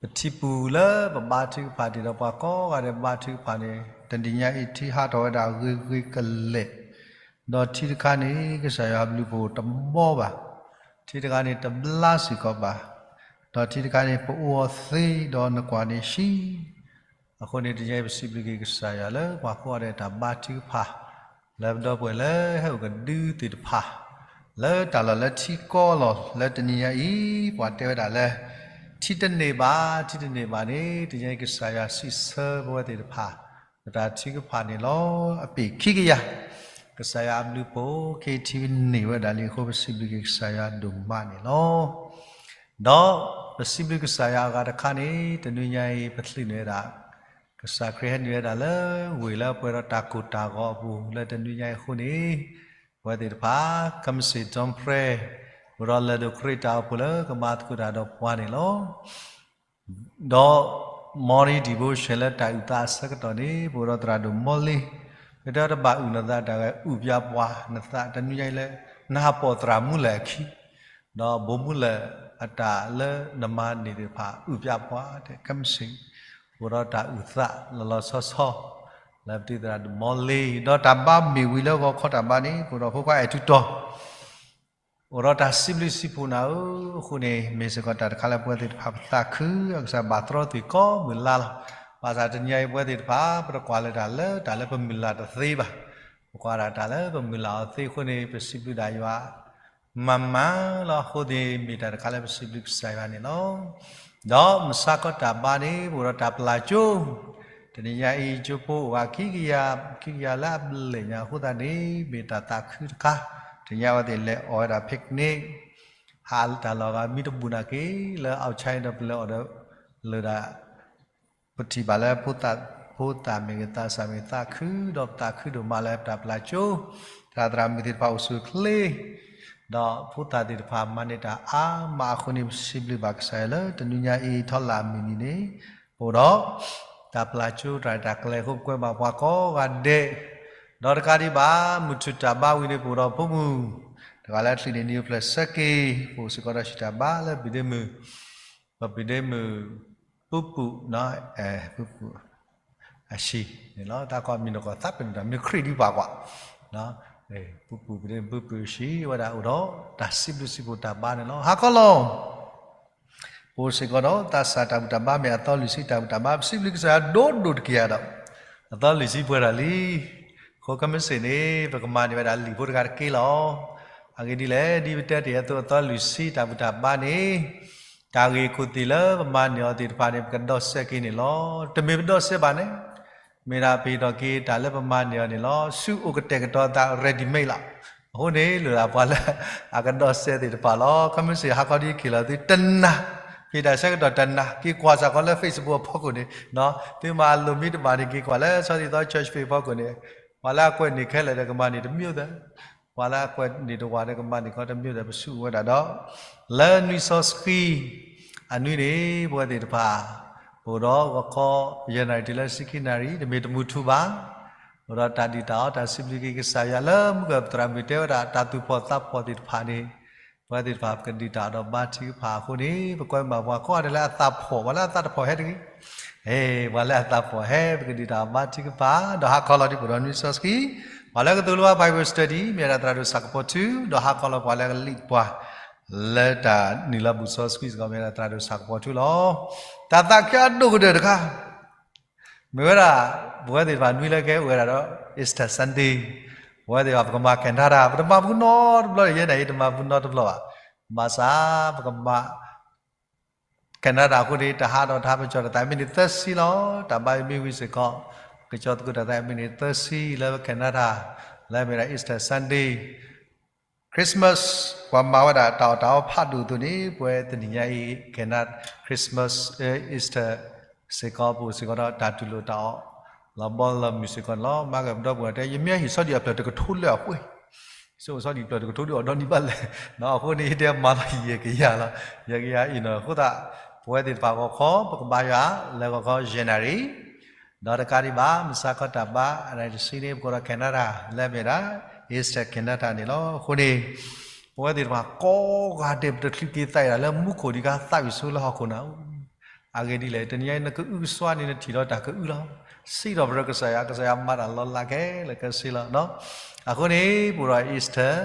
ပထံပူၤလၢပဘါထုကဖၣ်တ့ၢ်ဒီးပှၤကိးဂၤဒဲးဘါထုကဖၣ်န့ၣ် တနံၤညါအံၤ ထံဟးထီၣ်ဝဲဒၣ်ဂ့ၤဂ့ၤကလဲာ်, ဒီးထံတခါန့ၣ် ကစၢ်ယွၤဘျုးပအိၣ်တဘီဘၣ်, ထံတခါန့ၣ်တဘျါစ့ၢ်ကီးဘၣ်, ဒီးထံတခါန့ၣ် ပအိၣ်အီၤသ့ဒီးနကွၢ်န့ၣ်ဟံၣ် အဃိန့ၣ် တနံၤညါအံၤ ပစံးဘျုးက့ၤကစၢ်ယွၤလၢပှၤကိးဂၤဒဲးတၢ်ဘါထုကဖၣ် လၢပဒီပုၢ်ဝဲၢ်လၢဟဲအိၣ်ကဒုသ့ၣ်တဖၣ် လၢတၢ်လီၢ်လၢထံကီၢ်လီၢ် လၢတနံၤညါအံၤ ပှၤတဲဝဲဒၣ်လၢ ထံတန့ၢ်ဘၣ် ထံတန့ၢ်ဘၣ်န့ၣ် တနံၤညါအံၤ ကစၢ်ယွၤစံးဆၢပဝဲသ့ၣ်တဖၣ် သရၣ်ထုကဖၣ်န့ၣ်လီၤ. အပ့ၤခံကယၤ, ကစၢ်ယွၤအဘျုးအဖှိၣ် ကထံၣ်န့ၢ်ဝဲဒၣ်လံအဃိ ပစံးဘျုးက့ၤကစၢ်ယွၤဒိၣ်မးန့ၣ်လီၤ. ဒီးပစံးဘျုးကစၢ်ယွၤအဂၤတခါန့ၣ် တနွံညါအံၤ ပချုးန့ၢ်ဝဲဒၣ် ကစၢ်ခရံာ်ဟဲနုာ်ဝဲဒၣ်လၢဝ့ၢ်လၢပှဲၤဒီးတၢ်ကိၢ်တၢ်ဂီၤအပူၤ လၢတနွံညါအံၤအဃိန့ၣ်, ပဝဲသ့ၣ်တဖၣ် ကမစ့ၣ် Dawn Prayer အိၣ်ဒီးလၢၢ်ဒိၣ်ခရံာ်တၢ်အိၣ်ဖှိၣ်လၢကမၤသကိးတၢ်ဒီးပှၤန့ၣ်လီၤ. ဒီး Morning Devotion လၢတၢ်အုၣ်သးအဆၢကတီၢ်န့ၣ် ပအိၣ်ဒီးသရၣ်ဒိၣ်မီလ့, ပတဲတဘၣ်အုၣ်နသးတၢ်ဂဲၤ အုၣ်ပၠးပှၤနသး တနွံညါအံၤလၢ နဟးပိာ်သရၣ်မူလၢၢ်အခံ ဒီးဘိးမူလၢၢ်အတၢ်လၢနမၤန့ၢ်သ့ၣ်တဖၣ် အုၣ်ပၠးပှၤ တဲကမစ့ၣ်, ပအိၣ်ဒီးတၢ်အုၣ်သးလီၤလီၤဆီဆီ လၢပတံၤသရၣ်ဒိၣ်မီလ့, ဒီးတၢ်ဘါမ့ၢ်ဝံၤလၢဂီၤခီတၢ်ဘါန့ၣ် ပအိၣ်ဒီးဖိခွါအဲၣ်ထူတီၤ အိၣ်ဒီးတၢ်စံးဘျုးစံးဖှိၣ်နၤဧၢ, အဃိန့ၣ် မ့ၢ်စ့ၢ်ကီးတၢ်တခါလၢပဝဲသ့ၣ်တဖၣ်ပသးခု အကစၢ်ဘၣ်တြီသ့ၣ်ကိးမုၢ်လါလီၤ. ဘၣ်ဆၣ်တနံၤအံၤပဝဲသ့ၣ်တဖၣ် ပတကွၢ်လၢတၢ်လၢတၢ်လၢပမုၢ်လၢ်တသ့ဘၣ်. ပကွၢ်ဒၣ်တၢ်လၢပမုၢ်လၢ်အီၤသ့အဃိန့ၣ် ပစံးဘျုးဒၣ်ယွၤ မၤမၤလီၤ. အဃိန့ၣ် မ့ၢ်တၢ်တခါလၢပစံးဘျုးကစၢ်ယွၤန့ၣ်လီၤ. ဒီးမုၢ်ဆါခီတၢ်ဘါန့ၣ် ပအိၣ်ဒီးတၢ်ပျၢ်ကၠိ, တနံၤညါအံၤ ကၠိဖိအိၣ်ဂၤခံကယၤ, ခံကယၤလၢအဘျဲၣ်ညါအဃိသတးန့ၣ် မ့ၢ်တၢ်သးခုတခါ, တနံၤညါအဝဲသ့ၣ်လဲၤအီၣ်ဝဲဒၣ် picnic, ဟးတၢ်လီၢ်ဂၤမံတဘူၣ်နာ်က့ၤ လၢ outside ဒီးပလဲၤအီၣ်ဒီး လၢဒၣ် ပထံၣ်ဘၣ်လၢ ဖိသၣ်မ့ၢ်ဂ့ၤသးစၢ်မ့ၢ်ဂ့ၤသးခု ဒီးပသးခုဒိၣ်မးလၢပတၢ်ပျၢ်ကၠိ, သရၣ်သရၣ်မုၣ်သ့ၣ်တဖၣ်အိၣ်ဆူၣ်အိၣ်ချ့, ဒီးဖိသၣ်သ့ၣ်တဖၣ်မၤန့ၢ်တၢ်အါမးအဃိန့ၣ် ပစံးဘျုးဘၣ်ကစၢ်ယွၤလၢတနွံညါအံၤ ထီလၢအမုၢ်နံၤန့ၣ် ပအိၣ်ဒီး တၢ်ပျၢ်ကၠိတၢ်ရဲၣ်တၢ်ကျဲၤအဃိ ပကွဲမုာ်ပှၤကိးဂၤဒဲး, ဒီးတကးဒံးဘၣ် မုၢ်ထူၣ်တၢ်ဘါဝံၤန့ၣ် ပအိၣ်ဒီးဖိမုၣ် တဂၤလၢအချံးန့ၣ် နံၣ်အိၣ်ဖျဲၣ်ဆၢက့ၤ ပအိၣ်စ့ၢ်ကီးဒီးဟံၣ်တၢ်ဘါလၢပဒ့မုၣ်, ပပဒ့မုၣ် ပူပူၣ်, ပူပူၣ် အဟံၣ်န့ၣ်လီၤ. တၢ်ကိးမံၤနီၢ်ကီၢ်သးပ့ၤနီၣ်တၢ်မ့ၢ်ခရံာ်ဒ်ပှၤကွၢ်, ပူပူၣ်ပဒ့မုၣ် ပူပူၣ်အဟံၣ်ဝဲဒၣ်အိၣ်ဒီး တၢ်စံးဘျုးစံးဖှိၣ်တၢ်ဘါန့ၣ်လီၤ. ဟါခီလီၤ ပအိၣ်စ့ၢ်ကီးဒီး သးစၢ်တၢ်ဘူၣ်တၢ်ဘါမ့ၢ်အသီလွံၢ်ဆံတၢ်ဘူၣ်တၢ်ဘါ ပစံးဘျုးကစၢ်ယွၤဒိၣ်ဒိၣ်တက့ၢ်ဒီး အသီလွံၢ်ဆံပှဲၤထီၣ်လံ. အဃိကမ့ၢ်စ့ၢ်န့ၣ် ပကမၤန့ၢ်ဝဲဒၣ်လံာ်ဖိတဂၤတက့ၢ်လီၤ. အဂ့ၢ်ဒ်လဲၣ် ဒ်ပတဲတ့ၢ်အသိး အသီလွံၢ်ဆံတၢ်ဘူၣ်တၢ်ဘါန့ၣ် တၢ်ဂ့ၢ်ခိၣ်သ့ၣ်လၢပမၤန့ၢ်အီၤသ့ၣ်တဖၣ်န့ၣ် ပကဒီးစဲးက့ၤန့ၣ်လီၤ. တမ့ၢ်ပဒီးစဲးဘၣ်န့ၣ် မ့ၢ်ဒၣ်ပဟ့ၣ်ထီၣ်က့ၤတၢ်လၢပမၤန့ၢ်အီၤန့ၣ်လီၤ. ဆူအိၣ်ကတဲာ်ကတီၤအသး ready made လီၤ. အဃိန့ၣ် လိၣ်ဒၣ်ပှၤလၢအကဒီးစဲးသ့ၣ်တဖၣ်လီၤ. ကမ့ၢ်စ့ၢ်ဟါခီဒ်က့ၤလီၤသုတနၤ, ဖဲတၢ်ဆၢကတီၢ်တနၤ က့ၤကွၢ်စ့ၢ်ကီးလၢ Facebook အဖီခိၣ်န့ၣ်, သုမၤလိာ်မံတဘၣ်န့ၣ် က့ၤကွၢ်လၢဆီဒံၣ်သီ Church Page အဖီခိၣ်န့ၣ်, ပှၤလၢအကွဲးန့ၢ်ခဲလၢာ်ဒီးကမၤန့ၢ်တမံၤအိၣ်သၢ, ပှၤလၢအကွဲးန့ၢ်တဝၣ်ဒီးကမၤန့ၢ်ခီတမံၤအိၣ်သၢ ပဆူၣ်အိၣ်ဝဲဒၣ်ဒီး လၢနွံစီဆှံ အနွံန့ၣ် ပဝဲသ့ၣ်တဖၣ် ပအိၣ်ဒီးဂီၤခီ ယဲၢ်နၣ်ရံၣ်တုၤလၢဆံခံနၣ်ရံၣ် တမ့ၢ်တမုာ်ထူၣ်ဘၣ်. အိၣ်ဒီးတၢ်ဒုၣ်တၢ်အီၣ်တၢ်စံးဘျုးက့ၤကစၢ်ယွၤလၢမုၢ်ကၢၢ်ပသရၣ်မုၣ်တဲဝဲဒၣ် တၢ်သူၣ်ဖှီၣ်သးဖှီၣ်သ့ၣ်တဖၣ်န့ၣ် ပဝဲသ့ၣ်တဖၣ်ပကဒုၣ်တၢ်အီၣ်ဒီးဘါထုကဖၣ်အဃိန့ၣ် ပကွဲမုာ်ပှၤကိးဂၤဒဲးလၢအသးဖှီၣ် ပှၤလၢအသးတဖှီၣ်ဟဲတဂ့ၤ ပှၤလၢအသးဖှီၣ်ဟဲ ပကဒုၣ်တၢ်အီၣ်ဘါထုကဖၣ် ဒီးဟါခီလီၤဒ်ပအိၣ်ဒီးနွံစီဆှံ ပှၤလၢကသိၣ်လိအီၤ Bible study မ့ၢ်ဝဲဒၣ်သရၣ်ဒိၣ်ဆၣ်ကပီၤထူ ဒီးဟါခီလီၤပှၤလၢကလံၣ်ပှၤ လၢတၢ်နုာ်လီၤဘူၣ်စီဆှံစ့ၢ်ကီး မ့ၢ်ဝဲဒၣ်သရၣ်ဒိၣ်ဆၣ်ကပီၤထူလီၤ. တၢ်သးခုအဒိၣ်ကတၢၢ်တခါ မ့ၢ်ဝဲဒၣ် ပဝဲသ့ၣ်တဖၣ်နွံလၢကဲအိၣ်ဝဲဒၣ်ဒီး Easter Sunday ပဝဲသ့ၣ်တဖၣ်ပကမၤ Canada ပတမၤပူၤနီတဘျီ ယဲၢ်နၣ်ရံၣ်တမၤပူၤနီတဘျီဘၣ်. ဘၣ်ဆၣ်ပကမၤ Canada အဃိန့ၣ် တဟးဒီးတဟးပကၠီၣ်တၢ်သးမံးနံးသၢဆံလီၤ. တၢ်ဘါယွၤမ့ၢ်ဝံၤစ့ၢ်ကီး ကကၠီၣ်သကိးတၢ်သးမံးနံးသၢဆံလၢ Canada လၢအမ့ၢ်ဒၣ် Easter Sunday, Christmas ပှၤမၤဝဲဒၣ်တၢ်အီၣ်တၢ်အီဖးဒိၣ်အသိးန့ၣ် ပဝဲတနံၤညါအံၤ Canada Christmas, Easter စ့ၢ်ကီး ပအိၣ်စ့ၢ်ကီးဒီးတၢ်တူၢ်လိာ်တၢ်အီၣ် လီၤဘီလီၤမုၢ်စ့ၢ်ကီးန့ၣ်လီၤ. မၤကဒီပုၢ်ဝဲၢ်တဲ ယမ့ၢ်ဟံးဆီဒံၣ်အဖျၢၣ်တကထိလၢအဃိ ဆိကမိၣ်ဆီဒံၣ်ဖျၢၣ်တကထိဒုးအီၣ်ဒီနံၣ်ဘၣ်လဲၣ်. အဃိန့ၣ် တဲမၤလီၤယဲၢ်ကယၤလီၤ. ယဲၢ်ကယၤအံၤနီၤ အဃိသတး ပဝဲသ့ၣ်တဖၣ်ဂီၤခီ ပကဘါယွၤလၢဂီၤခီ ယဲၢ်နၣ်ရံၣ်, ဒီးတကးဒံးဘၣ် မုၢ်ဆါခီတၢ်ဘါ အနံၤတဆံန့ၣ် ပကအိၣ်ဒီး Canada လၢအမ့ၢ်ဒၣ် Eastern Canada န့ၣ်လီၤ. အဃိန့ၣ် ပဝဲသ့ၣ်တဖၣ်ကိးဂၤဒဲး ပတချုးက့ၤသးအံၤဒၣ်လၢမူခိၣ်ဒံးကါ သးဝံၣ်ဆိလၢဟီၣ်ခိၣ်နၢ် အဂ့ၢ်ဒ်လဲၣ် တနံၤအံၤ နကအုကစွါန့ၣ် နထံၣ်ဒီးတၢ်ကအုလီၤ. စံးထီၣ်ပတြၢၤကစၢ်ယွၤ ကစၢ်ယွၤမၤတၢ်လီၤလးခဲလၢာ်ခဲဆ့လီၤ. အဃိန့ၣ် ပအိၣ်ဒီး Eastern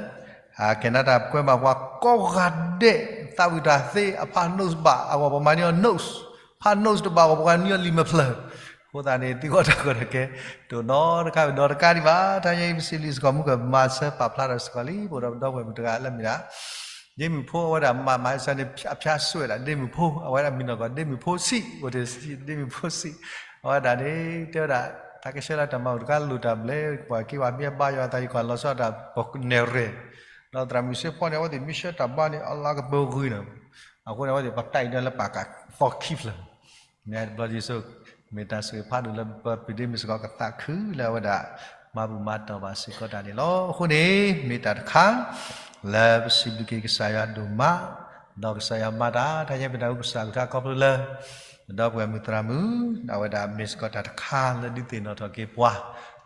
Canada ပကွဲမုာ်ပှၤကိးဂၤဒဲး သးဝံၣ်တၢ်သ့အဖး notes တဘၣ် အဂီၢ်ပမၤန့ၢ်အီၤ notes, ဖး notes တဘၣ်အဂီၢ် ပှၤန့ၢ်အီၤလံာ်မဲာ်ဖျၢၣ်. အဃိသတးန့ၣ် သုဂီၢ်တၢ်ဂီၢ်တကဲ တိၢ်နီတခါဝံၤဒီးတကးဒံးဘၣ် တနံၤအံၤ ပစံးဘျုးစ့ၢ်ကီး မူကမၤဆၢပာ်ဖျါထီၣ်စ့ၢ်ကီးလံ ပအိၣ်ဒီးပဒီပုၢ်ဝဲၢ်မုၣ်တဂၤလၢအမ့ၢ်ဒၣ် ဒ့မုၣ်ဖိ အဝဲဒၣ်မၤမၤစၢၤန့ၣ် ဖျါဖျါဆိဝဲဒၣ် ဒ့မုၣ်ဖိ အဝဲဒၣ်မံၤနီၢ်ကီၢ် ဒ့မုၣ်ဖိဆံး အိၣ်တ့ၢ် ဒ့မုၣ်ဖိဆံး အဝဲဒၣ်န့ၣ် တဲဝဲဒၣ် တၢ်ကဆှၢလၢတၢ်မၤအိၣ်တခါလိၣ်တၢ်ဘျဲၣ် ပှၤက့ၤဘၣ်မ့ၢ်ဘါယွၤအသး ယကွၢ်လီၤဆီတၢ်ပနဲၣ်ရဲၣ်, ဒီးသရၣ်မုၣ်စ့ဖီန့ၣ် အဝဲသ့ၣ်မ့ၢ်ဆှၢတၢ်ဘါန့ၣ် အလၤကပၢၤဂ့ၤန့ၣ်, အဃိန့ၣ် အဝဲသ့ၣ်ပတၢ်အံၤဒၣ်လၢပာ်ကသီခံဖျၢၣ် မ့ၢ်တဘျီယ့ၣ်ၡူး မ့ၢ်တၢ်ဆိၣ်ဂ့ၤဖးဒိၣ်လၢပပျ့ၤဒ့မ့ၢ်စ့ၢ်ကီးကသးခုလၢအဝဲဒၣ် မၤဘူၣ်မၤတီၢ်ဘၣ်စ့ၢ်ကီးတၢ်န့ၣ်လီၤ. အဃိန့ၣ် မ့ၢ်တၢ်တခါ လၢပစံးဘျုးက့ၤကစၢ်ယွၤဒိၣ်မး, ဒီးကစၢ်ယွၤမၤတၢ် တၢ်ညါပတၢ်အိၣ်ကစၢ်ကထါခီဖျိလၢ ပဒီပုၢ်ဝဲၢ်မုၣ်သရၣ်မုၣ် အဝဲဒၣ်မ့ၢ်စ့ၢ်ကီးတၢ်တခါလၢဒုးသ့ၣ်နီၣ်ထီၣ်က့ၤပှၤ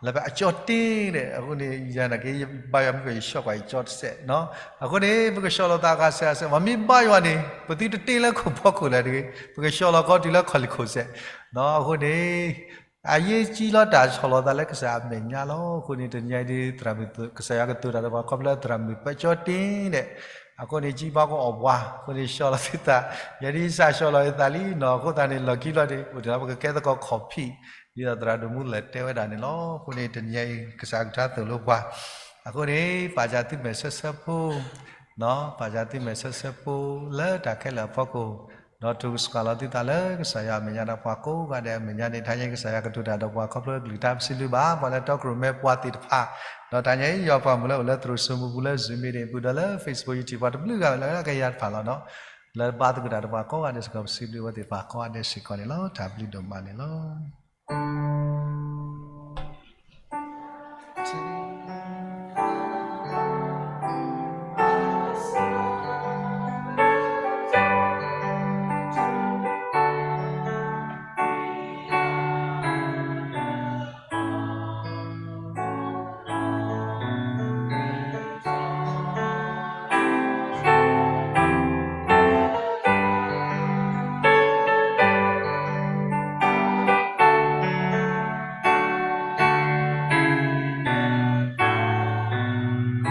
လၢပအကၠီတ့ၢ်ဒီး အဃိန့ၣ် ယၤနာ်က့ ဘါယွၤမ့ၢ်ပှဲၤယဆှီကွၢ်ယကၠီတစဲးနီၤ, အဃိန့ၣ် ပကဆှီလီၤသးအဂၤစဲးအဂၤစဲး ပှၤမ့ၢ်ဘါယွၤန့ၣ် ပသုတတ့လၢခိၣ်ဖီခိၣ်လဲၣ်တဂ့ၤ, ပကဆှီလီၤခီတုၤလၢခီၣ်လံၢ်ခိၣ်စဲး, အယ့ၢ်ကံလီၤတၢ်ဆီၣ်လီၤသးလၢကစၢ်အမဲာ်ညါလီၤ. အဃိန့ၣ် တနံၤအံၤဒ်သရၣ်မုၣ် ကစၢ်ယွၤကတိၤတၢ်ဒီးပှၤခီဖျိလၢသရၣ်မုၣ်ပကၠီတ့ၢ်ဒီး အဃိန့ၣ် ကံဘါကအီၣ်ပှၤ အဃိန့ၣ် ဆှီလီၤသုသး, ယၤဒ်စးဆှီလီၤသုသးလံနီၤ, အဃိသတးန့ၣ် လီၢ်ခံဘျီန့ၣ် အိၣ်တ့ၢ်လီၤ ပကကဲသကိးခီၣ်ဖံး ဒ်သိးသရၣ်ဒိၣ်မူလဲၤတဲဝဲဒၣ်န့ၣ်လီၤ. အဃိန့ၣ် တနံၤအံၤ ကစၢ်ကထါသိၣ်လိပှၤ, အဃိန့ၣ် ပာ်စၢၤသုမဲာ်ဆၢဆၢဖိ ပာ်စၢၤသုမဲာ်ဆၢဆၢဖိ လၢတၢ်ခဲလၢာ်အဖီခိၣ်, ဒီးတိၢ်ကဆှီလီၤသုသးလၢကစၢ်ယွၤအမဲာ်ညါဒီးပှၤကိးဂၤဒဲးအမဲာ်ညါန့ၣ် တနံၤအံၤ ကစၢ်ယွၤကတိၤတၢ်ဒီးပှၤခီဖျိကလုၢ်ကထါပစံးဘျုးဘၣ် ပှၤလၢတီကရိၣ်မဲပှၤသ့ၣ်တဖၣ်, ဒီးတနံၤအံၤ ယွၤပှၤမုၣ်လၢအိၣ်လၢသရိာ်စိမိပူၤလၢ Zoom meeting ပူၤဒီးလၢ Facebook YouTube ပှၤတဘျုးဂၤလၢကယၤတဖၣ်လီၤနီၤ, လၢဘါသကိးတၢ်ဒီးပှၤကိးဂၤဒဲးစ့ၢ်ကီး ပစံးဘျုးဝဲသ့ၣ်တဖၣ်ကိးဂၤဒဲးစ့ၢ်ကီးန့ၣ်လီၤ. တၢ်ဘျုးဒိၣ်မးန့ၣ်လီ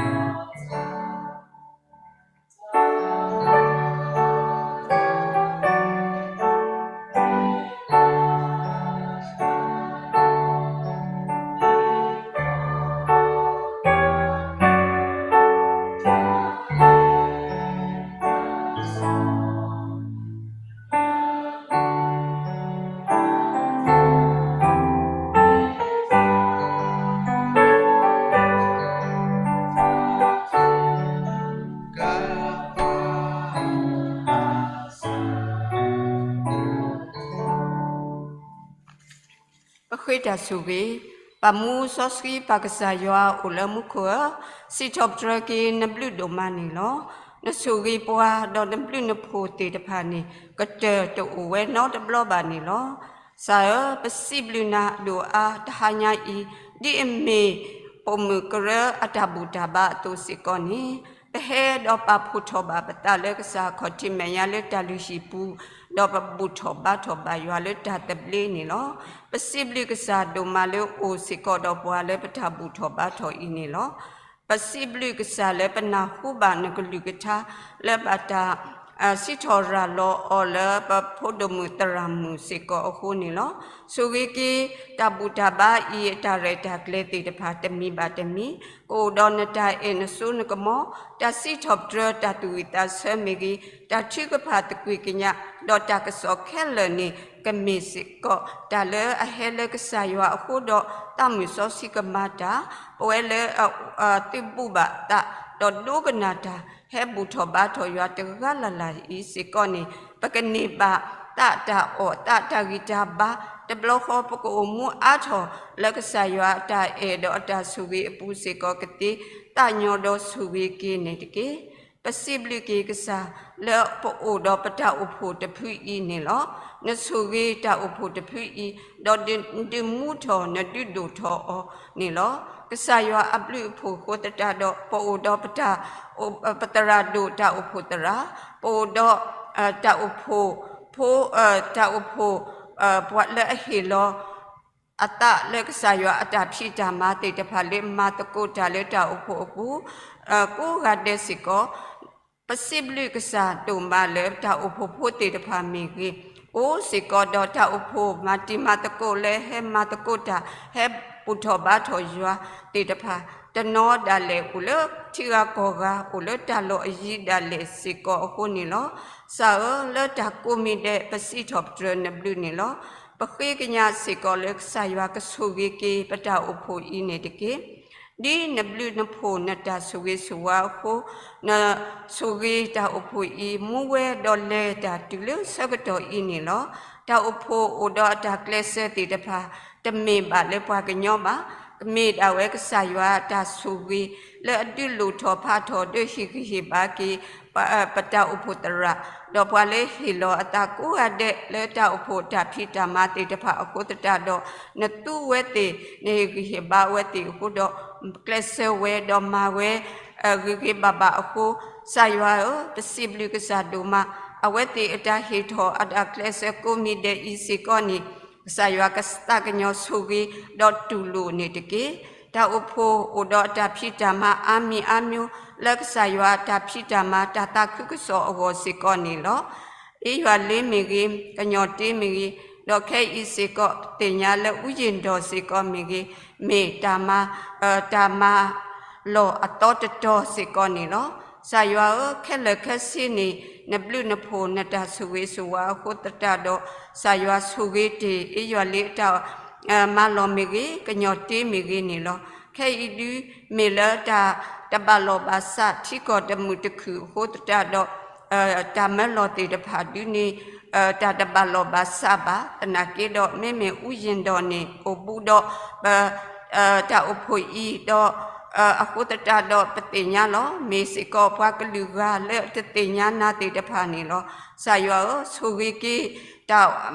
ၤ. ပဃ့တၢ်ဆိၣ်ဂ့ၤ, ပၢ်မူစီဆှံပၢ်ကစၢ်ယွၤအိၣ်လၢမူခိၣ်ဧၢ, စံးထီၣ်ပတြၢၤက့ၤနဘျုးဒိၣ်မးန့ၣ်လီၤ. နဆိၣ်ဂ့ၤပှၤဒီးနဘျုးနဖှိၣ်သ့ၣ်တဖၣ်န့ၣ် ကတၢၢ်တအိၣ်ဝဲနီတဘျီဘၣ်န့ၣ်လီၤ. ကစၢ်ဧၢ, ပစံးဘျုးနၤဒိၣ်အါတဟါညါအံၤ, ဒ်အမ့ၢ်ပိာ်မုၣ်ကရၢအတၢ်ဘူၣ်တၢ်ဘါအသိးစ့ၢ်ကီးန့ၣ်, ပဟဲဒီးပာ်ဖှိၣ်ထီၣ်ဘၣ်ပသးလၢကစၢ်အခီၣ်ထံးမဲာ်ညါလၢတၢ်လုၢ်ဟံၣ်ပူၤ, ဒီးပဘူၣ်ထီၣ်ဘါထီၣ်ဘၣ်ယွၤလၢတၢ်သဘျ့န့ၣ်လီၤ. ပစံးဘျုးကစၢ်ဒိၣ်မးလၢအိၣ်စ့ၢ်ကီးဒီးပှၤလၢပတၢ်ဘူၣ်ထီၣ်ဘါထီၣ်အံၤန့ၣ်လီၤ. ပစံးဘျုးကစၢ်လၢပနၢ်ဟူဘၣ်နကလုၢ်ကထါ လၢဘၣ်တၢ် စံးထီၣ်ရၤလီၤအီၤလၢပဖိဒိၣ်မုၣ်သရၣ်မုၣ်စ့ၢ်ကီးအဃိန့ၣ်လီၤ. ဆိၣ်ဂ့ၤက့ၤ တၢ်ဘူၣ်တၢ်ဘါအံၤအတၢ်ရဲၣ်တၢ်ကျဲၤသ့ၣ်တဖၣ်တမံၤဘၣ်တမံၤ, ကအိၣ်ဒီးနတၢ်အဲၣ်နစိနကမီၤ, တၢ်စံးထီၣ်ပတြၢၤတၢ်သူၣ်ဝံၣ်သးဆၢမ့ၢ်ဂ့ၤ, တၢ်ထုကဖၣ်သကွံာ်ကညး, ဒီးတၢ်ကစီၣ်ခဲလၢာ်န့ၣ် ကမ့ၢ်စ့ၢ်ကီး တၢ်လၢအဟဲလၢကစၢ်ယွၤအဃိဒီး သးမုၢ်စီဆှံကမၤတၢ်, ပဝဲလၢ သုးဘူးဘၣ်သး, ဒီးဒိကနၣ်တၢ် ဟဲဘူၣ်ထီၣ်ဘါထီၣ်ယွၤတဂၤလၢ်လၢ်အံၤစ့ၢ်ကီးန့ၣ်, ပကန့ၢ်ဘၣ်သးတၢ်အီၣ်သးတၢ်ဂံၢ်တၢ်ဘါ, တဘျီဃီ ပကအိၣ်မူအါထီၣ်လၢကစၢ်ယွၤအတၢ်အဲၣ်ဒီးအတၢ်ဆိၣ်ဂ့ၤအပူၤစ့ၢ်ကီးကသ့, သးညီဒီးဆိၣ်ဂ့ၤက့ၤန့ၣ်တက့ၢ်. ပစံးဘျုးက့ၤကစၢ် လၢပအိၣ်ဒီးပတၢ်အိၣ်ဖှိၣ်တဖုအံၤန့ၣ်လီၤ. နဆိၣ်ဂ့ၤတၢ်အိၣ်ဖှိၣ်တဖုအံၤ, ဒီးဒုးမူထီၣ်နဒုးဒိၣ်ထီၣ်အီၤန့ၣ်လီၤ. ကစၢ်ယွၤအဘျုးအဖှိၣ်အဃိသတးဒီး ပအိၣ်ဒီးပတၢ် ပသရၣ်ဒိၣ်တၢ်အိၣ်ဖှိၣ်သရၣ်, ပအိၣ်ဒီး တၢ်အိၣ်ဖှိၣ်ဖိ, တၢ်အိၣ်ဖှိၣ် ပှၤလၢအဟ့ၣ်လီၤ အသးလၢကစၢ်ယွၤအတၢ်ဖံးတၢ်မၤသ့ၣ်တဖၣ်လၢမၤသကိးတၢ်လၢတၢ်အိၣ်ဖှိၣ်အပူၤ ကိးဂၤဒဲးစ့ၢ်ကီး, ပစံးဘျုးကစၢ်ဒိၣ်မးလၢတၢ်အိၣ်ဖှိၣ်ဖိသ့ၣ်တဖၣ်မ့ၢ်ဂ့ၤ, အိၣ်စ့ၢ်ကီးဒီးတၢ်အိၣ်ဖှိၣ်မၤတံၤမၤသကိးလၢဟဲမၤသကိးတၢ် ဟဲဘူၣ်ထီၣ်ဘါထီၣ်ယွၤသ့ၣ်တဖၣ်, တနီၤဒၣ်လဲာ်အိၣ်လၢထံဂၤကီၢ်ဂၤ အိၣ်လၢတၢ်လီၢ်အယံၤဒၣ်လဲာ်စ့ၢ်ကီးအဃိန့ၣ်လီၤ. ကစၢ်ဧၢ, လၢတၢ်ကိးမံၤဒဲး ပစံးထီၣ်ပတြၢၤနဘျုးန့ၣ်လီၤ. ပဃ့ကညးစ့ၢ်ကီးလၢကစၢ်ယွၤကဆိၣ်ဂ့ၤက့ၤပတၢ်အိၣ်ဖှိၣ်အံၤန့ၣ်တက့ၢ်. ဒ်နဘျုးနဖှိၣ်နတၢ်ဆိၣ်ဂ့ၤဆိၣ်ဝါအဃိ, နဆိၣ်ဂ့ၤတၢ်အိၣ်ဖှိၣ်အံၤ မူဝဲဒီးလဲၤတၢ်တုၤလၢဆၢကတီၢ်အံၤန့ၣ်လီၤ. တၢ်အိၣ်ဖှိၣ်အိၣ်ဒီးအတၢ်ကျဲးစၢးသ့ၣ်တဖၣ် တမ့ၢ်ဘၣ်လၢပှၤကညီဘၣ်, ကမ့ၢ်ဒၣ်ဝဲကစၢ်ယွၤအတၢ်ဆိၣ်ဂ့ၤ လၢအဒုးလိၣ်ထီၣ်ဖးထီၣ်ဒီးဟ့ၣ်ဂံၢ်ဟ့ၣ်ဘါက့ၤ ပတၢ်အိၣ်ဖှိၣ်သရၣ်, ဒီးပှၤလၢဟ့ၣ်လီၤအသးကိးဂၤဒဲးလၢတၢ်အိၣ်ဖှိၣ်တၢ်ဖံးတၢ်မၤသ့ၣ်တဖၣ်အဃိသတးဒီး, နသူဝဲသ့ၣ် နဟ့ၣ်ဂံၢ်ဟ့ၣ်ဘါဝဲသ့ၣ်အဃိဒီး, ကျဲးစၢးဝဲဒီးမၤဝဲ ဂ့ၤဂ့ၤဘၣ်ဘၣ်အဃိ, ကစၢ်ယွၤဧၢ, ပစံးဘျုးကစၢ်ဒိၣ်မး, အဝဲသ့ၣ်အတၢ်ဟ့ၣ်ထီၣ်အတၢ်ကျဲးစၢးကိးမံၤဒဲးအံၤစ့ၢ်ကီးန့ၣ်, ကစၢ်ယွၤကသးကညီၤဆိၣ်ဂ့ၤ ဒီးတူၢ်လိာ်န့ၣ်တက့ၢ်. တၢ်အိၣ်ဖှိၣ်အိၣ်ဒီးအတၢ်ဖံးတၢ်မၤအါမံၤအါမျိၤ လၢကစၢ်ယွၤအတၢ်ဖံးတၢ်မၤတၢ်သးခုကစီၣ်အဂီၢ်စ့ၢ်ကီးန့ၣ်လီၤ. အ့ယွၤလ့မ့ၢ်ဂ့ၤ, ကညီၣ်တ့မ့ၢ်ဂ့ၤ, ဒီးခဲအံၤစ့ၢ်ကီးပသ့ၣ်ညါလၢအူယ့ၣ်ဒီးစ့ၢ်ကီးမ့ၢ်ဂ့ၤ, မ့ၢ်တၢ်မၤ တၢ်မၤလီၢ်အသီတတီၤစ့ၢ်ကီးန့ၣ်လီၤ. ကစၢ်ယွၤဧၢ, ခဲလၢာ်ခဲဆ့န့ၣ် နဘျုးနဖှိၣ်နတၢ်ဆိၣ်ဂ့ၤဆိၣ်ဝါအဃိသတးဒီး, ကစၢ်ယွၤဆိၣ်ဂ့ၤတ့ၢ် အ့ယွၤလ့အတၢ်မၤလီၢ်မ့ၢ်ဂ့ၤ, ကညီၣ်တ့မ့ၢ်ဂ့ၤန့ၣ်လီၤ. ခဲအံၤဒုး မ့ၢ်လၢတၢ်တဘၣ်လီၢ်ဘၣ်စး ထံကီၢ်တမုာ်တခုၣ်အဃိသတးဒီး, တၢ်မၢလီၤသ့ၣ်တဖၣ်ဒုးန့ၣ် တၢ်တဘၣ်လီၢ်ဘၣ်စးဘၣ်. သနာ်က့ဒီး မ့မ့ၢ်အူယ့ၣ်ဒီးန့ၣ် အိၣ်ဘူးဒီး တၢ်အိၣ်ဖှိၣ်အံၤဒီး အဃိသတးဒီးပသ့ၣ်ညါလီၤ. မ့ၢ်စ့ၢ်ကီးပှၤကလုာ်ဂၤလၢတသ့ၣ်ညါနၤသ့ၣ်တဖၣ်န့ၣ်လီၤ. ကစၢ်ယွၤဧၢ, ဆိၣ်ဂ့ၤက့ၤ တၢ်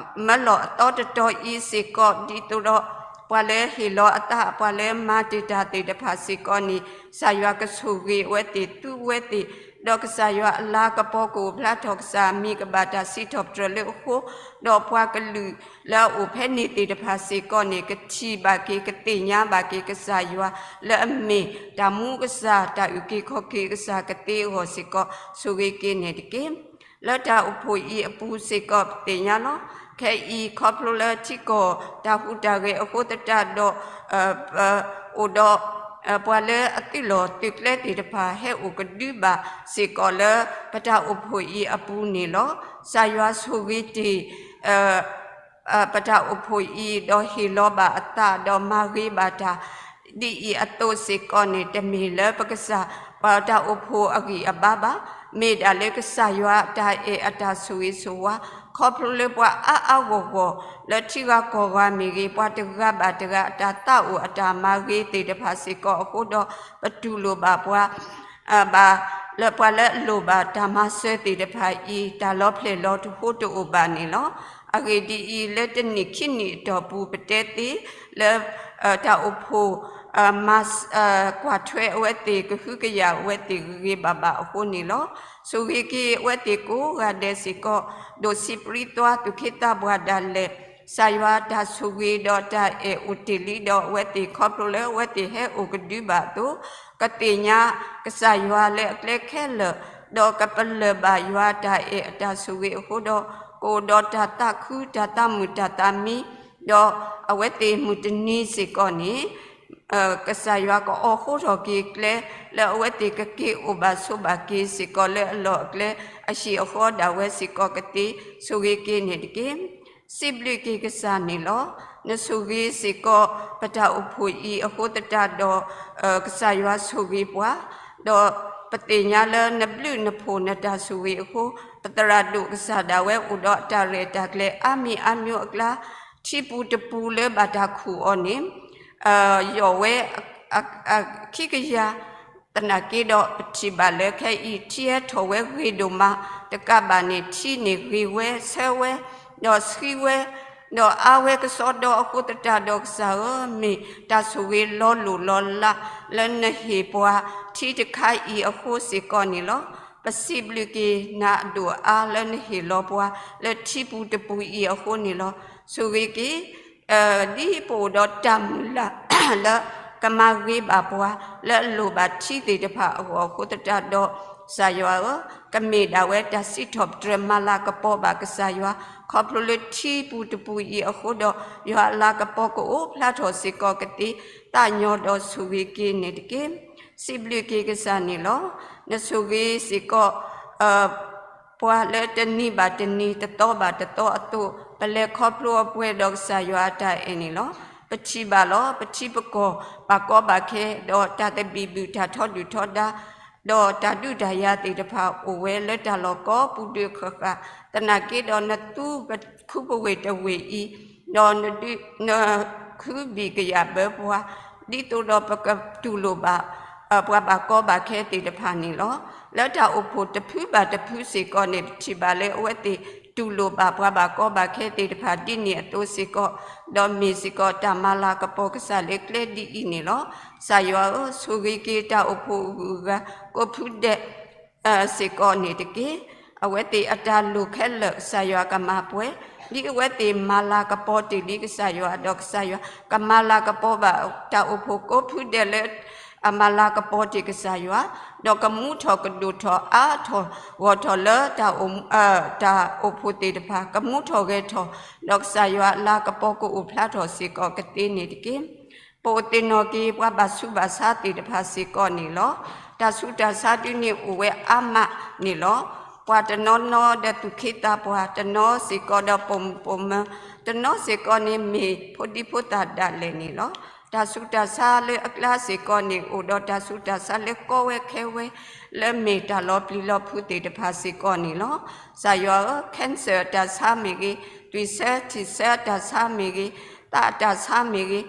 မၢလီၢ်အသီတတီၤအံၤစ့ၢ်ကီး ဒ်သိးဒီး ပှၤလၢဟ့ၣ်လီၤအသး ပှၤလၢမၤတ့ၢ်တၢ်သ့ၣ်တဖၣ်စ့ၢ်ကီးန့ၣ်, ကစၢ်ယွၤကဆိၣ်ဂ့ၤအဝဲသ့ၣ် သူဝဲသ့ၣ်, ဒီးကစၢ်ယွၤအလၤကပီၤကအိၣ်ဖျါထီၣ် ကစၢ်အမံၤကဘၣ်တၢ်စံးထီၣ်ပတြၢၤလၢအဃိ, ဒီးပှၤကလုာ်လၢအအိၣ်ဖဲန့ၣ်သ့ၣ်တဖၣ်စ့ၢ်ကီးန့ၣ် ကထံၣ်ဘၣ်က့ၤ ကသ့ၣ်ညါဘၣ်က့ၤ ကစၢ်ယွၤလၢအမ့ၢ်တၢ်မူကစၢ် တၢ်အုၣ်က့ၤခီၣ်က့ၤကစၢ်ကသ့အဂီၢ်စ့ၢ်ကီး ဆိၣ်ဂ့ၤက့ၤန့ၣ်တက့ၢ်. လၢတၢ်အိၣ်ဖှိၣ်အံၤအပူၤစ့ၢ်ကီးပသ့ၣ်ညါလီၤ. ခဲအံၤခီဖျိလၢထံကီၢ်တၢ်ဟူးတၢ်ဂဲၤအဃိသတးဒီး အိၣ်ဒီး ပှၤလၢအသုးလီၢ်သုးကျဲသ့ၣ်တဖၣ် ဟဲအိၣ်ကဒုဘၣ်စ့ၢ်ကီးလၢပတၢ်အိၣ်ဖှိၣ်အံၤအပူၤန့ၣ်လီၤ. ကစၢ်ယွၤဆိၣ်ဂ့ၤတ့ၢ် ပတၢ်အိၣ်ဖှိၣ်အံၤ ဒီးဟ့ၣ်လီၤဘၣ်အသး ဒီးမၤဂ့ၤဘၣ်တၢ် ဒ်အံၤအသိးစ့ၢ်ကီးန့ၣ် တမ့ၢ်လၢပကစၢ် ပတၢ်အိၣ်ဖှိၣ်အဂံၢ်အဘါဘၣ်. မ့ၢ်ဒၣ်လၢကစၢ်ယွၤအတၢ်အဲၣ်အတၢ်ဆိၣ်ဂ့ၤဆိၣ်ဝါ ခီဖျိလၢပှၤအါအါဂီၢ်ဂီၢ် လၢထံဂၤကီၢ်ဂၤမ့ၢ်ဂ့ၤ, ပှၤတဂၤဘၣ်တဂၤအတၢ်သးအိၣ်အတၢ်မၤဂ့ၤသ့ၣ်တဖၣ်စ့ၢ်ကီးအဃိဒီး ပတူၢ်လိာ်ဘၣ်ပှၤ ဘၣ် လၢပှၤလၢအလိၣ်ဘၣ်တၢ်မၤစၢၤသ့ၣ်တဖၣ်အံၤ တၢ်လီၤဖျဲၣ်လီၤတဟိတအိၣ်ဘၣ်န့ၣ်လီၤ. အဂ့ၢ်ဒ်အံၤ, လၢတနံၣ်ခံနံၣ်အတီၢ်ပူၤ ပတဲသ့လၢ တၢ်အိၣ်ဖှိၣ် မၤ ကွၢ်ထွဲအဝဲသ့ၣ် ကဟုကယာ်အဝဲသ့ၣ်ဂ့ၤဂ့ၤဘၣ်ဘၣ်အဃိန့ၣ်လီၤ. ဆိၣ်ဂ့ၤက့ၤအဝဲသ့ၣ်ကိးဂၤဒဲးစ့ၢ်ကီး ဒိၣ်ဆံးပြံသွါသူၣ်က့သးပှၢ်ဒၣ်လဲာ် ကစၢ်ယွၤတၢ်ဆိၣ်ဂ့ၤဒီးတၢ်အဲၣ်အိၣ်တ့ၢ်လံဒီး အဝဲသ့ၣ်ခီဖျိလၢအဝဲသ့ၣ်ဟဲအိၣ်ကဒုဘၣ်အသိး ကသ့ၣ်ညါကစၢ်ယွၤလၢအကျဲခဲလၢာ်, ဒီးကပလၢၢ်ဘၣ်ယွၤတၢ်အဲၣ်အတၢ်ဆိၣ်ဂ့ၤအဃိဒီး ကအိၣ်ဒီးတၢ်သးခုတၢ်သးမုာ်တၢ်သးမံ, ဒီးအဝဲသ့ၣ်မုၢ်တနံၤစ့ၢ်ကီးန့ၣ် ကစၢ်ယွၤကအိးဃိထီၣ်က့ၤကျဲ လၢအဝဲသ့ၣ်ကက့ၤအိၣ်ဘၣ်ဆိးဘၣ်က့ၤစ့ၢ်ကီးလၢအလီၢ်အကျဲ အဟံၣ်အဃီဒၣ်ဝဲစ့ၢ်ကီးကသ့ ဆိၣ်ဂ့ၤက့ၤန့ၣ်တက့ၢ်. စံးဘျုးက့ၤကစၢ်န့ၣ်လီၤ. နဆိၣ်ဂ့ၤစ့ၢ်ကီးပတၢ်အိၣ်ဖှိၣ်အံၤအဃိသတးဒီး ကစၢ်ယွၤဆိၣ်ဂ့ၤပှၤ, ဒီးပသ့ၣ်ညါလၢနဘျုးနဖှိၣ်နတၢ်ဆိၣ်ဂ့ၤအဃိ ပသရၣ်ဒိၣ်ကစၢ်ဒၣ်ဝဲအိၣ်ဒီးအတၢ်ရဲၣ်တၢ်ကျဲၤအါမံၤအါမျိၤအကျါ ထံပူၤတပူၤလၢဘၣ်တၢ်ခူၣ်အီၤန့ၣ် ယီၢ်ဝဲ ခံကယၤ, သနာ်က့ဒီး ပထံၣ်ဘၣ်လၢခဲအံၤ ထံဟဲထီၣ်ဝဲဂ့ၤဒိၣ်မး, တကးဘၣ်န့ၣ် ထံန့ၣ်ဂ့ၤဝဲဆၢဝဲ, ဒီးဆှံဝဲ, ဒီးအါဝဲကစီဒီအဃိသတးဒီးကစၢ်ဧၢ, မ့ၢ်တၢ်ဆိၣ်ဂ့ၤလီၤလိၢ်လီၤလး လၢနဟ့ၣ်ပှၤထံတခါအံၤအဃိစ့ၢ်ကီးန့ၣ်လီၤ. ပစံးဘျုးက့ၤနၤအဒိၣ်အါလၢနဟ့ၣ်လီၤပှၤလၢထံပူၤတပူၤအံၤအဃိန့ၣ်လီၤ. ဆိၣ်ဂ့ၤက့ၤ ဒ်ပအိၣ်ဒီးတၢ်မုၢ်လၢ် လၢကမၤဂ့ၤဘၣ်ပှၤ လၢအလိၣ်ဘၣ်ထံသ့ၣ်တဖၣ်အဂီၢ်အဃိသတးဒီး ကစၢ်ယွၤဧၢ, ကမ့ၢ်ဒၣ်ဝဲတၢ်စံးထီၣ်ပတြၢၤမၤလၤကပီၤဘၣ်ကစၢ်ယွၤ ခီဖျိလၢထံပူၤတပူၤအံၤအဃိဒီး ယွၤအလၤကပီၤကအိၣ်ဖျါထီၣ်စ့ၢ်ကီးကသ့ သးညီဒီးဆိၣ်ဂ့ၤက့ၤန့ၣ်တက့ၢ်. စံးဘျုးက့ၤကစၢ်န့ၣ်လီၤ. နဆိၣ်ဂ့ၤစ့ၢ်ကီး ပှၤလၢတနံၤဘၣ်တနံၤ တသီဘၣ်တသီအသိး ပလဲၤခီဖျိအပှဲၤဒီးကစၢ်ယွၤအတၢ်အဲၣ်န့ၣ်လီၤ. ပထံၣ်ဘၣ်လီၤ. ပထံပကီၢ်ဘၣ်ကီဘၣ်ခဲ, ဒီးတၢ်သဘံၣ်ဘုၣ် တၢ်ထီဒုၣ်ထီဒါ, ဒီးတၢ်ဒုးတၢ်ယၤသ့ၣ်တဖၣ်အိၣ်ဝဲလၢတၢ်လီၢ်ကိးပူၤဒုးဃၣ်ဃၣ်, သနာ်က့ဒီးနသူပခူပဝ့ၢ်တဝ့ၢ်အံၤ, ဒီးနဒုး နဃုဘံၣ်ကယာ်ဘၢပှၤ, ဒ်သိးဒီးပကတူၢ်လိာ်ဘၣ် ပှၤဘၣ်ကီဘၣ်ခဲသ့ၣ်တဖၣ်န့ၣ်လီၤ. လၢတၢ်အိၣ်ဖှိၣ်တဖုဘၣ်တဖုစ့ၢ်ကီးန့ၣ် ပထံၣ်ဘၣ်လၢအဝဲသ့ၣ်တူၢ်လိာ်ဘၣ်ပှၤဘၣ်ကီဘၣ်ခဲသ့ၣ်တဖၣ်ဒ်န့ၣ်အသိးစ့ၢ်ကီး, ဒီးမ့ၢ်စ့ၢ်ကီးတၢ်မၤလၤကပီၤကစၢ်လၢကျဲဒ်အံၤန့ၣ်လီၤ. ကစၢ်ယွၤဧၢ, ဆိၣ်ဂ့ၤက့ၤတၢ်အိၣ်ဖှိၣ်အဂုၤအဂၤကိးဖုဒဲး စ့ၢ်ကီးန့ၣ်တက့ၢ်. အဝဲသ့ၣ်အတၢ်လိၣ်ခဲလၢာ် ကစၢ်ယွၤကမၤပှဲၤ, ဒ်အဝဲသ့ၣ်မၤလၤကပီၤတ့ၢ်လံကစၢ်ယွၤဒီး ကစၢ်ယွၤကမၤလၤကပီၤဘၣ်တၢ်အိၣ်ဖှိၣ်ကိးဖုဒဲးလၢအမၤလၤကပီၤတ့ၢ်ကစၢ်ယွၤ, ဒီးကမူထီၣ်ကဒိၣ်ထီၣ်အါထီၣ်ဂီၢ်ထီၣ်လၢ တၢ်အိၣ်ဖှိၣ်သ့ၣ်တဖၣ် ကမူထီၣ်ဂဲၤထီၣ်, ဒီးကစၢ်ယွၤအလၤကပီၤကအိၣ်ဖျါထီၣ်စ့ၢ်ကီးကသ့န့ၣ်တက့ၢ်. ပအိၣ်သ့ၣ်နီၣ်က့ၤပှၤဘၣ်ဆူးဘၣ်ဆါသ့ၣ်တဖၣ်စ့ၢ်ကီးန့ၣ်လီၤ. တၢ်ဆူးတၢ်ဆါဒုးန့ၣ်အိၣ်ဝဲအါမးန့ၣ်လီၤ. ပှၤတနီၤနီၤဒီးသူၣ်က့သးပှၢ်, တနီၤစ့ၢ်ကီးဒီးပိာ်မုၣ်ပိာ်မၢၤ, တနီၤစ့ၢ်ကီးန့ၣ်မ့ၢ်ဖိဒံဖိသၣ်ဒၣ်လဲာ်န့ၣ်လီၤ. တၢ်ဆူးတၢ်ဆါလၢအကျါစ့ၢ်ကီးန့ၣ် အိၣ်ဒီးတၢ်ဆူးတၢ်ဆါလၢကီဝဲခဲဝဲ လၢမ့ၢ်တၢ်လီၤပျံၤလီၤဖုးသ့ၣ်တဖၣ်စ့ၢ်ကီးန့ၣ်လီၤ. ကစၢ်ယွၤဧၢ, cancer အတၢ်ဆါမ့ၢ်ဂ့ၤ, သွံၣ်ဆၢထံၣ်ဆၢအတၢ်ဆါမ့ၢ်ဂ့ၤ, သးအတၢ်ဆါမ့ၢ်ဂ့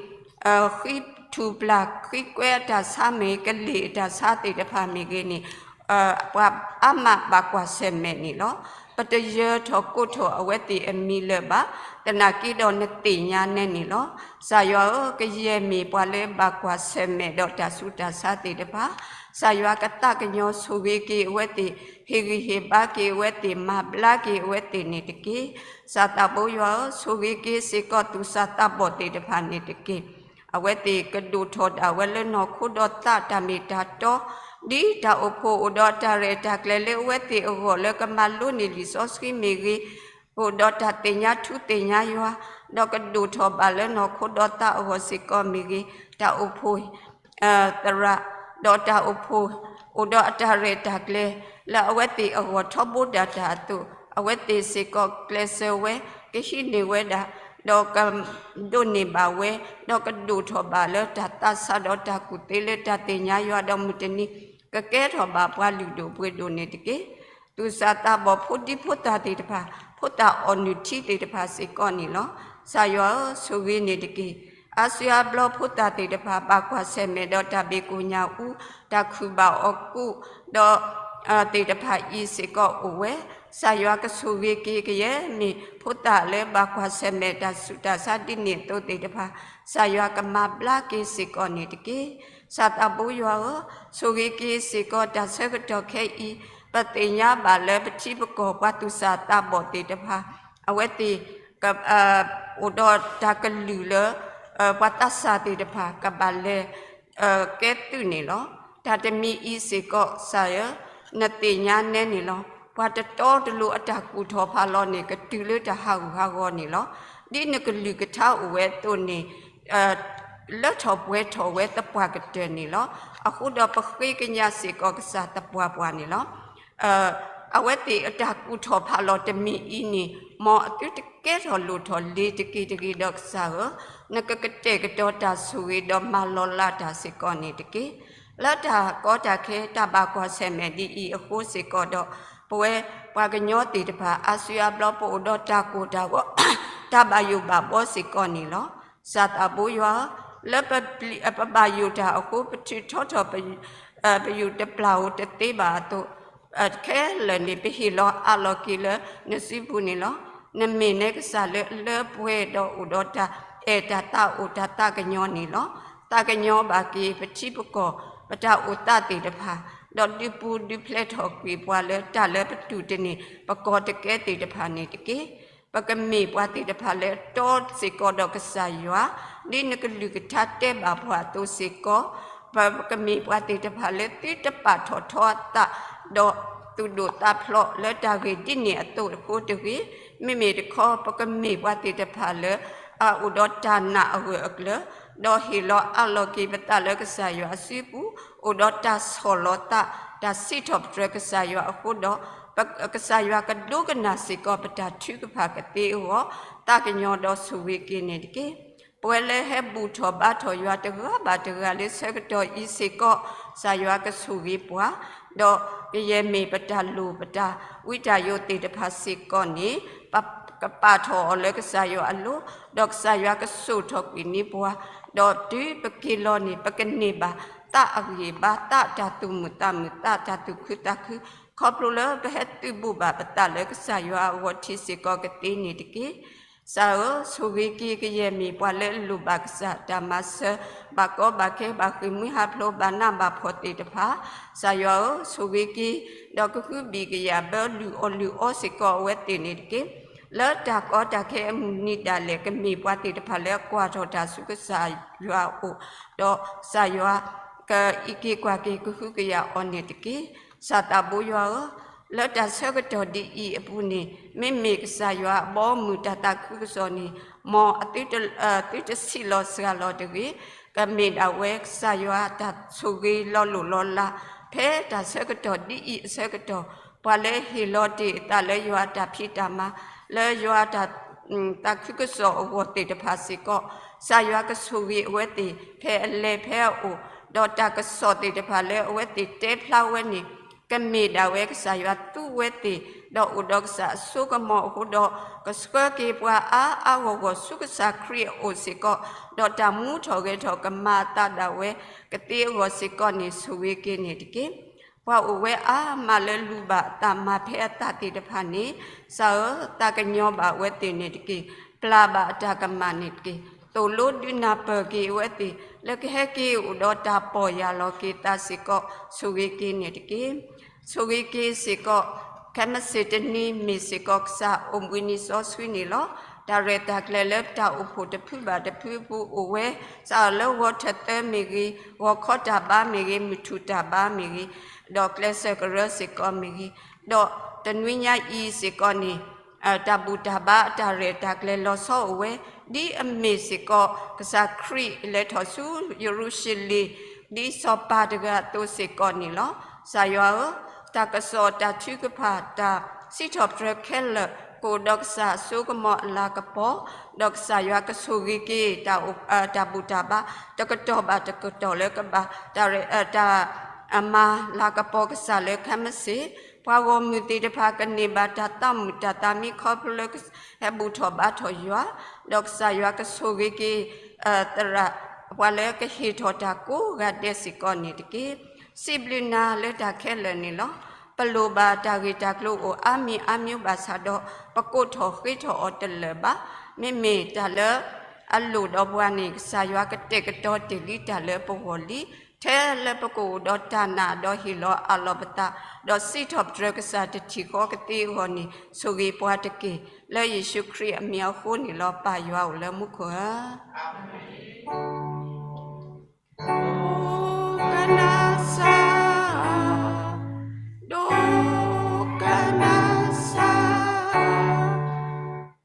ၤ, ဃံထူၣ်ပျၢ်ဃံကွဲအတၢ်ဆါမ့ၢ်ဂ့ၤ, ကလ့ၢ်အတၢ်ဆါသ့ၣ်တဖၣ်မ့ၢ်ဂ့ၤန့ၣ် ပှၤအါမးဘၣ်ကွၢ်ဆၢၣ်မဲာ်န့ၣ်လီၤ. ပတယၢၤထီၣ်ကိးထီၣ်အဝဲသ့ၣ်အမံၤလၢၤဘၣ်, သနာ်က့ဒီးနသ့ၣ်ညါနဲန့ၣ်လီၤ. ကစၢ်ယွၤဧၢ, ကယဲၢ်မ့ၢ်ပှၤလၢဘၣ်ကွၢ်ဆၢၣ်မဲာ်ဒီးတၢ်ဆူးတၢ်ဆါသ့ၣ်တဖၣ်, ကစၢ်ယွၤကသးကညီၤဆိၣ်ဂ့ၤက့ၤအဝဲသ့ၣ်, ဟ့ၣ်ဂံၢ်ဟ့ၣ်ဘါက့ၤအဝဲသ့ၣ်, မၤဘျါက့ၤအဝဲသ့ၣ်န့ၣ်တက့ၢ်. ကစၢ်သးဘိယွၤဧၢ, ဆိၣ်ဂ့ၤက့ၤစ့ၢ်ကီးသူၣ်စၢ်သးဘီၣ်သ့ၣ်တဖၣ်န့ၣ်တက့ၢ်. အဝဲသ့ၣ်ကဒိၣ်ထီၣ်ဒၣ်ဝဲလၢနီၢ်ခိဒီးသးတၢ်မ့ၢ်တၢ်တီ, ဒ်တၢ်အိၣ်ဖှိၣ်အိၣ်ဒီးတၢ်ရဲၣ်တၢ်ကျဲၤလၢအဝဲသ့ၣ်အဂီၢ်လၢကမၤလိန့ၢ်လံာ်စီဆှံမ့ၢ်ဂ့ၤ, အိၣ်ဒီးတၢ်သ့ၣ်ညါထူသ့ၣ်ညါယွၤ, ဒီးကဒိၣ်ထီၣ်ဘၣ်လၢနီၢ်ခိဒီးသးအဂီၢ်စ့ၢ်ကီးမ့ၢ်ဂ့ၤ, တၢ်အိၣ်ဖှိၣ် သရၣ်, ဒီးတၢ်အိၣ်ဖှိၣ် အိၣ်ဒီးအတၢ်ရဲၣ်တၢ်ကျဲၤ လၢအဝဲသ့ၣ်အဂီၢ်ထီဘိဒၣ်တၢ်အသိး, အဝဲသ့ၣ်စ့ၢ်ကီးကျဲးစၢးဝဲ, ကဟံးန့ၢ်ဝဲဒၣ်, ဒီးကဒိးန့ၢ်ဘၣ်ဝဲ, ဒီးကဒိၣ်ထီၣ်ဘၣ်လၢတၢ်သးဆးဒီးတၢ်ကူၣ်သ့လၢတၢ်သ့ၣ်ညါယွၤဒီးမုၢ်တနံၤ, ကကဲထီၣ်ဘၣ်ပှၤလုၢ်ဒိၣ်ပှ့ၤဒိၣ်န့ၣ်တက့ၢ်. သူၣ်စၢ်သးဘီၣ်ဖိဒံဖိသၣ်သ့ၣ်တဖၣ်, ဖိသၣ်အီၣ်နုၢ်ထံသ့ၣ်တဖၣ်စ့ၢ်ကီးန့ၣ်လီၤ. ကစၢ်ယွၤဧၢ, ဆိၣ်ဂ့ၤန့ၣ်တက့ၢ်. အါစုအါဘျီဖိသၣ်သ့ၣ်တဖၣ် ဘၣ်ကွၢ်ဆၢၣ်မဲာ်ဒီးတၢ်ဘ့ၣ်ကိၣ်ညၣ်အူ, တၢ်ခုၣ်ဘၣ်အီၤကူး, ဒီး သ့ၣ်တဖၣ်အံၤစ့ၢ်ကီးအိၣ်ဝဲ, ကစၢ်ယွၤကဆိၣ်ဂ့ၤက့ၤကယဲၢ်မ့ၢ် ဖိသၣ်လၢဘၣ်ကွၢ်ဆၢၣ်မဲာ်တၢ်ဆူးတၢ်ဆါဒ်န့ၣ်အသိးသ့ၣ်တဖၣ်, ကစၢ်ယွၤကမၤဘျါက့ၤစ့ၢ်ကီးန့ၣ်တက့ၢ်. ကစၢ်သးဘိယွၤဧၢ, ဆိၣ်ဂ့ၤက့ၤစ့ၢ်ကီးတၢ်ဆၢကတီၢ်ခဲအံၤ, ပသ့ၣ်ညါဘၣ်လၢပထံပကီၢ်ပှၤသူၣ်စၢ်သးဘီၣ်သ့ၣ်တဖၣ်, အဝဲသ့ၣ် အိၣ်ဒီးတၢ်ကလုၢ်လၢ ပှၤသးစၢ်သ့ၣ်တဖၣ် ကဘၣ်လဲၤ ကဲသုးန့ၣ်လီၤ. တၢ်တမံၤအံၤစ့ၢ်ကီး ကစၢ်ဧၢ, နသ့ၣ်ညါနဲန့ၣ်လီၤ. ပှၤတတီတလိၤအတၢ်ကူၣ်ထီၣ်ဖးလီၤန့ၣ် ကတုၤလၢတၢ်ဟးဂူာ်ဟးဂီၤန့ၣ်လီၤ. ဒ်နကလုၢ်ကထါအိၣ်ဝဲအသိးန့ၣ် လၢထီၣ်ပှဲၤထီၣ်ဝဲသပှၢ်ကတၢၢ်န့ၣ်လီၤ. အဃိဒီးပဃ့ကညးစ့ၢ်ကီးကစၢ်သပှၢ်ပှၢ်န့ၣ်လီၤ. အဝဲသ့ၣ်အတၢ်ကူၣ်ထီၣ်ဖးလီၤတမံၤအံၤန့ၣ် မ်အသုတကဲထီၣ်လိၣ်ထီၣ်လ့ၤတက့ၢ်တဂ့ၤဒီးကစၢ်ဧၢ, နကကတဲာ်ကတီၤတၢ်ဆိၣ်ဂ့ၤဒီးမၤလီၤလးတၢ်စ့ၢ်ကီးန့ၣ်တက့ၢ်. လၢတၢ်ကီတၢ်ခဲတၢ်ဘၣ်ကွၢ်ဆၢၣ်မဲာ်ဒ်အံၤအဃိစ့ၢ်ကီးဒီး ပဝဲပှၤကညီသ့ၣ်တဖၣ် အါစုအါဘျီပအိၣ်ဒီးတၢ်ကိၢ်တၢ်ဂီၤ တၢ်ဘၣ်ယိၣ်ဘၣ်ဘှီစ့ၢ်ကီးန့ၣ်လီၤ. ကစၢ်သးဘိယွၤဧၢ, လၢပဘၣ်ယိၣ်တၢ်အဃိ ပထုးထီထီၣ် ပယူာ်တပျၢ်ဧိၤတသ့ဘၣ်အသိး, ခဲလၢာ်န့ၣ် ပဟ့ၣ်လီၤအးလီၤက့ၤလၢနစုပူၤန့ၣ်လီၤ. နမ့ၢ်နဲကစၢ်လၢအလၢပှဲၤဒီးအိၣ်ဒီးတၢ်အဲၣ်တၢ်သးအိၣ်တၢ်သးကညီၤန့ၣ်လီၤ. သးကညီၤဘၣ်က့ၤပထံပကီၢ် ပတၢ်အိၣ်သးသ့ၣ်တဖၣ်, ဒီးဒုးပူၤဒုးဖျဲးထီၣ်ကွံာ်ပှၤလၢတၢ်လၢပတူၢ်တန့ၢ် ပကီၢ်တကဲသ့ၣ်တဖၣ်န့ၣ်တက့ၢ်. ပကမ့ၢ်ပှၤသ့ၣ်တဖၣ်လၢအတီစ့ၢ်ကီးဒီးကစၢ်ယွၤ, ဒ်နကလုၢ်ကထါတဲဘၣ်ပှၤအသိးစ့ၢ်ကီး, ပကမ့ၢ်ပှၤသ့ၣ်တဖၣ်လၢသုတပာ်ထီၣ်ထီအသး, ဒီးသူၣ်ဒိၣ်သးဖျိးလၢတၢ်ဂ့ၢ်ဒ်န့ၣ်အသိးအဃိတဂ့ၤ, မ့မ့ၢ်တခီ ပကမ့ၢ်ပှၤသ့ၣ်တဖၣ်လၢ အအိၣ်ဒီးတၢ်နာ်အဂၢၢ်အကျၢၤ, ဒီးဟ့ၣ်လီၤအးလီၤက့ၤပသးလၢကစၢ်ယွၤအစုပူၤ, အိၣ်ဒီးတၢ်ဆီၣ်လီၤသး, တၢ်စံးထီၣ်ပတြၢၤကစၢ်ယွၤအဃိဒီး, ကစၢ်ယွၤကဒိကနၣ်စ့ၢ်ကီးပတၢ်ထုကဖၣ်ကသ့အဂီၢ်, သးကညီၤဒီးဆိၣ်ဂ့ၤက့ၤန့ၣ်တက့ၢ်. ပဝဲလၢဟဲဘူၣ်ထီၣ်ဘါထီၣ်ယွၤတဂၤဘၣ်တဂၤလၢဆၢကတီၢ်အံၤစ့ၢ်ကီး, ကစၢ်ယွၤကဆိၣ်ဂ့ၤပှၤ, ဒီးကယဲၢ်မ့ၢ်ပတၢ်လိၣ်ပတၢ်ဝံတၢ်ယိးသ့ၣ်တဖၣ်စ့ၢ်ကီးန့ၣ်, ပကပာ်ထီၣ်အီၤလၢကစၢ်ယွၤအလိၤ, ဒီးကစၢ်ယွၤကစိာ်ထီၣ်ကွံာ်န့ၢ်ပှၤ, ဒီးတုၤပက့ၤလီၤန့ၣ် ပကန့ၢ်ဘၣ်သးအဂံၢ်အဘါ, သးတၢ်သူၣ်မုာ်သးမုာ်, သးတၢ်သူၣ်ခုသးခု, ခီဖျိလၢပဟဲသုးဘူးဘၣ်ပသးလၢကစၢ်ယွၤအဂီၢ်ထံးစ့ၢ်ကီးကသ့န့ၣ်တက့ၢ်. ကစၢ်ဧၢ, ဆိၣ်ဂ့ၤက့ၤကယဲၢ်မ့ၢ်ပှၤလၢအလိၣ်ဘၣ်ကစၢ်တၢ်မၤစၢၤ, ဘၣ်ကီဘၣ်ခဲ, ဘၣ်ဃ့ၢ်မှံဟးဖျိး, ဘၣ်နးဘၣ်ဖှီၣ်သ့ၣ်တဖၣ်, ကစၢ်ယွၤဧၢ, ဆိၣ်ဂ့ၤက့ၤ, ဒီးကဟုဘံၣ်ကယာ်ဘၢလုၢ်အီၣ်လုၢ်အီစ့ၢ်ကီးအဝဲသ့ၣ်န့ၣ်တက့ၢ်. လၢတၢ်ကီတၢ်ခဲအမုၢ်နံၤဒၣ်လဲာ် ကမ့ၢ်ပှၤသ့ၣ်တဖၣ်လၢအကွၢ်ထီၣ်တၢ်ဆူကစၢ်ယွၤအအိၣ်, ဒီးကစၢ်ယွၤကအံးက့ၤကွၢ်က့ၤကဟုကယာ်အီၤန့ၣ်တက့ၢ်. ကစၢ်သးဘိယွၤဧၢ, လၢတၢ်ဆၢကတီၢ်ဒ်အံၤအပူၤန့ၣ် မ့မ့ၢ်ကစၢ်ယွၤအဘီအမုၢ်တၢ်သးခုကစီၣ်န့ၣ်, မ်အသုတဆံးလီၤစှၤလီၤတဂ့ၤ, ကမ့ၢ်ဒၣ်ဝဲကစၢ်ယွၤတၢ်ဆိၣ်ဂ့ၤလီၤလိၢ်လီၤလး, ဖဲတၢ်ဆၢကတီၢ်ဒ်အံၤအဆၢကတီၢ်, ပှၤလၢဟ့ၣ်လီၤတ့ၢ်အသးလၢယွၤအတၢ်ဖံးတၢ်မၤ, လၢယွၤအတၢ် သးခုကစီၣ်အဂီၢ်သ့ၣ်တဖၣ်စ့ၢ်ကီး, ကစၢ်ယွၤကဆိၣ်ဂ့ၤအဝဲသ့ၣ် ဖဲအလဲၤဖဲအအိၣ်, ဒီးတၢ်ကစီၣ်သ့ၣ်တဖၣ်လၢအဝဲသ့ၣ်တဲဖျါဝဲန့ၣ်, ကမ့ၢ်ဒၣ်ဝဲကစၢ်ယွၤသူဝဲသ့ၣ်, ဒီးအိၣ်ဒီးကစၢ်အစိကမီၤအဃိဒီး, ကဆှၢက့ၤပှၤအါအါဂီၢ်ဂီၢ်ဆူကစၢ်ခရံာ်အအိၣ်စ့ၢ်ကီး, ဒီးတၢ်မူထီၣ်ဂဲၤထီၣ်ကမၤအသးဒၣ်ဝဲကသ့အဂီၢ်စ့ၢ်ကီးန့ၣ် ဆိၣ်ဂ့ၤက့ၤန့ၣ်တက့ၢ်. ပှၤအိၣ်ဝဲအါမးလၢလူၤဘၣ်အသးမၤဖဲအသးသ့ၣ်တဖၣ်န့ၣ်, ကစၢ်ဧၢ, သးကညီၤဘၣ်အဝဲသ့ၣ်န့ၣ်တက့ၢ်. ပျၢ်ဘၣ်အတၢ်ကမၣ်န့ၣ်တက့ၢ်. သိၣ်လိဒုးနၢ်ပၢၢ်က့ၤအဝဲသ့ၣ် လၢကဟဲက့ၤအိၣ်ဒီးတၢ်ပီၢ်ယၢ်လီၤက့ၤသးစ့ၢ်ကီး ဆိၣ်ဂ့ၤက့ၤန့ၣ်တက့ၢ်. ဆိၣ်ဂ့ၤက့ၤစ့ၢ်ကီး ခဲမုၢ်ဆ့ၣ်တနံၤမ့ၢ်စ့ၢ်ကီး ကစၢ်အိၣ်ဘှံးနံၤစီဆှံန့ၣ်လီၤ. တၢ်ရဲၣ်တၢ်ကျဲၤလၢပတၢ်အိၣ်ဖှိၣ်တဖုဘၣ်တဖုအပူၤအိၣ်ဝဲ, ကစၢ်ဧၢ, လၢဂီၤထၢၣ်သၢမ့ၢ်ဂ့ၤ, ဂီၤခီတၢ်ဘါမ့ၢ်ဂ့ၤ, မုၢ်ထူၣ်တၢ်ဘါမ့ၢ်ဂ့ၤ, ဒီးကျဲးစၢးကရၢစ့ၢ်ကီးမ့ၢ်ဂ့ၤ, ဒီးတနွံညါအံၤစ့ၢ်ကီးန့ၣ် တၢ်ဘူၣ်တၢ်ဘါအတၢ်ရဲၣ်တၢ်ကျဲၤလီၤဆီအိၣ်ဝဲ, ဒ်အမ့ၢ်စ့ၢ်ကီး ကစၢ်ခရံာ်လဲၤထီၣ်ဆူယရူၤၡလ့ၣ် ဒ်စီၤပၤတဂၤအသိးစ့ၢ်ကီးန့ၣ်လီၤ. ကစၢ်ယွၤဧၢ, တၢ်ကစီၣ်တၢ်ထုကဖၣ် တၢ်စံးထီၣ်ပတြၢၤခဲလၢာ် ကအိၣ်ဒီးကစၢ်အစိကမီၤအလၤကပီၤ, ဒီးကစၢ်ယွၤကဆိၣ်ဂ့ၤက့ၤ တၢ်ဘူၣ်တၢ်ဘါ တကတီၢ်ဘၣ်တကတီၢ်လၢကဘၣ် တၢ် တၢ်အမၤလၤကပီၤကစၢ်လၢခဲမုၢ်ဆ့ၣ်, ပှၤဂီၢ်မုၢ်သ့ၣ်တဖၣ်ကန့ၢ်ဘၣ်တၢ်သးမုာ်တၢ်သးမံခီဖျိလၢ ဟဲဘူၣ်ထီၣ်ဘါထီၣ်ယွၤ, ဒီးကစၢ်ယွၤကဆိၣ်ဂ့ၤက့ၤ သရၣ် ပှၤလၢကဟ့ၣ်ထီၣ်တၢ်ကိးဂၤဒဲးစ့ၢ်ကီးန့ၣ်တက့ၢ်. စံးဘျုးနၤလၢတၢ်ခဲလၢာ်န့ၣ်လီၤ. ပလိၣ်ဘၣ်တၢ်ဂ့ၢ်တၢ်ကျိၤအိၣ်အါမံၤအါမံၤဘၣ်ဆၣ်ဒီး ပကိးထီၣ်ဃ့ထီၣ်အီၤတလၢာ်ဘၣ်. မ့မ့ၢ်တၢ်လၢအလိၣ်ဒီးပှၤန့ၣ် ကစၢ်ယွၤကတဲာ်ကတီၤတ့ၢ်လံတၢ်လၢပဂီၢ်လံ, ထဲလၢပကအိၣ်ဒီးတၢ်နာ်ဒီးဟ့ၣ်လီၤအးလီၤပသး, ဒီးစံးထီၣ်ပတြၢၤကစၢ်တထံၣ်ဃီကသ့အဂီၢ်န့ၣ် ဆိၣ်ဂ့ၤပှၤတက့ၢ်. လၢယ့ၣ်ၡူးခရံာ်အမံၤအဃိန့ၣ်လီၤ. ပၢ်ယွၤအိၣ်လၢမူခိၣ်ဧၢ ဒိကနၣ်စၢ်, ဒိကနၣ်စၢ်,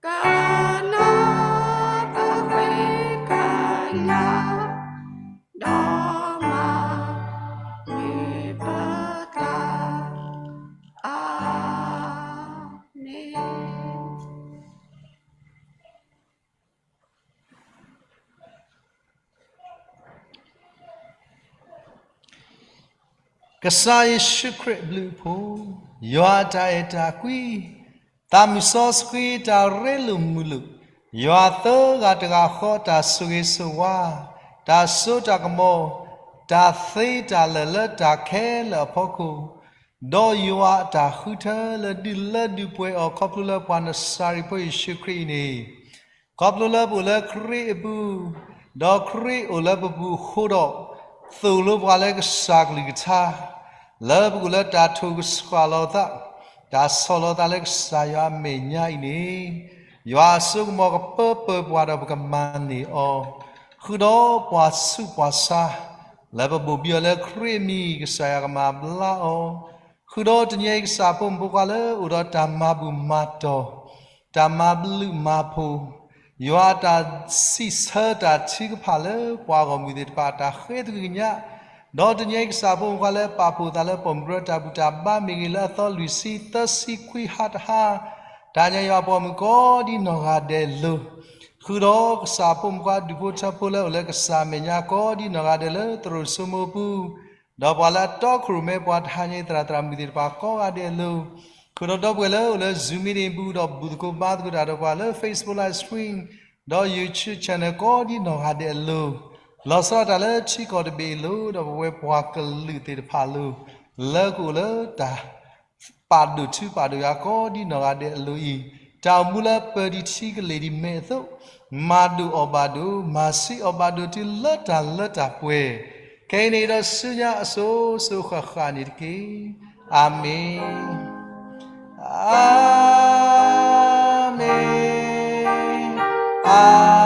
ကနၣ်ပဃ့ကညး, ဒီးမၤန့ၢ်ပသး, အၤမ့ၣ်. ကစၢ်ယ့ၣ်ၡူးခရံာ်အဘျုးအဖှိၣ်, ယွၤအတၢ်အဲၣ်တၢ်ကွံ, သးမုၢ်စီဆှံတၢ်ရ့လိာ်မုာ်လိာ်, ယွၤသၢဂၤတဂၤဃီတၢ်ဆိၣ်ဂ့ၤဆိၣ်ဝါ, တၢ်စိတၢ်ကမီၤ, တၢ်သ့တၢ်လၢာ်လၢတၢ်ခဲလၢာ်အဖီခိၣ်, ဒီးယွၤအတၢ်ဃုထၢလၢဒုးလၢဒုးပှဲၤအီၤခီဖျိလၢပှၤနစၤရ့းဖိယ့ၣ်ၡူးခရံာ်အံၤန့ၣ် ခီဖျိလၢပအိၣ်လၢခရံာ်အပူၤ, ဒီးခရံာ်အိၣ်လၢပပူၤအဃိဒီး, သိၣ်လိပှၤလၢကစၢ်ကလုၢ်ကထါ, လၢပကအိၣ်လၢတၢ်ထိၣ်ကဆှီလီၤသး, တၢ်ဆီၣ်လီၤသးလၢကစၢ်ယွၤအမဲာ်ညါအံၤန့ၣ်, ယွၤအစိကမီၤကပၢပၢပှၤဒီးပကမၤန့ၢ်အီၤ, ဃုာ်ဒီးပှၤဆူးပှၤဆါ, လၢပဘိၣ်ဘံအီၤလၢခရံာ်အမံၤ ကစၢ်ယွၤကမၤဘျါအီၤ, ဃုာ်ဒီးတနံၤအံၤကစၢ်ဖိမုၣ်ဖိခွါလၢအိၣ်ဒီးတၢ်မၤဘူၣ်မၤတီၢ်, တၢ်မၤဘျုးမၤဖှိၣ်, ယွၤအတၢ်စံးဆၢတၢ်ထုကဖၣ်လၢပှၤဂီၢ်မုၢ်သ့ၣ်တဖၣ်အတၢ်ဃ့သကွံၢ်ကညး, ဒီးတနံၤအံၤကစၢ်ဖိမုၣ်ဖိခွါလၢပာ်ဖှိၣ်သးလၢပိာ်မုၣ်ကရၢတၢ်ဘူၣ်တၢ်ဘါမ့ၢ်ဂ့ၤ, လၢအသီလွံၢ်ဆံသၢဆံခွံဟါတဟါ, တၢ်ညါယွၤပိာ်မုၣ်ကိးဒ်နီၢ်ဂၤဒဲးလိၤ, ဃုာ်ဒီးကစၢ်အဖိမုၣ်ခွါဒူၣ်ဖိထၢဖိလၢအိၣ်လၢကစၢ်အမဲာ်ညါကိးဒ်နီၢ်ဂၤဒဲးလၢသရိာ်စိမိၤအပူၤ, ဒီးပှၤလၢအတီခိၣ်ရိၣ်မဲပှၤတဟါညါအံၤသရၣ်သရၣ်မုၣ်သ့ၣ်တဖၣ်ကိးဂၤဒဲးအလိၤ, ဃုာ်ဒီးဒီပုၢ်ဝဲၢ်လၢအိၣ်လၢ Zoom meeting ပူၤ ဒီးဘူၣ်သကိးဘါသကိးတၢ်ဒီးပှၤလၢ Facebook live stream ဒီး YouTube channel ကိးဒ်နီၢ်ဂၤဒဲးအလိၤ, လီၤဆီဒၣ်တၢ်လၢထံကီၢ်တဘ့ၣ်အလိၤ ဒီးပဝဲပှၤကလုာ်သ့ၣ်တဖၣ်အလိၤ, လၢကအိၣ်လၢတၢ် ပာ်ဒိၣ်ထူပာ်ဒိၣ်ယွၤကိးဒ်နီၢ်ဂၤဒဲးအလိၤအံၤ, တၢ်အိၣ်မူလၢပၢၤဒံးထံကလ့ၢ်ဒံးမဲာ်အသိး, မၤဒိၣ်အီၣ်ဘၣ်ဒိၣ်, မၤဆံးအီၣ်ဘၣ်ဒိၣ်တုၤလၢတၢ်လၢတၢ်ပှဲၤ, ခဲအံၤန့ၣ်ဒီးဆူညါအစိၤစိၤဃၣ်ဃၣ်န့ၣ်တက့ၢ်. အၤမ့ၣ်, အၤမ့ၣ်, အၤ